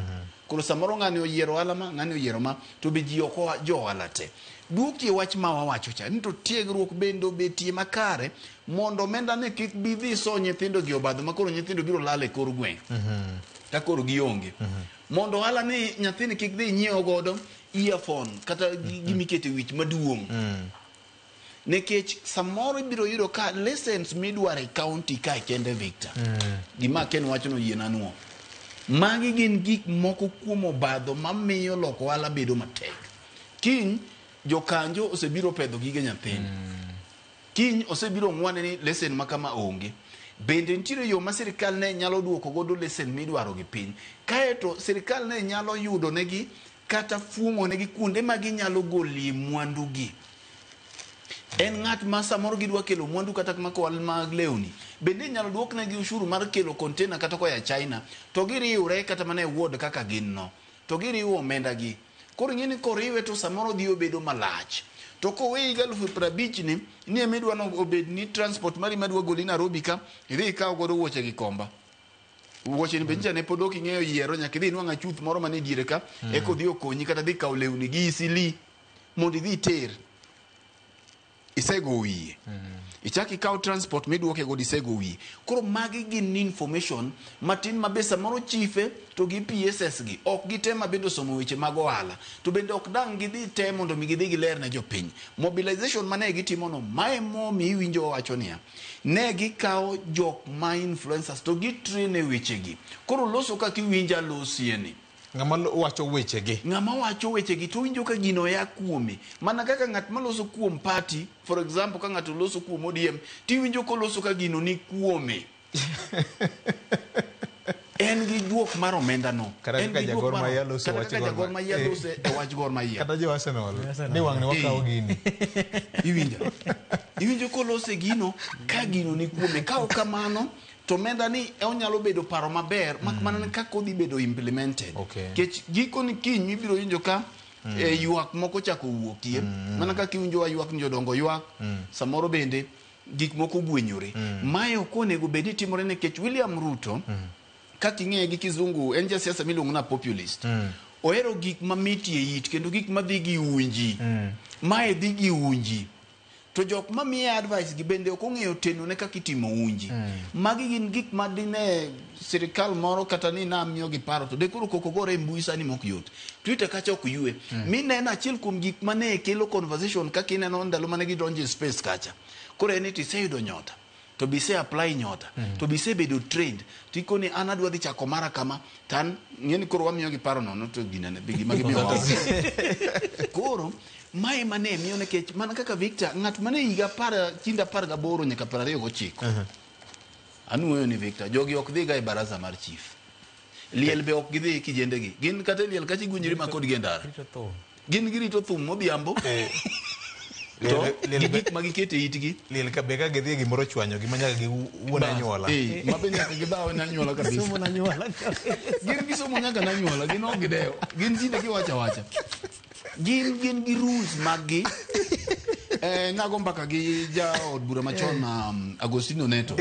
Koro samoro ng'ani oyiero ohala ma, ng'ani oyiero ma, to be ji ok jo ohala te. Duokie wach ma wawacho cha, ni to tiegruok bende obetie makare mondo omenda ne kik bi dhi so nyithindo gi obadho ma koro nyithindo biro lal e kor gweng'. Ka koro gionge. Mondo ohala ni nyathini kik dhi nyiewo godo earphone kata gimikete wich maduong'. Nikech samoro ibiro yudo ka license midwaro e county ka kende Victor. Gima Ken wacho no yiena nuo. Magi gin gik moko kuom obadho mamiyo loko ohala bedo matek. Kiny jokanjo osebiro pedho gige nyathini. Kiny osebiro ng'wane ni lesen ma kama onge. Bende nitiere yo ma sirikal ne nyalo duoko godo lesen midwaro gi piny. Kaeto sirikal ne nyalo yudo negi kata fuong'o negi kuonde ma ginyalo golie mwandu gi. En ng'at ma samoro gidwa kelo mwandu kata makwal mag lewni. Bende inyalo duok negi ushuru mar kelo container kata koya China to giriwre kata mana e ward kaka gin no. To giriwo omenda gi. Koro ing'e ni koriwe to samoro dhi obedo malach. To koweyi gi 50,000 ni, ni ema idwa no obed ni transport mari madwa goli Nairobi ka, idhi ikaw godo wuoche gi komba. Wuoche ni be nyicha ne pod ok ing'eyo yiero nyaka idhi inwang' achuth moro manie diere ka, eka odhi okonyi kata dhi kawo lewni gi Eastleigh mondo idhi iter. Isego wiye. Ichak ikaw transport miduoke godo isego wiye. Koro magi gin information matin ma be samoro chife to gi PSS gi ok gitem ma bende osomo weche mag ohala to bende ok dang' gidhi te mondo mi gidhi giler ne jopiny. Mobilization mane gitimo no mae momi iwinjo wacho niya ne gikawo jok ma influencers to gitrain e weche gi. Koro loso kaka iwinja losie ni. Ng'ama wacho wechegi. Ng'ama wacho wechegi to winjo ka gino ya kuome. Mana kaka ng'at maloso kuom party, for example ka ng'ato loso kuom ODM, tiwinjo koloso ka gino ni kuome. En gi juok mar omenda no. Kata En kaka gi ja juok Gor mar- Mahia loso kata wach kaka Gor ja Gor Mahia loso e wach Gor Mahia. Kata jo Arsenal. Ni wang'ni wakawo gini. Iwinjo? Iwinjo koloso e gino ka gino ni kuome. Ka ok kamano to omenda ni onyalo bedo paro maber mak mana ni kaka odhi bedo implemented. Nikech gikoni kiny ibiro winjo ka ywak moko chako wuokie. Mana kaka iwinjo wa ywak ni jodongo ywak. Samoro bende gik moko gwenyore. Mae ok onego bed ni timore nikech William Ruto kaka ing'eye gi kizungu en jasiasa miluongo na populist. Ohero gik mamit e it kendo gik madhi gi unji. Mae dhi gi unji. To jok mamiye advice gi bende ok ong'eyo teno ne kaka itimo unji. Magi gin gik ma dine sirikal moro kata ni namiyo gi paro to de koro koko gore e mbui sani mok yot. Twitter kacha ok ywe. Mineno achiel kuom gik mane kelo conversation kaka ineno ndalo mane gidonjo e space kacha. Koro en ni tiseyudo nyota. To be ise apply nyota. To be isebedo trained. Tikoni an adwa dhi chako mara kama to an ng'e ni koro wamiyo gi paro nono to ginene gima gimiyo wa. Koro mae mane miyo nikech mana kaka Victor ng'at mane higa kind 18 nyaka 29. Anuoyo ni Victor jogi ok dhiga e baraza mar chief. Liel be ok gidhi kijende gi. Gin kata e liel kacha igwinyri ma kodgi e ndara. Gin girito thum modhiambo. To gi gik ma giketo e itgi. Liel ka be ka gidhi gimoro chwanyogi ma nyaka giwuon anyuola. Ma be nyaka gidhaw ne anyuola kabisa. Somo na anyuola. Gin gisomo nyaka na anyuola, gin ok gidewo. Gin tinde giwacho awacha. Gin gi rules mag gi. Nago mbaka gi jaod bura machon Agostino Neto.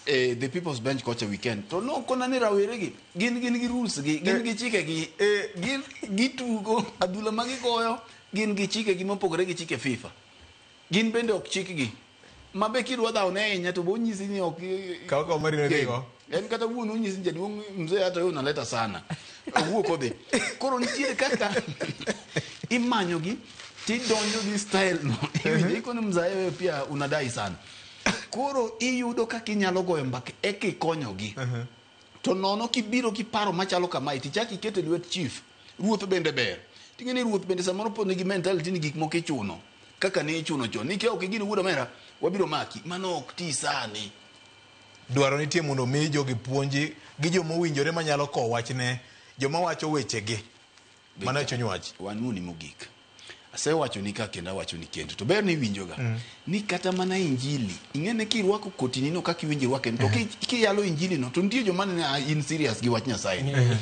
The People's Bench kocha weekend. To nokona ni rawere gi gin gi rules gi, gin gi chike gi. Gin gitugo adhula ma gigoyo gin gi chike gi mopogore gi chike FIFA. Gin bende ok chikgi. Ma be kidwa dhawo ne ahinya to bo nyisi ni ok Kaw kaw mari dhigo. En kata wuon onyisi ni jaduong' mzee hata wewe unaleta sana. Owuok odhi. Koro nitiere kaka imanyo gi tidonjo gi style no. Iwinjo ikoni mzae wewe pia unadai sana. Koro iyudo kaka inyalo goyo mbaka eka ikonyogi. To nono kibiro gi paro machalo kamae tichak iketo e lwet chief. Ruoth bende ber. Ting'e ni ruoth bende samoro pod nigi mentality ni gik moko ichuno. Kaka ne ichuno chon. Nikia ok igini wuod omera, wabiro maki. Mano ok ti sani. Dwaro nitie mondo mi jogi puonji gi joma owinjore manyalo kowo wachne joma wacho wechegi. Mano e chuny wach. Wanuoni mogik. Asewacho ni ka kendo awacho ni kendo. To ber ni iwinjoga. Ni kata mana injili. Ing'e ni kirwako kotini no kaka iwinjo irwake to kiyalo injili no to nitie joma nene in serious gi wach Nyasaye.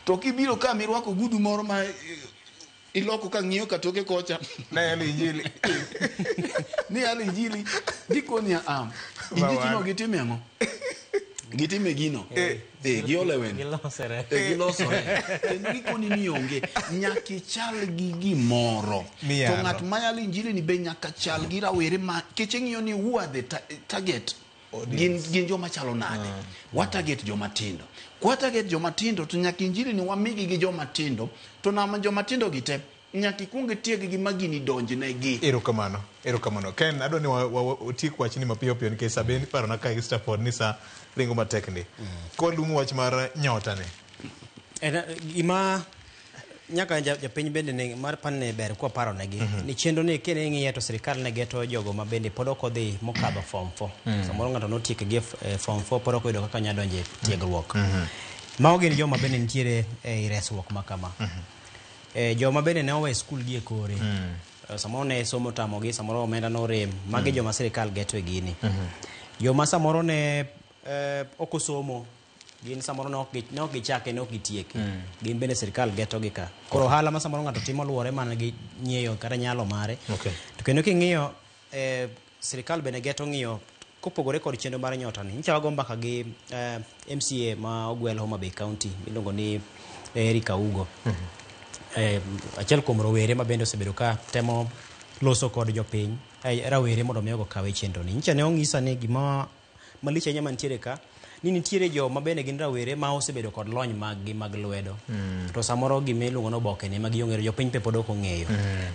To kibiro ka mirwako gudu moro ma iloko ka ng'iyo ka toke kocha. Ne yalo injili. Ni yalo injili. Dikoni a injili no gitime ang'o? Gitime gino. Giole wendo. Gilosore. Gilosore. Kendo gikoni ni onge. Nyaka ichal gi gimoro. Miyalo. To ng'at mayalo injili ni be nyaka chal gi rawere ma kech ing'iyo ni who are the target. Gin joma chalo nade. Wa target joma tindo. Kwa target joma tindo to nyaka injili ni wamigi gi joma tindo. To nama joma tindo gi te Nyaka ikuong itieg-gi ma gini donjnegi. Erokamano, erokamano. Ken, adwa ni watiek wachni mapiyo piyo nikech sa bende iparona ka gi Stafford ni sa ringo matek ndi. Kwaluongo wach mar nyota ni. En, gima nyaka japiny bende ne mar panne ber kwa paro negi ni chenro ni kene ing'iye to sirikal ne geto jogo ma bende pod ok odhi mokadho form 4. Samoro ng'ato notieko gi form 4 pod ok oyudo kaka onyalo donjo e tiegruok. Mago gin joma bende nitiere e resruok ma kama. Joma bende ne owe skul gi e kore. Samoro ne somo tamogi, samoro omenda norem. Magi joma sirikal geto e gini. Joma samoro ne ok osomo, gin samoro ne ok gichake, ne ok gitieke. Gin bende sirikal geto gi ka. Koro ohala ma samoro ng'ato timo luwore mana gi ng'eyo kata nyalo mare. To kendo king'iyo sirikal bende geto ng'iyo kopogore kod chenro mar nyota ni. Nyicha wago mbaka gi MCA ma ogwel Homa Bay County miluongo ni Eric Augo. Achiel kuom rowere ma bende osebedo ka temo loso kod jopiny, rawere mondo mi okaw e chenro ni. Nyicha ne ong'isa ni gima malich ahinya mantiere ka ni nitiere joma bende gin rawere ma osebedo kod lony mag gi mag lwedo. To samoro gima iluongo ni oboke ni ma gionge jopiny pe pod ok ong'eyo.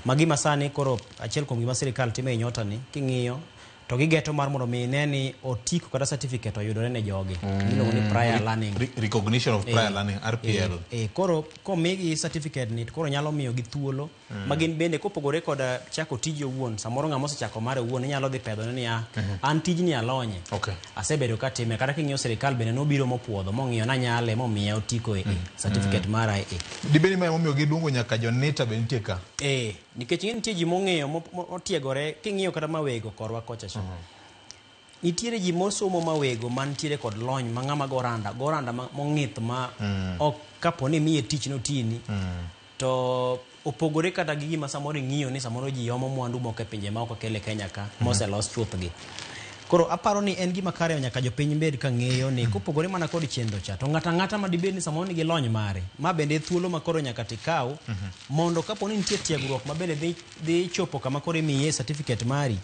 Ma gima sani koro achiel kuom gima sirikal timo e nyota ni king'iyo to gigeto mar mondo mi ne ni otiko kata certificate oyudore ne jogi. Miluongo ni prior learning. Recognition of prior learning, RPL. Koro komigi certificate ni to koro nyalo miyo gi thuolo ma gin bende kopogore kod chako tiji owuon, samoro ng'ama osechako mare owuon inyalo dhi pedhone niya, an tijni alonye. Asebedo katime kata king'iyo sirikal bende nobiro mopuodho mong'iyo nanyale momiya otiko e certificate mara e. Dibed ni ma emomiyo giluongo nyaka jonita be nitie ka. Nikech ing'e nitie ji mong'eyo motiegore king'iyo kata mawego korwa kocha cha. Nitiere ji mosomo mawego mantiere kod lony ma ng'ama go randa, go randa mong'ith ma ok kapo ni imiye tich notini to opogore kata gi gima samoro ing'iyo ni samoro ji omo mwandu moko e pinje ma ok okel e Kenya ka moselos chuthgi. Koro aparo ni en gima kare nyaka jopiny bed ka ng'eyo ni kopogore mana kod chenro cha to ng'ato ang'ata ma dibed ni samoro nigi lony mare ma bende thuolo ma koro nyaka tikaw mondo kapo ni nitie tiegruok ma bende dhi chopo kama koro imiye certificate mari.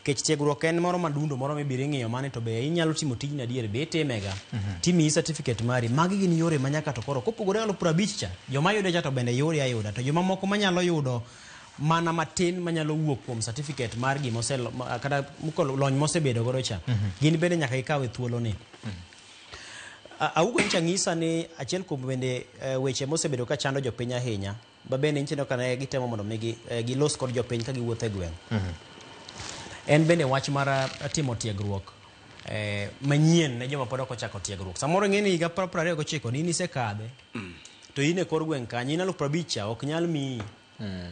Kech tiegruok en moro madundo moro mibiro ing'iyo mane to be inyalo timo tijni adier be itimega. Timiyi certificate mari. Magi gin yore ma nyaka to koro kopogore 50,000 cha joma yude cha to bende yude ayuda to joma moko manyalo yudo mana matin manyalo wuok kuom certificate mar gima kata lony mosebedo godo cha gin bende nyaka gikaw e thuolo ni. Augo nyicha ng'isa ni achiel kuom bende weche mosebedo ka chando jopiny ahinya ba bende nyicha ka ne gitemo mondo mi gilos kod jopiny ka giwuotho e gweng'. En bende wach mar timo tiegruok manyien ne joma pod ok ochako tiegruok. Samoro ing'e ni higa 29 ni in isekadhe to in e kor gweng' kanyo in 50,000 cha ok nyal miyi.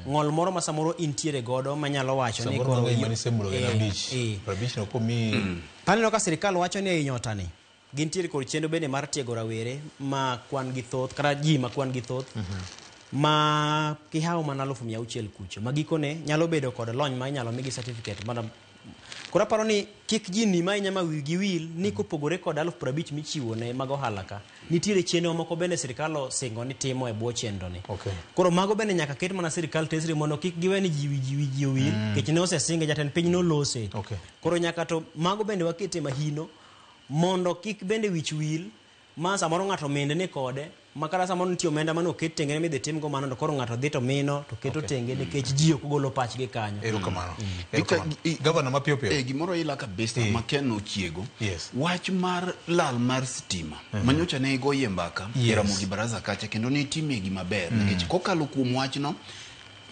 Ng'ol moro ma samoro intiere godo manyalo wacho ni koro 50 no komiyi. Paneno ka sirikal wacho ni ei nyota ni gintiere kod chenro bende mar tiego rawere ma kwan gi thoth kata ji ma kwan gi thoth ma kihawo mana 600,000 kucho ma gikone nyalo bedo kod lony ma inyalo migi certificate mana. Koro aparo ni kik ji nim ahinya ma wigi wil ni kopogore kod 50,000 michiwo ne mag ohala ka nitiere chenro moko bende sirikal osingo ni timo e bwo chenro ni. Koro mago bende nyaka ket mana sirikal tesre mondo kik giwe ni ji wigi owil nikech ne osesinge jatend piny nolose. Koro nyaka to mago bende wakete mahino mondo kik bende wich wil ma samoro ng'ato minde ni kode ma kata samoro nitie omenda mane oket tenge midhi timgo mano to koro ng'ato dhi to mino to keto tenge nikech ji ok golo pachgi kanyo. Erokamano. Gavana mapiyo piyo. Gimoro ila kabisa ma Ken ochiego. Wach mar lal mar stima manyocha ne igoye mbaka e Ramogi Baraza kacha kendo ne itimie gima ber nikech kokalo kuom wachno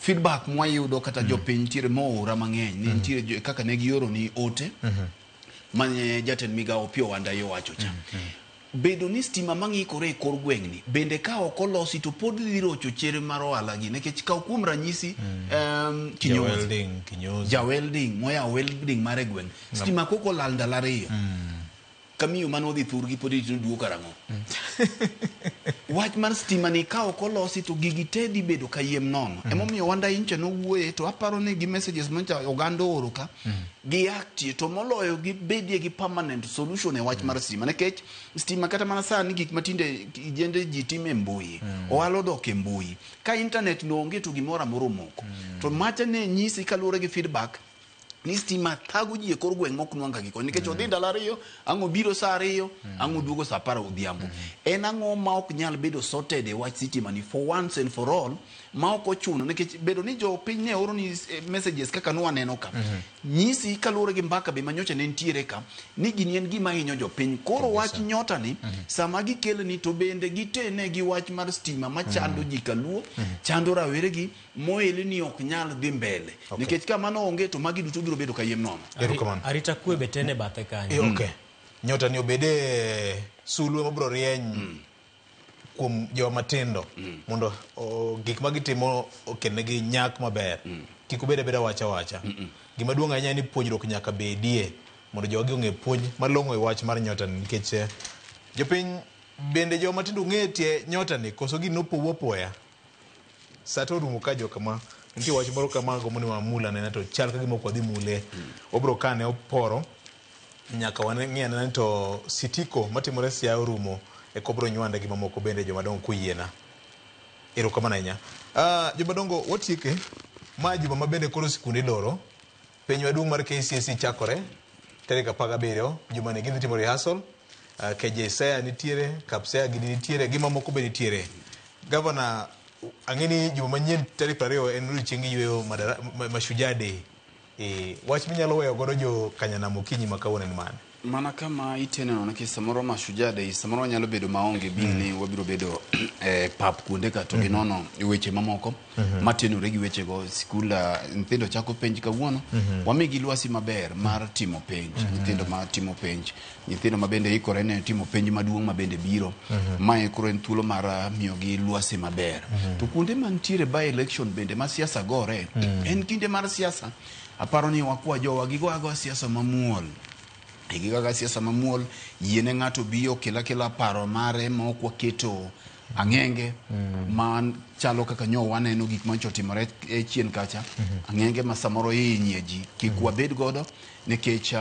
feedback mwayudo kata jopiny nitiere moora mang'eny ni nitiere kaka ne gioro ni ote mane jatend migawo Opiyo Wandayi owacho cha. Bedo ni stima mang'ikore e kor gweng'ni bende ka ok olosi to pod dhi rocho chere mar ohala gi nikech kaw kuom ranyisi kinyozi ja welding moyawo welding mare gweng' stima koko olal ndalo ariyo kamiyo mane odhi thurgi pod irito duogo karang'o. Wach mar stima ni ka ok olosi to gigi te dhi bedo kayiem nono. Emomiyo Wandayi nyocha nowuoye to aparo ni gi messages manyocha oganda ooro ka gi actie to moloyo gibedie gi permanent solution e wach mar stima nikech stima kata mana sani gik matinde jende ji timo e mbui ohala odok e mbui ka internet no onge to gimoro amora omoko to macha ne nyisi kaluwore gi feedback Ni stima thago ji e kor gweng' mok nwang' ka gikony nikech odhi ndalo 2, ang' obiro saa 2, ang' oduogo saa 10 odhiambo. En ang'o ma ok nyal bedo sorted e wach sitima ni for once and for all, ma ok ochuno nikech bedo ni jopiny ne oro ni messages kaka nwaneno ka nyisi kaluwore gi mbaka be manyocha ne nitiere ka ni gini en gima hinyo jopiny. Koro wach nyota ni sama gikele ni to bende gitene gi wach mar stima machando ji kaluo, chando rawere gi moel ni ok nyal dhi mbele. Nikech ka mano onge to magi duto biro bedo kayiem nono. Erokamano. Arita kwe be tene bathe kanyo. Okay. Nyota ni obede sulwe mabiro rieny kuom joma matindo mondo gik ma gitimo okelnegi nyak maber. Kik obed abeda wacha wacha. Gima duong' ahinya en ni puonjruok nyaka bedie mondo jogi ong'e puonj malong'o e wach mar nyota ni nikech jopiny bende joma matindo ong'e tie nyota ni koso gini nopowu apoya. Sa to orumo ka jokama nitie wach moro kama agombo ni wamul anena to chal ka gima ok wadhi mule. Wabiro kane oporo nyaka wang'i anena ni to sitiko matimore Siaya orumo eka wabiro nywande gi mamoko bende jomadongo koyiena. Erokamano ahinya. Jomadongo watieke ma juma ma bende koro sikunde iloro. Penj maduong' mar KCSE chakore tarik 17 juma ni gidhi timo rehearsal. KJSEA nitiere, KAPSEA gini nitiere, gi mamoko be nitiere. Gavana, ang'e ni juma manyien tarik 20 en odiochieng' yueyo Mashujaa Day. Wach minyalo weyo godo jo Kanyanam okinyi ma kawuono en mane? Mana kama iteneno nikech samoro Mashujaa Day samoro wanyalo bedo maonge bil ni wabiro bedo pap kuonde ka to ginono weche mamoko matenore gi wechego. Sikul nyithindo chako penj kawuono, wamigi lwasi maber mar timo penj. Nyithindo ma timo penj, nyithindo ma bende ikore ne timo penj maduong' ma bende biro. Mae koro en thuolo mar miyogi lwasi maber. To kuonde mantiere by election bende ma siasa gore, en kinde mar siasa. Aparo ni wakwa jowa gigo agoa siasa mamuol. Gigo siasa mamuol, yiene ng'ato bi okel akela paro mare ma ok waketo ang'enge ma chalo kaka nyo waneno gik manyocha otimore e chien kacha. Ang'enge ma samoro ihinye ji kik wabed godo nikech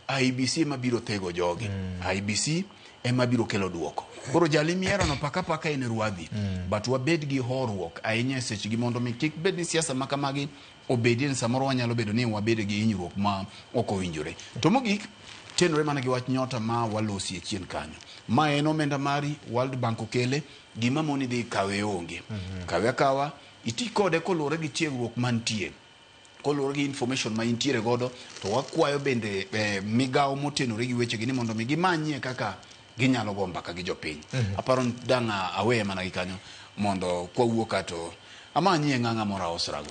IEBC ema biro thego jogi. IEBC ema biro kelo duoko. Koro jali miero no paka paka en ruadhi. But wabed gi horuok ahinya e sechegi mondo mi kik bed ni siasa ma kamagi obedie ni samoro wanyalo bedo ni wabed gi hinyruok ma ok owinjore. To mogik, tenore mana gi wach nyota ma walosi e chien kanyo. Ma en omenda mari, World Bank okele, gima moni dhi kawe onge. Kawe akawa, iti kode koluwore gi tiegruok mantie. Koluwore gi information ma intiere godo, to wakwayo bende migawo motenore gi wechegi ni mondo mi gimanyie kaka ginyalo go mbaka gi jopiny. Aparo ni dang' aweye mana gi kanyo mondo kwawuok ka to amanyie ng'ang'a moro aosrago.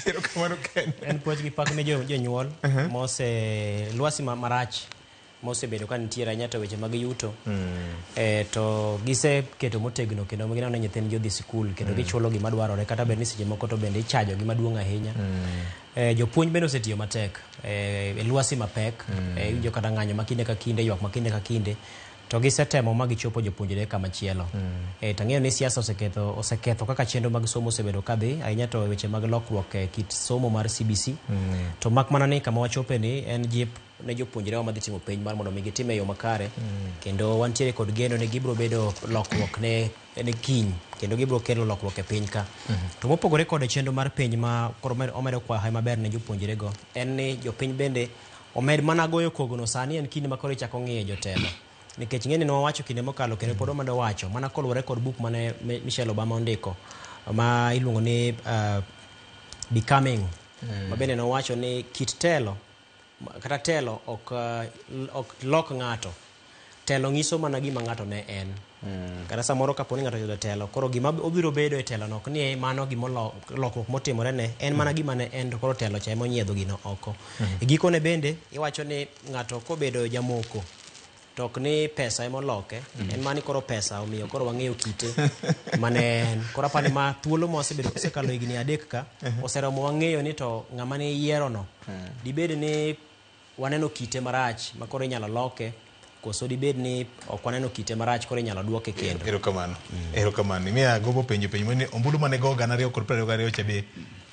Erokamano Ken. En puonj gi pak ne jonyuol mose lwasi marach mosebedo ka nitiere ahinya to weche mag yuto. To giseketo motegno kendo gineno ni nyithindgi odhi sikul kendo gichulo gima dwarore kata bed ni seche moko to bende ichajo gi maduong' ahinya. Jopuonj bende osetiyo matek e lwasi mapek, iwinjo kata ng'anyo ma kinde ka kinde, ywak ma kinde ka kinde, to gisetemo ma gichopo jopuonjre kama chielo. To ang'eyo ni siasa oseketho kaka chenro mag somo osebedo kadhi ahinya to weche mag lokruok e kit somo mar CBC. To mak mana ni kama wachope ni en jip ne jopuonjre wa madhi timo penj mar mondo mi gitim e yo makare, kendo wantiere kod geno ni gibiro bedo lokruok ne kiny kendo gibiro kelo lokruok e piny ka. To mopogore kod chenro mar penj ma koro omedo kwayo maber ne jopuonjre go, en ni jopiny bende omed mana goyo kogno sani en kinde ma koro ichako ng'iye jotelo. Nikech ng'eni ne wawacho kinde mokalo kendo pod wamedo wacho mana koluwore kod buk mane Michelle Obama ondiko ma iluongo ni Becoming, ma bende nowacho ni kit telo kata telo ok lok ng'ato. Telo nyiso mana gima ng'ato ne en. Kata samoro kapo ni ng'ato oyudo telo, koro gima obiro bedo e telo no ok ni mano gima lokruok motimore ne, en mana gima ne en to koro telo cha ema onyiedho gino oko. E gikone bende iwacho ni ng'ato kobedo jamoko to ok ni pesa ema oloke, en mana ni koro pesa omiyo koro wang'eyo kite mane en. Koro apani ma thuolo ma osebedo osekalo higni 3 ka, oseromo wang'eyo ni to ng'ama ne yiero no, dibed ni waneno kite marach ma koro inyalo loke, koso dibed ni ok waneno kite marach koro inyalo duoke kendo. Erokamano. Erokamano. Miya gombo penjo penjo mani ombulu mane go 2022 cha be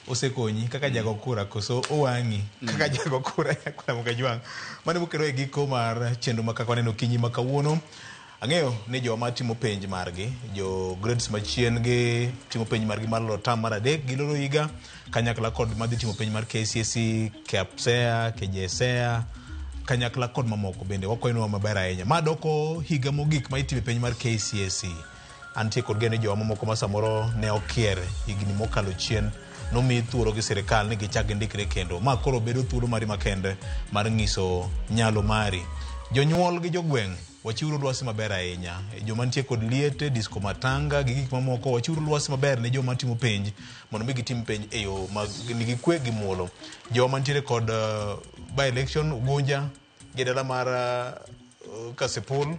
osekonyi kaka jago kura koso owang'i kaka jago kura nyakwara Mokajwang'. Mano mokelo e giko mar chenro ma kaka waneno okinyi ma kawuono. Ang'eyo ni joma timo penj margi, jo grades machien gi timo penj margi mar loro term mar adek giloro higa kanyakla kod madhi timo penj mar KCSE, KPSEA, KJSEA kanyakla kod mamoko bende wakwayo maber ahinya. Ma doko higa mogik ma itime penj mar KCSE. Antie kod geno ni jowa mamoko ma samoro ne okier higni mokalo chien nomi thuolo gi sirikal ni gichak gindikre kendo. Ma koro bedo thuolo mari makende mar ng'iso nyalo mari. Jonyuol gi jogweng' wachiwuru lwasi maber ahinya. Joma nitie kod liete, disco matanga gi gik mamoko, wachiwuru lwasi maber ne joma timo penj mondo mi gitim penj e yo ma nigi kwe gi muolo. Joma nitiere kod by election Ugunja gi dala mar Kasipul,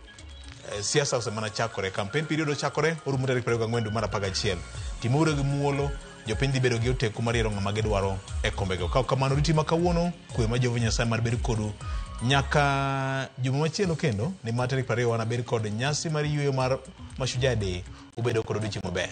siasa osemana chakore, campaign period ochakore, orumo tarik 24 dwe mar 11. Timuru gi muolo, jopiny dhi bedo gi oteku mar yiero ng'ama gidwaro e kombego. Ka ok kamano, riti ma kawuono, kwe ma Jehova Nyasaye mar bed kodu nyaka juma machielo kendo, ni mar tarik 20 wanabed kod nyasi mar yueyo mar Mashujaa Day. Ubedo kod odiochieng' maber.